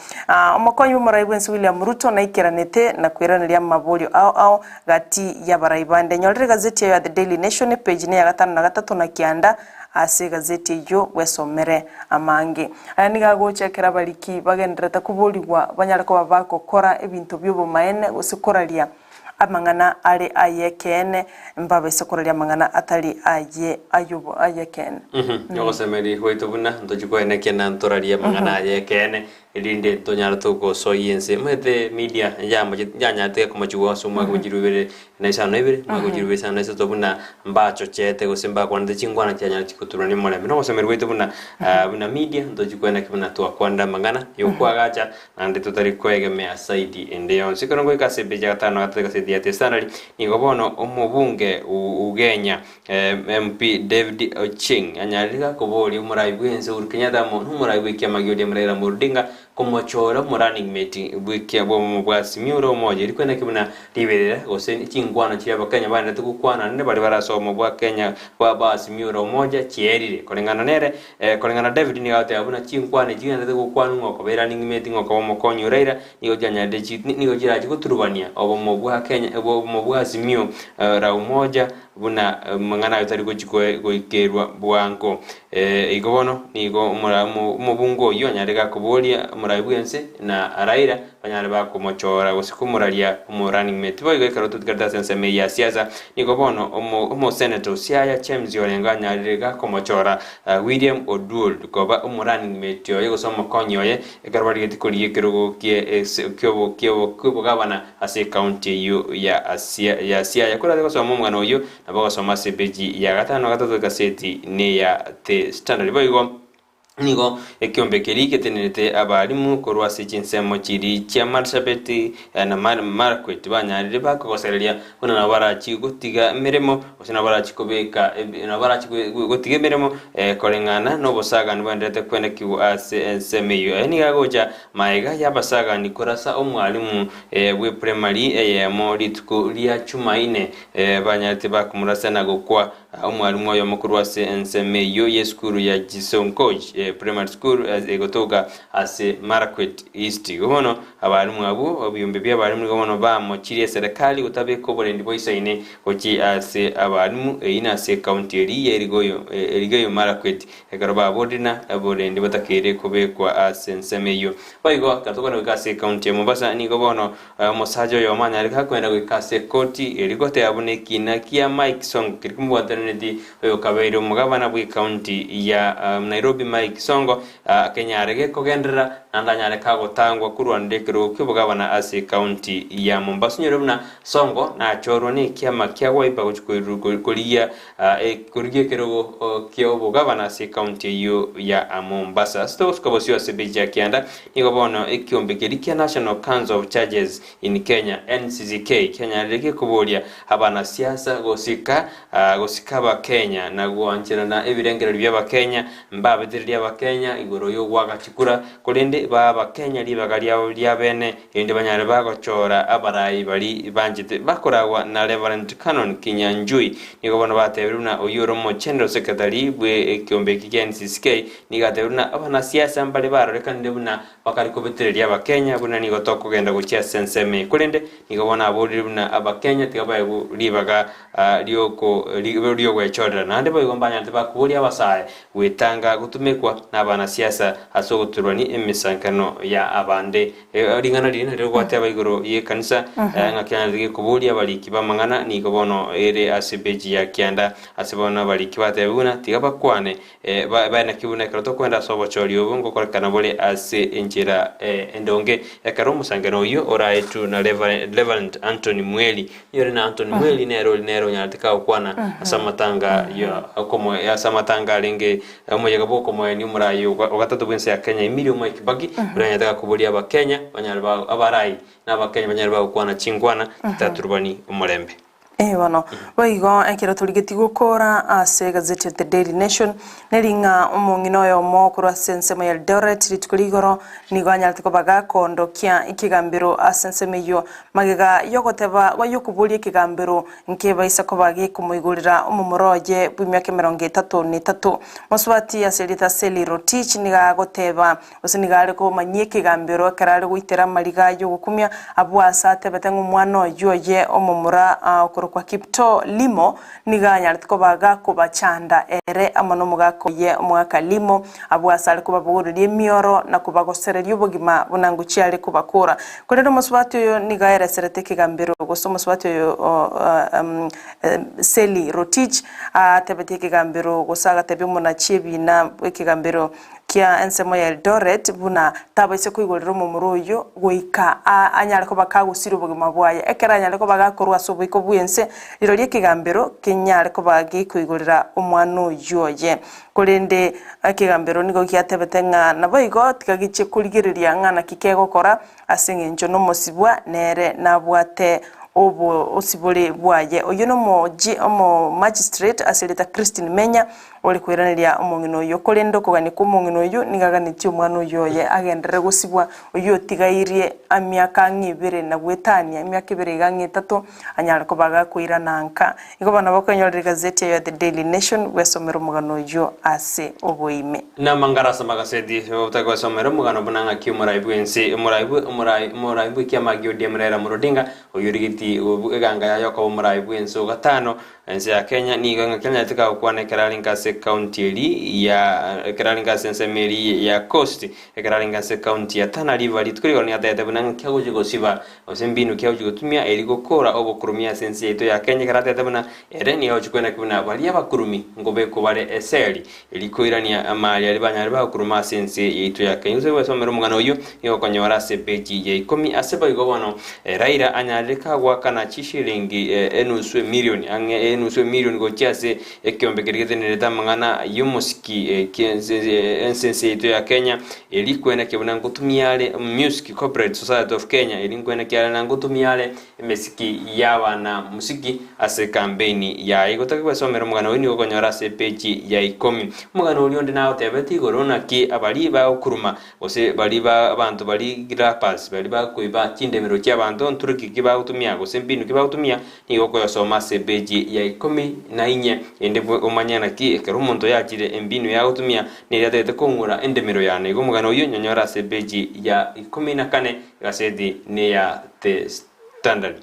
S2: Omokonyi bw'omorai bw'ense William Ruto naikeranete na koiraneria amaborio ao ao gati y'abarai bande. Nyorera egazeti eyo ya The Daily Nation epage neya gatano na gatato na kianda ase egazeti eyio bwesomere amange. Aya nigo agocha ekero abariki bagendererete koborigwa banyare koba bagokora ebinto bi'obomaene gose koraria amang'ana are ay'ekeene, mbabaise koraria amang'ana atari aye ay'obo ay'ekeene.
S15: Ogosemeria gwaito buna ntochie koenekia na ntorarie amang'ana ay'ekeene, Erinde ntonyare togosoyia ense. Omanyete media yanyarete komochigwa ase omwaka bwe chilifu ibere na isano na ibere, omwaka bwe chilifu ibere isano na isato buna mbachochete gose mbakwanete chinkwana chianyareti goturwa nomorembe. Nogosemeria gwaito buna buna media ntochi koenda ki buna twakwanire amang'ana yokoagacha naende totari koegemea side ende yonsi. Ekero ngoika ase epeji ya gatano na gatato egaseti ya The Standard, nigo bono omobunge Ugenya MP David Ochieng anyarire gakoboria omorai bw'ense Uhuru Kenyatta amo nomorai bw'ekiama gia ODM Raila Amolo Odinga komochora omo running mate bw'ekia bw'obomo bwa Azimio la Umoja eri kweneki buna riberera gose chinkwano chiria abakenya baenderete gokwana naende baria bare ase obomo bwa Kenya bwa ba Azimio la Umoja chierire. Koreng'ana nere koreng'ana David nigo agoteba buna chinkwano echi chigenderete gokwanwa ng'a okoba erunning mate ng'a okoba omokonyi o Raila nigo chianyarete chi nigo chirachi goturubania obomo bwa Kenya obomo bwa Azimio la Umoja Buna amang'ana ayo tari gochia goikerwa bwango. Igo bono nigo omobunge oyio anyare gakoboria omorai bw'ense na Raila banyare bakomochora gose komoraria omo running mate. Boigo ekero totigarete ase ensemo eye ya siasa nigo bono omosenator o Siaya James Orengo anyarire gakomochora William Oduol koba omo running mate oye gose omokonyi oye ekero barigetie korigia ekerogo ki'obogabana Ase ekaunti eyio ya ya Siaya. Korende gosoma omogano oyio nabo ogosoma ase epeji ya gatano na gatato egaseti neya The Standard. Boigo nigo ekiombe keria getenerete abalimu korwa ase chinsemo chiria chia Marsabit na Marakwet banyarire bakogosereria buna nabo barachie gotiga emeremo gose nabo barachie kobeka nabo barachie gotiga emeremo koreng'ana nobosagani bwaendererete kwenekigwa ase ensemo eyio. Aya nigo agocha Magega y'abasagani korasa omwalimu bw'epremari eyemo rituko ria Chumaine, banyarete bakomorasa na gokwa. Omwalimu oyomo korwa ase ensemo eyio y'esukuru ya Chisonkoj Primary School egotoka ase Marakwet East. Igo bono abalimu abwo ebiombe bi'abalimu nigo bono bamochirie eserekari gotabeka oborendi boisaine gochia ase abalimu eyio nase ekaunti eria y'Elgeyo Marakwet ekero baborire na oborendi botakeire kobekwa ase ensemo eyio. Boigo ekero tokogenda goika ase ekaunti ya Mombasa nigo bono Omosacha oyomo anyare gakwenda goika ase ekoti eria goteba buna ekiina kia Mike Sonko keria kimobwatananeti oyokabeire omogabana bw'ecounty ya Nairobi Mike Sonko kenyare gekogenderera naende anyare kagotangwa korwanera ekerogo ki'obogabana ase ecounty ya Mombasa. Onyore buna Sonko nachorwa nekiama kia Wiper gochia korigia korigia ekerogo ki'obogabana ase ecounty eyio ya Mombasa. Ase togosuka bosio ase ebeji ya kianda Nigo bono ekiombe keria kia National Council of Churches in Kenya, NCCK, kianyarire gekoboria abanasiasa gosika gosika abakenya na goancherana ebirengererio bi'abakenya mbabetererie abakenya igoro y'ogoaka chikura korende bae abakenya ribaga riabo riabene erinde banyare bagochora abarai baria banchete bakoragwa na Reverend Canon Kinyanjui. Nigo bono batebire buna oyio ore omogeneral secretary bwe ekiombe eki kia NCCK Nigo atebirie buna abanasiasa mbare barorekanire buna bakare kobetereria Abakenya buna nigo tokogenda gochia ase ensemo eye. Korende nigo bono aborire buna Abakenya tiga baegwe ribaga ri'ogwechorera. Naende boigo mbanyarete bakoboria abasae gwetanga gotumekwa nabanasiasa ase ogoturwania emesankerano ya abande. Ring'ana riria nario rigwateba igoro y'ekanisa, ng'a kianyarete gekoboria abariki b'amang'ana, nigo bono ere ase peji ya kianda. Ase bono abariki batebigwe buna tiga bakwane Bae naki buna ekero tokwenda ase obochori obo ngokorekana bore ase enchera endonge. Ekero omosangerero oyio oraetwe na Reverend Anthony Mweli, nigo ore na Anthony Mweli nere ori nere onyarete kagokwana ase amatanga ya okomoe ase amatanga arenge omoyega bw'okomoenia omorai ogatato bw'ense ya Kenya Emilio Mwai Kibaki, oria onyarete gakoboria abakenya banyare ba abarai na abakenya banyare bagokwana chinkwana chitaturubani omorembe.
S2: Ee bono, boigo ekero torigetie gokoora ase egazeti ya The Daily Nation, neri ng'a omong'ina oyomo korwa ase ensemo ya Eldoret rituko rigoro nigo anyarete koba gakoondokia ekegambero ase ensemo eyio magega yogoteba y'okoboria ekegambero nkebaisa koba gekomoigorera omomura oye bw'emiaka emerongo etato na etato. Mosubati ase erieta Sally Rotich nigo agoteba Gose nigo are komanyia ekegambero ekero are goitera amariga y'ogokumia abwo aase atebete ng'a omwana oyio oye omomura okorokwa Kiptoo Limo nigo anyarete koba gakobachanda ere amo nomogaka oye omogaka Limo abwo aase are kobabogoreria emioro na kobagosereria obogima buna ngochia are kobakora. Korende omosubati oyo nigo aereserete ekegambero gose omosubati oyo Sally Rotich atebetie ekegambero gose agatebia omonachi ebina bw'ekegambero kia ensemo ya Eldoret buna tabaise koigorera omomura oyio goika anyare koba kagosiria obogima bwaye. Ekero anyare koba gakorwa ase oboiko bw'ense, rirorio ekegambero kenyare koba gekoigorera omwana oyio oye. Korende ekegambero nigo giatebete ng'a naboigo tiga gichie korigereria ng'a naki kegokora ase eng'encho nomosibwa nere nabwate obosibore bwaye. Oyio nomoji omomagistrate ase erieta Christine Menya Ore koiraneria omong'ina oyio. Korende okogania kw'omong'ina oyio nigo aganetie omwana oyio oye agenderere gosibwa, oyio otigairie emiaka ang'e ebere na goetania emiaka ebere iga ang'e etato, anyare koba gakoirana nka. Igo bono bakoenyorera egazeti eyo ya The Daily Nation, bwesomere omogano oyio ase oboime.
S15: Namangara ase amagaseti, otake gwesomera omogano buna ng'aki omorai bw'ense, omorai bwe omorai omorai bw'ekiama gia ODM Raila Amolo Odinga, oyio origetie eganga yaye okoba omorai bw'ense o gatano, Ense ya Kenya nigo engaki onyarete gokwana ekero arenge ase ekaunti eri ya ekero arenge ase ensemo eri ya Coast, ekero arenge ase ekaunti ya Tana River. Rituko rigoro nigo atebete buna ng'aki agochia gosiba gose mbinu ki agochia gotumia eri gokora obokurumi ase ense yaito ya Kenya ekero atebete buna ere nigo agochia koenaki buna baria abakurumi nkobekwa bare eseri eri koirania amari aria banyare bagokuruma ase ense yaito ya Kenya. Gose gwesomera omogano oyio nigo okonyora ase epeji ya ikomi ase boigo bono Raila anyarire kagoakana chishilingi enusu emilioni ang'e enusu emilioni gochia ase ekiombe keria getenenerete. amang'ana y'omosiki ense ense yaito ya Kenya eri kweneki buna ngotumia are Music Copyright Society of Kenya eri nkweneki are na ngotumia are emesiki y'abana musiki ase ekampeini yaye. Gotaka gwesomera omogano oyio nigo okonyora ase epeji ya ikomi. Omogano oria onde nagotebeti igoro naki abaria bagokuruma gose baria ba abanto baria grabbers baria bakoiba chindemero chi'abanto nturuki ki bagotumia gose mbinu ki bagotumia Nigo okoyosoma ase epeji ya ikomi na inye, erinde omanye naki ekero omonto yachire embinu yagotumia neria atagete kong'ura endemero yane. Igo omogano oyio nyonyore ase epeji ya 14 egaseti neya The Standard.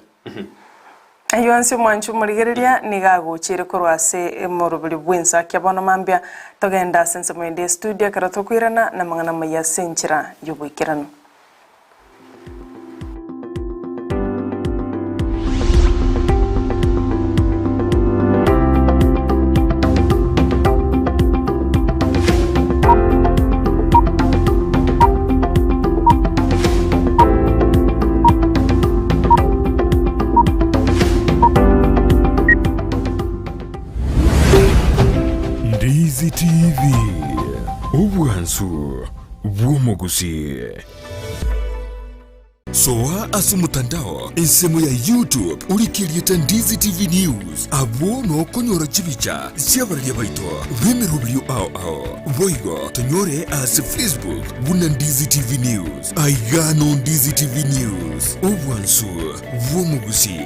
S2: Ayio onsi omwanchi omorigereria nigo agochiire korwa ase omoroberi bw'ensakia bono mambia togende ase ensemo ende y'estudio ekero tokoirana namang'ana amaya ase enchera y'oboikeranu.
S1: Ndizi TV, obwansu bw'omogusii. Soa ase omotandao ensemo ya YouTube orike erieta Ndizi TV News abwo nokonyora chibicha chi'abararia baito b'emeroberio ao ao. Boigo tonyore ase Facebook buna Ndizi TV News. Aiga no Ndizi TV News, obwansu bw'omogusii.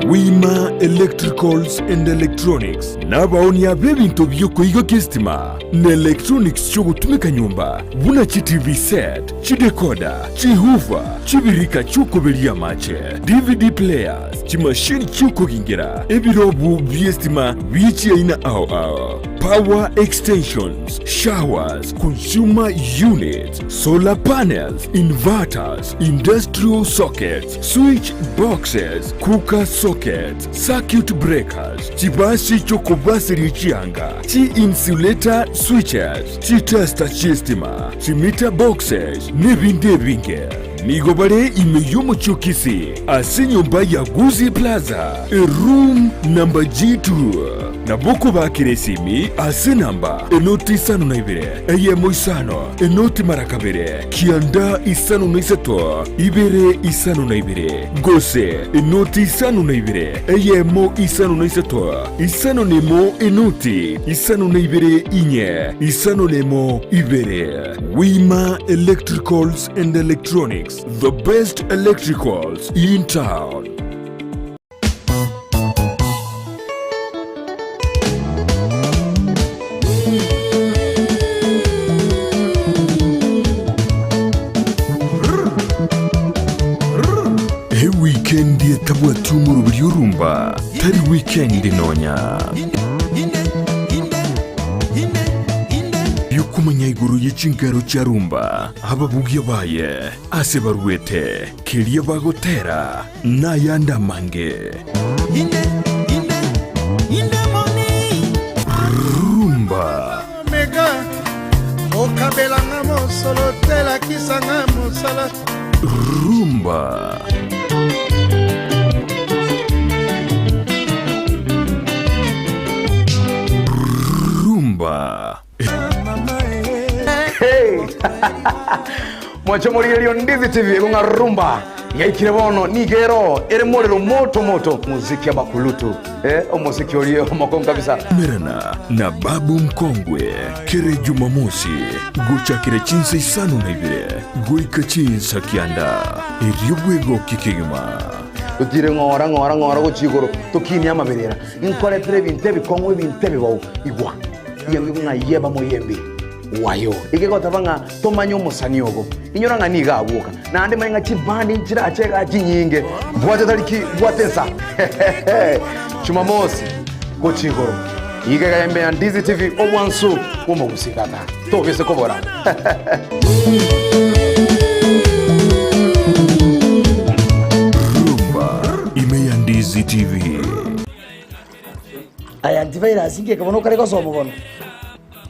S1: Wima Electricals and Electronics nabaonia b'ebinto bi'okoigokia esitima na electronics chi'ogotumeka nyomba buna chi TV set, chidecoder, chihoofer, chibirika chi'okoberia amache, DVD players, chimashini chi'okogingera, ebirobu bi'esitima bie chiaina ao ao, power extensions, showers, consumer units, solar panels, inverters, industrial sockets, switch boxes, cooker sockets, circuit breakers, chibasi chi'okobaseria chianga, chi-insulator switches, chitester chi'estima, chimeter boxes, nebinde ebinge. Nigo bare ime y'omochie o Kisii ase enyomba ya Gusii Plaza, eroom number G2. Nabo okobakera esimi ase enamba enoti isano na ibere, eyemo isano, enoti mara kabere, kianda isano na isato, ibere isano na ibere, gose enoti isano na ibere, eyemo isano na isato, isano na emo enoti isano na ibere inye, isano na emo ibere. Wima Electricals and Electronics, the best electricals in town. Ewikendi etabwati omoroberi orumba tari wikendi nonya. Biokomanya igoro ye chinkero chia rumba, ababugia baye, ase baruete, keria bagotera, nayande amange. Rumba.
S12: Omega okabelanga mosolo te lakisanga mosala.
S1: Rumba. Rumba.
S13: Hey! Mwache morigerio Ndizi TV egong'a rumba yaikire bono nigo ero ere morero moto moto muziki abakulutu eh, omosiki orie omokongu kabisa
S1: Merana na Babu Mkongwe kere Jumamosi gochakera chinsa isano na ibere goika chinsa kianda erio bwegokie kegima.
S13: Totire ng'ora ng'ora ng'ora gochia igoro tokinie amaberera nkoretere ebinto ebikong'u ebinto ebibao igwa Iyambe ng'a yeba moyembe wayo egegoteba ng'a tomanye omosani ogo inyora ng'a nigo agwoka naende manye ng'a chibandi nchirache igaa chinyinge bwate tariki bwate ensa Jumamosi gochia igoro iga iga embe ya Ndizi TV obwansu bw'omogusii tata tobise kobora.
S1: Rumba ime ya Ndizi TV.
S11: Aya antivirus ngeke bono okare gosoma bono.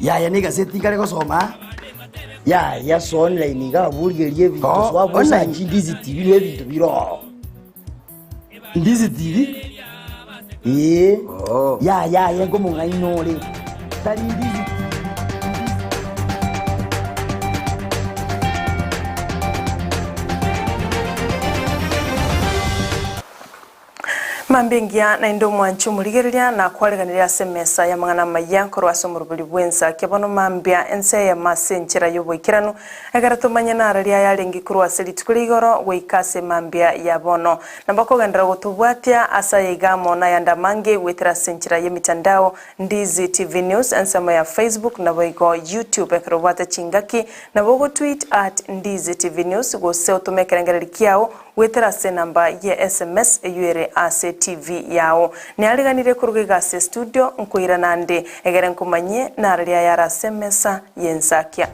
S11: Yaya na egaseti nkare gosoma yaya so online iga abwo origererie ebinto
S10: Oh,
S11: so abwo
S10: online.
S11: osachi Ndizi TV na ebinto bire oo. Ndizi TV. Ee, yaya aye nkomong'aina ore, tari ndizi.
S2: Mambia engiya naende omwanchi omorigereria nakwareganirie ase emesa y'amang'ana amaya korwa ase omoroberi bw'ensa kia bono mambia ense eyemo ase enchera y'oboikeranu Ekero tomanye nararia ayarenge korwa ase rituko ria igoro goika ase mambia ya bono. Nabo kogenderera gotobwatia ase aya iga amo nayande amange goetera ase enchera y'emitandao, Ndizi TV News, ensemo ya Facebook naboigo YouTube. Ekero obwate chingaki nabo ogotweet at Ndizi TV News gose otome ekerengererio kiao goetera ase enamba ye sms eyio ere ase TV yao. Neariganirie koruga iga ase estudio nkoirana ande egere nkomanyie nararia ayare ase emesa y'ensakia.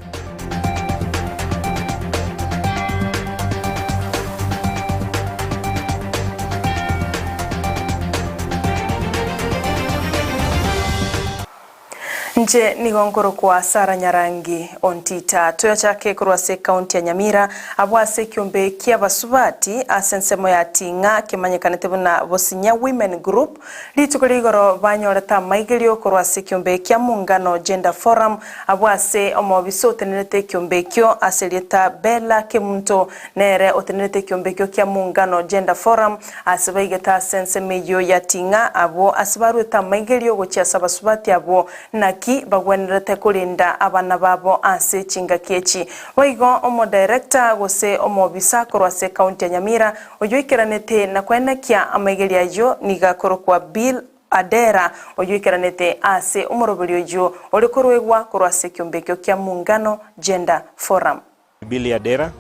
S2: Inche nigo nkorokwa Sarah Nyarangi Ontita. Toyachake korwa ase ekaunti ya Nyamira, abwo ase ekiombe ki'abasubati ase ensemo ya Ting'a kemanyekanete buna Bosinya Women Group, rituko ria igoro banyorete amaigerio korwa ase ekiombe kia Muungano Gender Forum abwo ase omobisa otenerete ekiombe ekio ase erieta Bella Kemunto nere otenerete ekiombe ekio kia Muungano Gender Forum Ase baigete ase ensemo eyio ya Ting'a, abwo ase baruete amaigerio gochia ase abasubati abwo, naki bagwenerete korinda abana babo ase chingaki echi. Boigo omodirector gose omobisa korwa ase ekaunti ya Nyamira oyio oikeranete na koenekia amaigerio ayio nigo akorokwa Bill Adera oyio oikeranete ase omoroberi oyio ore koruegwa korwa ase ekiombe ekio kia Muungano Gender Forum.
S17: Billy Adera,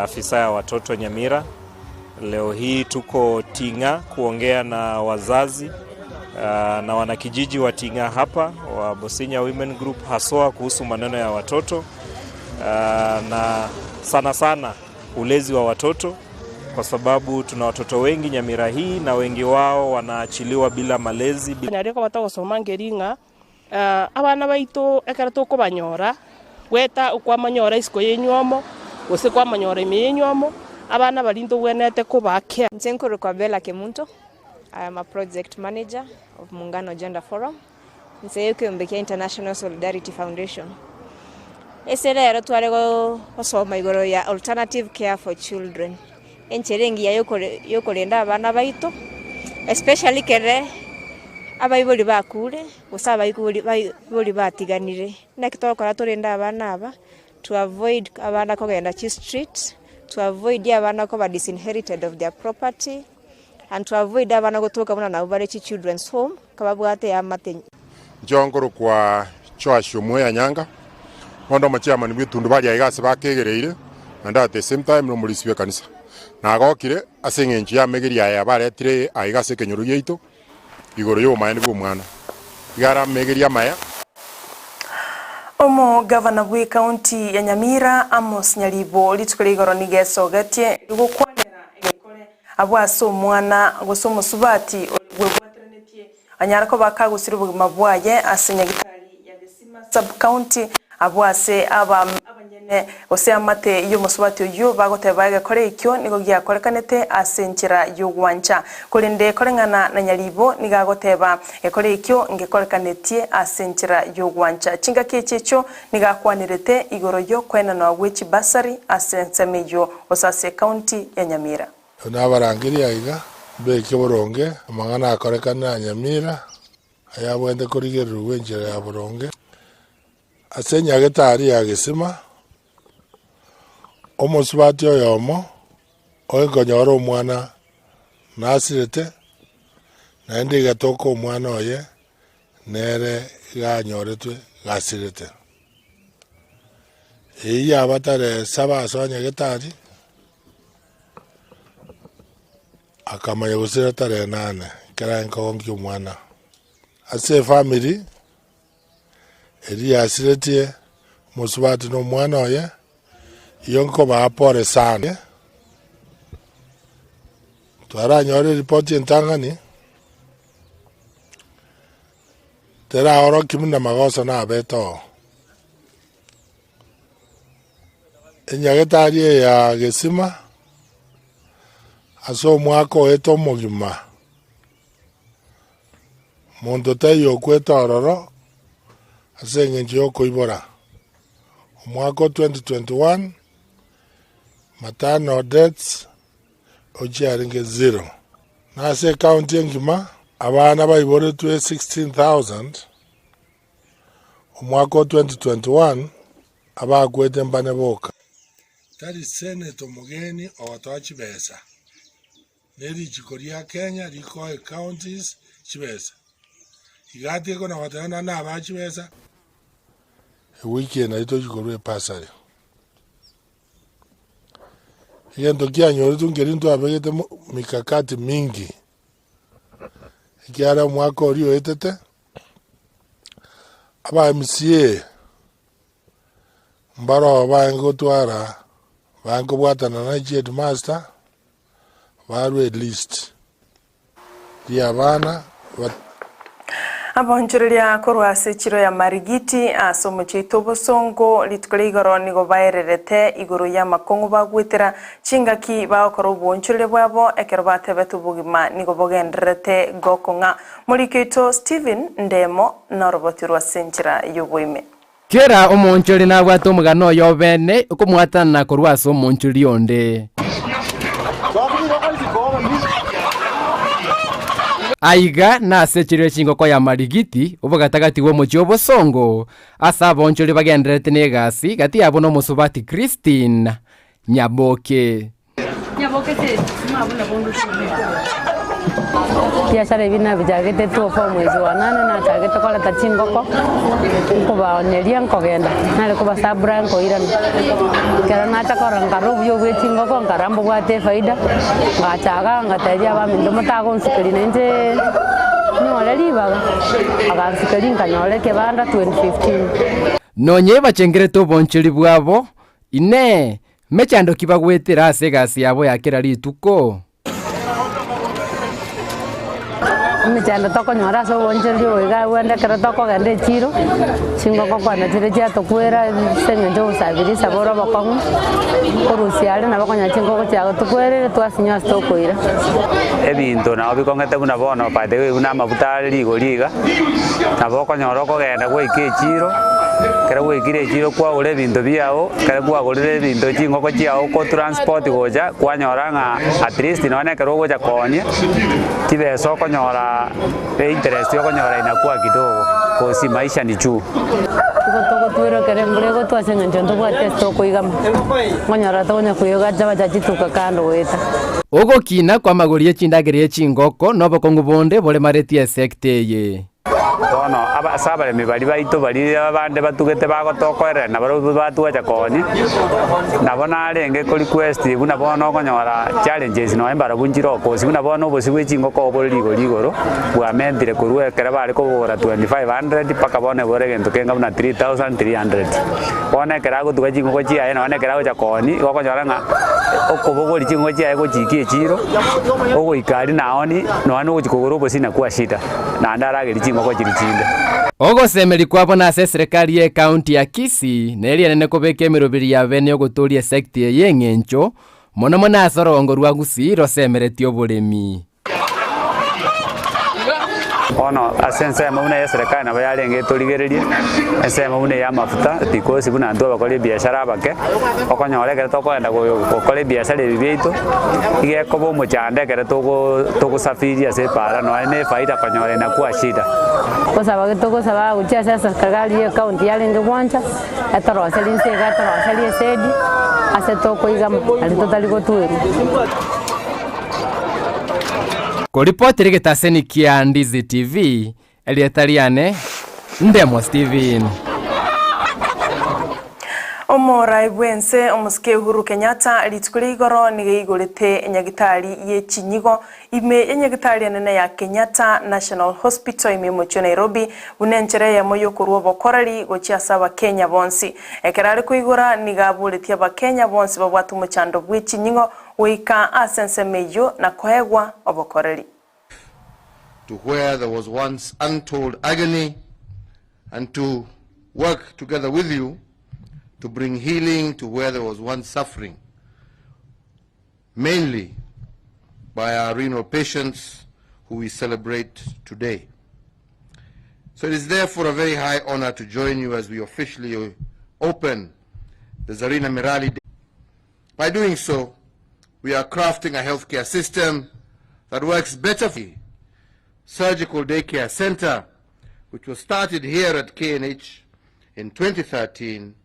S17: afisa ya watoto Nyamira. Leo hii tuko Ting'a kuongea na wazazi uh, na wanakijiji wa Ting'a hapa wa Bosinya Women Group haswa kuhusu maneno ya watoto uh, na sana sana ulezi wa watoto kwa sababu tuna watoto wengi Nyamira hii na wengi wao wanaachiliwa bila malezi.
S18: Nyarire koba togosoma ngeri ng'a Abana baito ekero tokobanyora, gweta okwamanyora isiko y'enywomo, gose kwamanyora ime y'enywomo, abana baria ntogwenerete kobaa care.
S19: Inche nkorokwa Bella Kemunto, I am a project manager of Muungano Gender Forum, inse y'ekeombe kia International Solidarity Foundation. Ase rero tware gosoma igoro ya alternative care for children, enchera engiya yokorenda abana baito, especially ekere abaibori bakure. Gose abaibori baibori batiganire, naki togokora torende abana aba, to avoid abana kogenda chistreet, to avoid abana koba disinherited of their property, and to avoid abana gotoka buna nabwo bare chichildren's home, kababwate eamate.
S20: Inche nkorokwa Joash Omweya Nyanga, bono omochairman bw'etundubari aiga ase bakegereire, naende at the same time nomorisia bw'ekanisa. Nagokire ase eng'encho y'amegeri aya baretire aiga ase ekenyoro giaito, igoro y'obomaene bw'omwana, iga aramegerie amaya.
S2: Omogavana bw'ekaunti ya Nyamira, Amos Nyaribo, rituko ria igoro nigo esogetie gokwanera egekore abwo ase omwana gose omosubati ore bwebwateranetie anyare koba kagosiria obogima bwaye ase nyagitari ya Gesima Sub-County abwo ase aba Abanyene gose amate y'omosubati oyio bagoteba egekore ekio nigo giakorekanete ase enchera y'ogwancha. Korende koreng'ana na Nyaribo nigo agoteba gekore ekio ngekorekanetie ase enchera y'ogwancha. Chingaki echi echio nigo akwanerete igoro y'okoenanwa gwe chibasari ase ensemo eyio gose ase ekaunti ya Nyamira.
S21: Nabarangeria aiga, mbeke boronge amang'ana akorekane na Nyamira, ayabwenerete korigererigwa enchera ya boronge. Ase enyagetari ya gesima, omosubati oyomo oikonyora omwana nasirete, naende egatoka omwana oye nere iga anyoretwe gasirete. Eyio yaba tarehe saba ase onyagetari, akamanya gosira tarehe nane, ekero aye nkogonkia omwana. Ase efamiri. Eria yasiretie omosubati na omwana oye, iyo nkobaa pole sana. Twaranyore eripoti entang'ani, teraorokia buna magoso nabete oo. Enyagetari eye ya Gesima, ase omwaka oete omogima. Monto taiyo okwete ororo ase engencho y'okoibora. Omwaka o 2021, maternal deaths ochiarenge zero. Na ase ecounty engima, abana baiboretwe 16,000, omwaka o 2021 abakwete mbane boka. Tari seneta omogeni ogotoa chibesa, ne richiko ria Kenya rikoa ecounties chibesa. Iga atiga kona goteba naende nabae chibesa, ewiki eye nario tochi korwa epasari. Egento kianyoretwe nkeri ntwabegete mikakati mingi, ekiagera omwaka oria oetete, aba MCA mbaroo baenge gotwara, baenge kobwatana na chiheadmaster, barwe elist ria abana ba.
S2: Abaonchoreria korwa ase echiro ya Marigiti ase omochie oito obosongo rituko ria igoro nigo baererete igoro y'amakong'u bagwetera chingaki bagokora oboonchoreria bwabo ekero batebete obogima nigo bogendererete gokong'a. Moriki oito Stephen Ndemo noroboti rwa ase enchera y'oboime.
S4: Kera omoonchori nabwate omogano oye obene okomwatanana korwa ase omoonchori onde. Aiga nase chiria chingoko ya Marigiti, obogatagati bw'omochie obosongo, ase abaonchori bagendererete negasi, gati yabo nomosubati Christine Nyaboke.
S3: Biashara ebi nabichagete tofa omwezi wa nane nachagete koreta chingoko, nkobaoneria nkogenda, nare kobasabura nkoirana. Ekero nacha korora nkarora obuya bwa echingoko nkarora mbobwate efaida, ngachaga ngatebia abaminto motagonsukeria nainche nyore ribaga, bagansukeria nkanyora ekebanda 2015.
S4: Nonye bachengerete obonchori bwabo, Inee! Mechando ki bagwetera ase egasi yabo ya kera rituko?
S3: Emechando tokonyora ase oboonchoreria obo iga abwo ekero tokogenda echiro, chingoko kwana chiria chiatokwera ase eng'encho obosabirisa bore obokong'u, korusia aria nabo okonyora chingoko chiagotokwera twasinywa ase tokoira.
S22: Ebinto nabo bikong'ete buna bono by the way buna amafuta are rigori iga, nabo okonyora okogenda gwaika echiro, ekero gwaikire echiro kwagora ebinto biago. Ekero kwagorire ebinto chingoko chiao ko transport gocha, kwanyora ng'a at least nonya na ekero ogocha koonia, chibesa okonyora interest okonyora inakuwa kidogo kosi maisha ni juu.
S3: Igo togotwera ekero embura egotwa ase eng'encho ntobwati ase tokoigama, okonyora tokonya koigacha bacha chituka kando goeta.
S4: Ogokina kw'amagori ye chindagera ye chingoko nobokong'u bonde boremaretie esecta eye.
S22: Bono ase abaremi baria baito baria abande batugete bagotokoerera nabarobwo batwacha koonia, nabo narenge ko request buna bono okonyora challenges nonya mbarabwo nchire okosi buna bono obosio bwe chingoko obore rigori igoro bwamentire korwa ekero bare kobogora 2500 mpaka bono ebore egento kenga buna 3300. Bono ekero agotuga chingoko chiaye nonya ekero agocha koonia igo okonyora ng'a okobogoria chingoko chiaye gochikia echiro, ogoika aria naoni nonya na ogochia kogora obosie nakwa shida. naende aragerie chingoko chiria chinde.
S4: Ogosemeria kwabo nase eserekari y'ecounty ya Kisii neri enene kobeka emeroberi ya bene y'ogotoria esecti eye y'eng'encho, mono mono ase orogongo rwa Gusii rosemeretie oboremi.
S22: Bono ase ensemo buna y'eserekari nabo yarenge etorigererie, ensemo buna ey'amafuta, because buna intwe abakori ebiashara abake, okonyora ekero tokogenda gokora ebiashara ebi biaito, iga ekoba omochando ekero togo togosafiri ase epaara nonya na efaida konyora inakwa shida.
S3: Gosaba togosaba gochia ase eserikali ye county yarenge gwancha, etoroserie inse iga etoroserie esedi, ase tokoigama aria totari gotwerwa.
S4: Koripotera egetaseni kia Ndizi TV, Erieta riane Ndemo Steven.
S2: Omorai bw'ense omosike Uhuru Kenyatta rituko ria igoro nigo eigorete enyagitari ye chinyigo ime y'enyagitari enene ya Kenyatta National Hospital ime y'omochie o Nairobi buna enchera eyemo y'okorua obokoreri gochia ase abakenya bonsi. Ekero are koigora nigo aboretie abakenya bonsi babwate omochando bwe chinyigo goika ase ensemo eyio na koegwa obokoreri.
S23: to where there was once untold agony and to work together with you to bring healing to where there was once suffering, mainly by our renal patients who we celebrate today. So it is therefore a very high honor to join you as we officially open the Zarina Merali. By doing so, we are crafting a healthcare system that works better for Surgical Daycare Center, which was started here at KNH in 2013,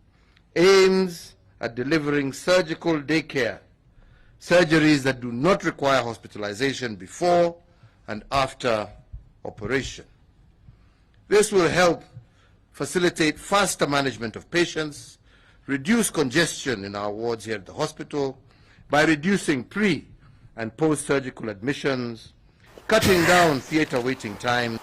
S23: aims at delivering surgical daycare, surgeries that do not require hospitalization before and after operation. This will help facilitate faster management of patients, reduce congestion in our wards here at the hospital by reducing pre and post-surgical admissions, cutting down theater waiting time.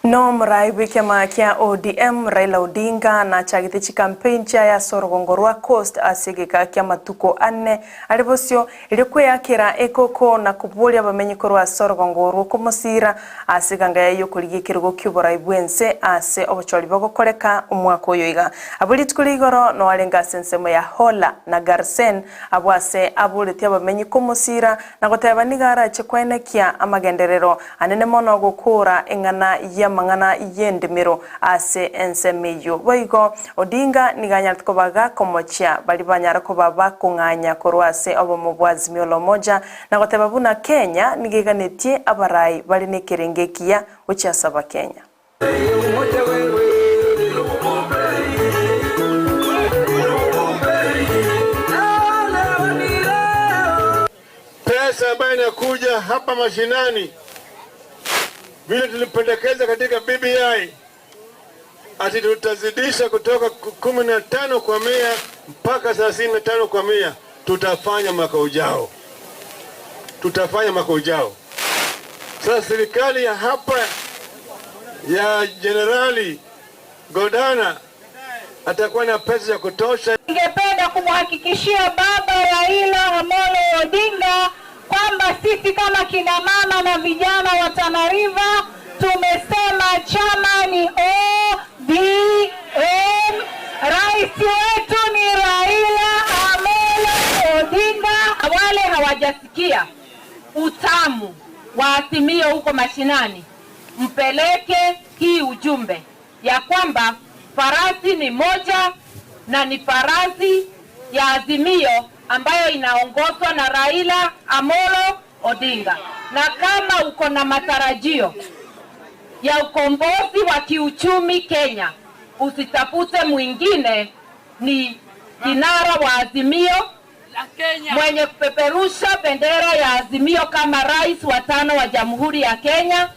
S2: Nomorai bw'ekiama kia ODM Raila Odinga nachagete chicampaign chiaye ase orogongo rwa Coast ase egeka ki'amatuko ane are bosio erio kweakera ekoko na koboria abamenyi korwa ase orogongo orwo komosiira ase eganga yaye y'okorigia ekerogo ki'oborai bw'ense ase obochori bogokoreka omwaka oyo iga. Abwo rituko ria igoro noarenge ase ensemo ya Hola na Garsen abwo ase aboretie abamenyi komosiira Na goteba nigo arache koenekia amagenderero anene mono gokoora eng'ana y'amang'ana y'endemero ase ensemo eyio. Boigo Odinga nigo anyarete koba gakomochia baria banyare koba bakong'anya korwa ase obomo bwa Azimio la Umoja na goteba buna Kenya nigo eganetie abarai bare nekerengo ekiya gochia ase abakenya.
S5: Pesa ambayo inakuja hapa mashinani, vile tulipendekeza katika BBI ati tutazidisha kutoka 15% mpaka 35%. Tutafanya mwaka ujao, tutafanya mwaka ujao. Sasa serikali ya hapa ya Jenerali Godana atakuwa na pesa ya kutosha.
S6: Ningependa kumhakikishia Baba Raila Amolo Odinga kwamba sisi kama kina mama na vijana wa Tana River tumesema chama ni ODM, rais wetu ni Raila Amolo Odinga.
S7: Wale hawajasikia utamu wa Azimio huko mashinani, mpeleke hii ujumbe ya kwamba farasi ni moja na ni farasi ya Azimio ambayo inaongozwa na Raila Amolo Odinga. Na kama uko na matarajio ya ukombozi wa kiuchumi Kenya, usitafute mwingine, ni kinara wa Azimio mwenye kupeperusha bendera ya Azimio kama rais wa tano wa Jamhuri ya Kenya.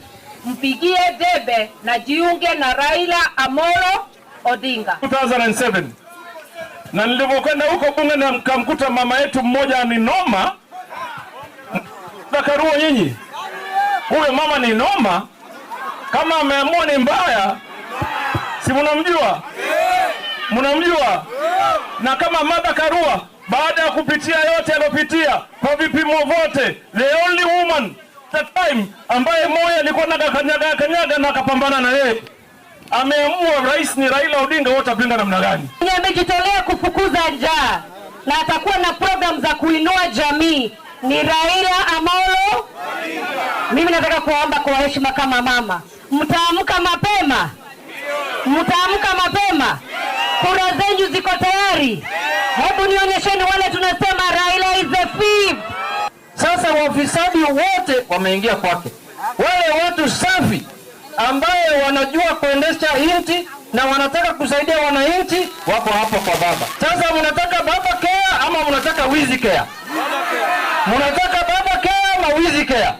S7: Mpigie debe na jiunge na Raila Amolo Odinga.
S24: 2007 na nilivyokwenda huko bunge na nikamkuta mama yetu mmoja ni noma Karuo, nyinyi huyo mama ni noma, kama ameamua ni mbaya, si mnamjua? Mnamjua? Na kama Martha Karua baada ya kupitia yote aliyopitia kwa vipimo vyote, the only woman the time ambaye Moi alikuwa na kanyaga kanyaga na akapambana na yeye, ameamua rais ni Raila Odinga, wote apinga namna gani?
S6: Amejitolea kufukuza njaa na atakuwa na program za kuinua jamii ni Raila Amolo. Mimi nataka kuwaomba kwa heshima kama mama, mtaamka mapema, mtaamka mapema, kura zenyu ziko tayari. Hebu nionyesheni wale tunasema Raila is the fifth.
S25: Sasa wafisadi wote wameingia kwake, wale watu safi ambaye wanajua kuendesha nchi na wanataka kusaidia wananchi wako hapo kwa baba. Sasa mnataka baba care ama mnataka wizi care? Mnataka baba care ama wizi care?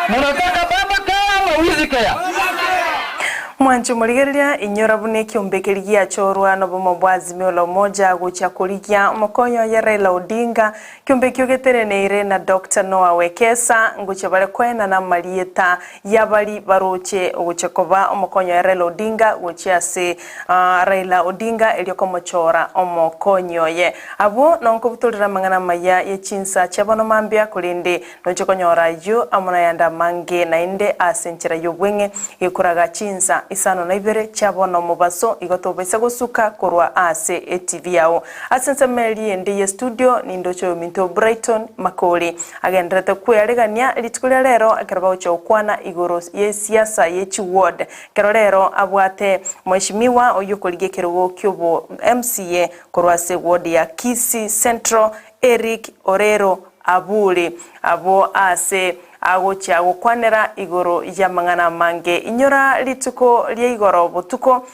S25: Mnataka baba care ama wizi care?
S2: Mwanche omorigereria, inyora buna ekiombe keria giachorwa nobomo bwa Azimio la Umoja gochia korigia omokonyi oye Raila Odinga, ekiombe ekio geteneneire na Doctor Noah Wekesa ngochia bare koenana amarieta yabari baroche ogochia koba omokonyi oye Raila Odinga gochia ase Raila Odinga erio komochora omokonyi oye. Abwo nonkobutorera amang'ana amaya ye chinsa chia bono mambia korende noche konyora ayio amo nayande amange naende ase enchera y'obweng'e gekoraga chinsa. isano na ibere chia bono omobaso igo tobaisa gosuka korwa ase eTV yao. Ase ensemo eria ende ye studio nindoche oyominto Brighton Makori agenderete kwearegania rituko ria rero ekero bagochia gokwana igoro ye siasa ye chiward. Ekero rero abwate Mheshimiwa oyio okorigia ekerogo kiobo MCA korwa ase ward ya Kisii Central Eric Orero Aburi abwo ase agochia gokwanera igoro y'amang'ana amange. Inyora rituko ria igoro botuko,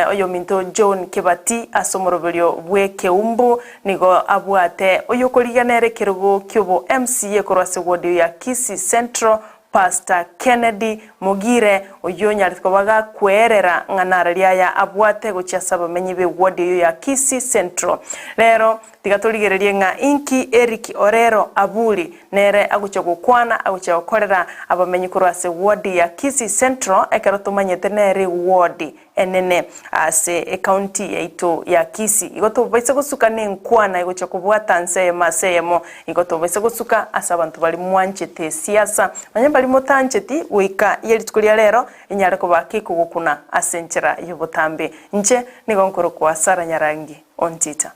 S2: oyominto John Kebati ase omoroberio bw'ekeumbu nigo abwate oyokorigia nere ekerogo ki'obo MCA korwa ase ward ya Kisii Central Pastor Kennedy Mogire, oyio onyarete koba gakweerera ng'a nararia aya abwate gochia ase abamenyi b'eward eyio ya Kisii Central. Rero tiga torigererie ng'a inki Eric Orero Aburi nere agochia gokwana agochia gokorera abamenyi korwa ase ward ya Kisii Central ekero tomanyete nere eward enene ase ecounty yaito ya Kisii. Igo tobaise gosuka nenkwana egochia kobwata nse eyemo ase eyemo. Igo tobaise gosuka ase abanto baria mwanchete esiasa, nonya mbaria motancheti, goika ye rituko ria rero enyare koba kekogokuna ase enchera y'obotambe. Inche nigo nkorokwa Sarah Nyarangi Ontita.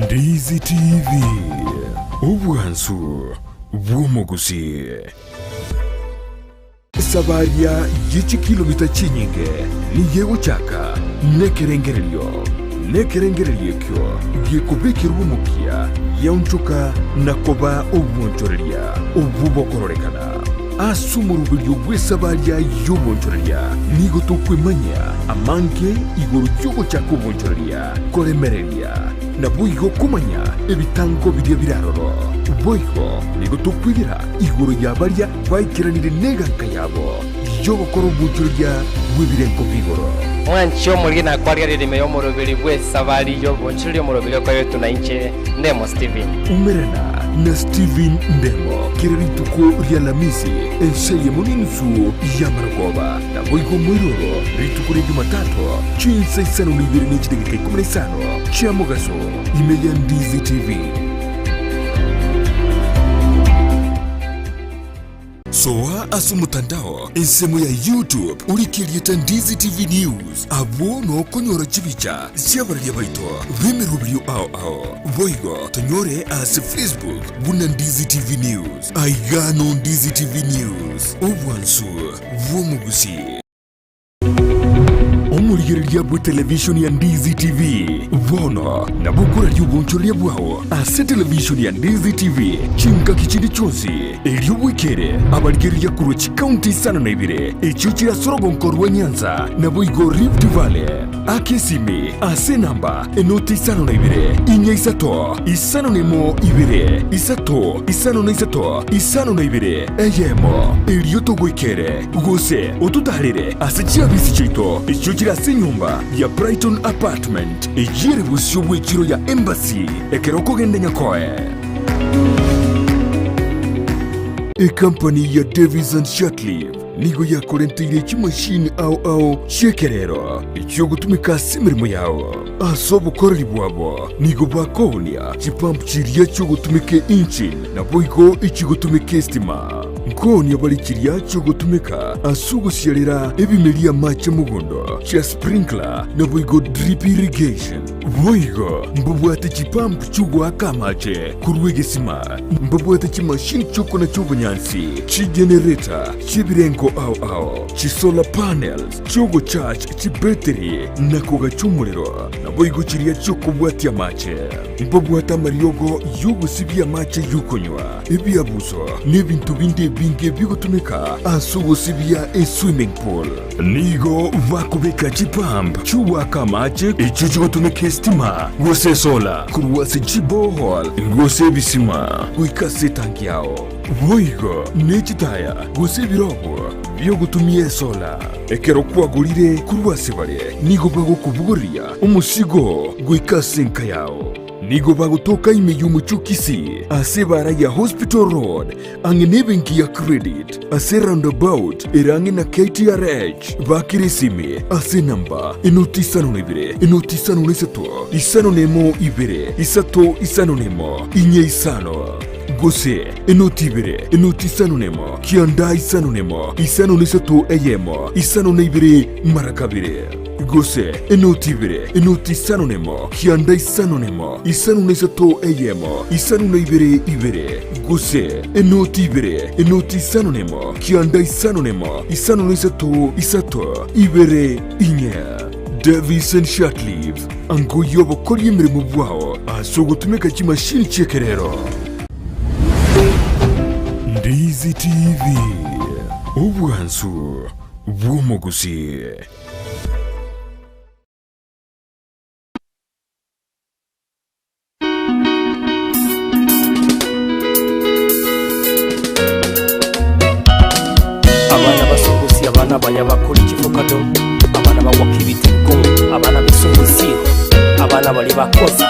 S1: Ndizi TV, obwansu bw'omogusi. Esabaria ye chikilomita chinyinge nigo egochaka nekerengererio, na ekerengererio ekio gekobekerwa omokia giaonchoka na koba obwonchoreria obwo bokororekana. Ase omoroberio bw'esabaria y'obwonchoreria nigo tokwemanyia amange igoro y'ogochaka obwonchoreria, koremereria, naboigo komanya ebitango biria bire aroro. Boigo nigo tokwegera igoro ya baria Baikeranire neganka yabo y'ogokora obwochoreria bw'ebirengo bi'igoro.
S4: Mwanche omoriri nakwarigereria ime y'omoroberi bw'esabari y'obonchoreria omoroberi okoretwe na inche, Ndemo Stephen.
S1: Umerana na Stephen Ndemo kera rituko ri'Alamisi ense eyemo n'enusu y'amarogoba, naboigo moiroro rituko ria Jumatatu chinsa isano na ibere ne chidakika ikomi na isano chia mogaso ime ya Ndizi TV. Soa ase omotandao ensemo ya YouTube orike erieta Ndizi TV News abwo nokonyora chibicha chi'abararia baito b'emeroberio ao ao. Boigo tonyore ase Facebook buna Ndizi TV News. Aiga no Ndizi TV News, obwansu bw'omogusii. Omorigereria bw'etelevishoni ya Ndizi TV bono nabo okoraria obonchoreria bwao ase televishoni ya Ndizi TV chingaki chinde chionsi, erio bwekere abarigereria korwa chikaunti isano na ibere echio chire ase orogonko rwa Nyanza naboigo Rift Valley. Aka esimi ase enamba enoti isano na ibere, inya isato, isano na emo ibere, isato, isano na isato, isano na ibere, eyemo, erio togoikere. Gose ototaarere ase chiabisi chiaito echio chire ase enyomba ya Brighton Apartment, eyio ere bosio bw'echiro ya Embassy ekero okogenda Nyakoe. Ekampani ya Davies and Shatliff nigo yakorenteire chimashini ao ao chi'ekerero echiogotumeka ase emeremo yao. Ase obokoreri bwabo nigo bakoonia chipump chiria chiogotumeka engine naboigo echigotumeka estima. Nkoonia bare chiria chiogotumeka ase ogosiarera ebimeria amache mogondo, chia sprinkler, naboigo drip irrigation. Boigo mbabwate chipump chi'ogoaka amache korwa egesima, mbabwate chimashini chi'okonacha obonyansi, chigenerator chi'ebirengo ao ao, chisolar panels chi'ogocharge chibetiri na kogacha omorero, naboigo chiria chi'okobwatia amache. Mbabwate amariogo y'ogosibia amache y'okonywa. Ebiabuso n'ebinto binde ebinge bigotumeka ase ogosibia eswimming pool. Nigo bakobeka chipump chi'ogoaka amache echio chigotumeka esitima gose esola korwa ase chiborehole gose ebisima goika ase etanki yao. Boigo ne chitaya gose ebirobo biogotumia esola. Ekero kwagorire korwa ase bare nigo bagokobogoria omosigo goika ase enka yao. Nigo bagotoka ime y'omochie o Kisii ase ebaara ya Hospital Road ang'e nebenki ya Credit ase roundabout ere ang'e na KTRH. Bakera esimi ase enamba enoti isano na ibere enoti isano na isato isano na emo ibere isato isano na emo inye isano gose enoti ibere enoti isano na emo kianda isano na emo isano na isato eyemo isano na ibere mara kabere. Gose enoti ibere, enoti isano nemo, kianda isano nemo, isano na isato eyemo, isano na ibere ibere. Gose enoti ibere, enoti isano nemo, kianda isano nemo, isano na isato isato, ibere inye. Davison Shatliff, angoyia obokoria emeremo bwao ase ogotumeka chimashini chi'ekerero. Ndizi TV, obwansu bw'omogusii.
S8: Abana basungusia abana baya bakori chifukado abana bagwaka ebite bikong'u abana besungusie abana baria bakosa.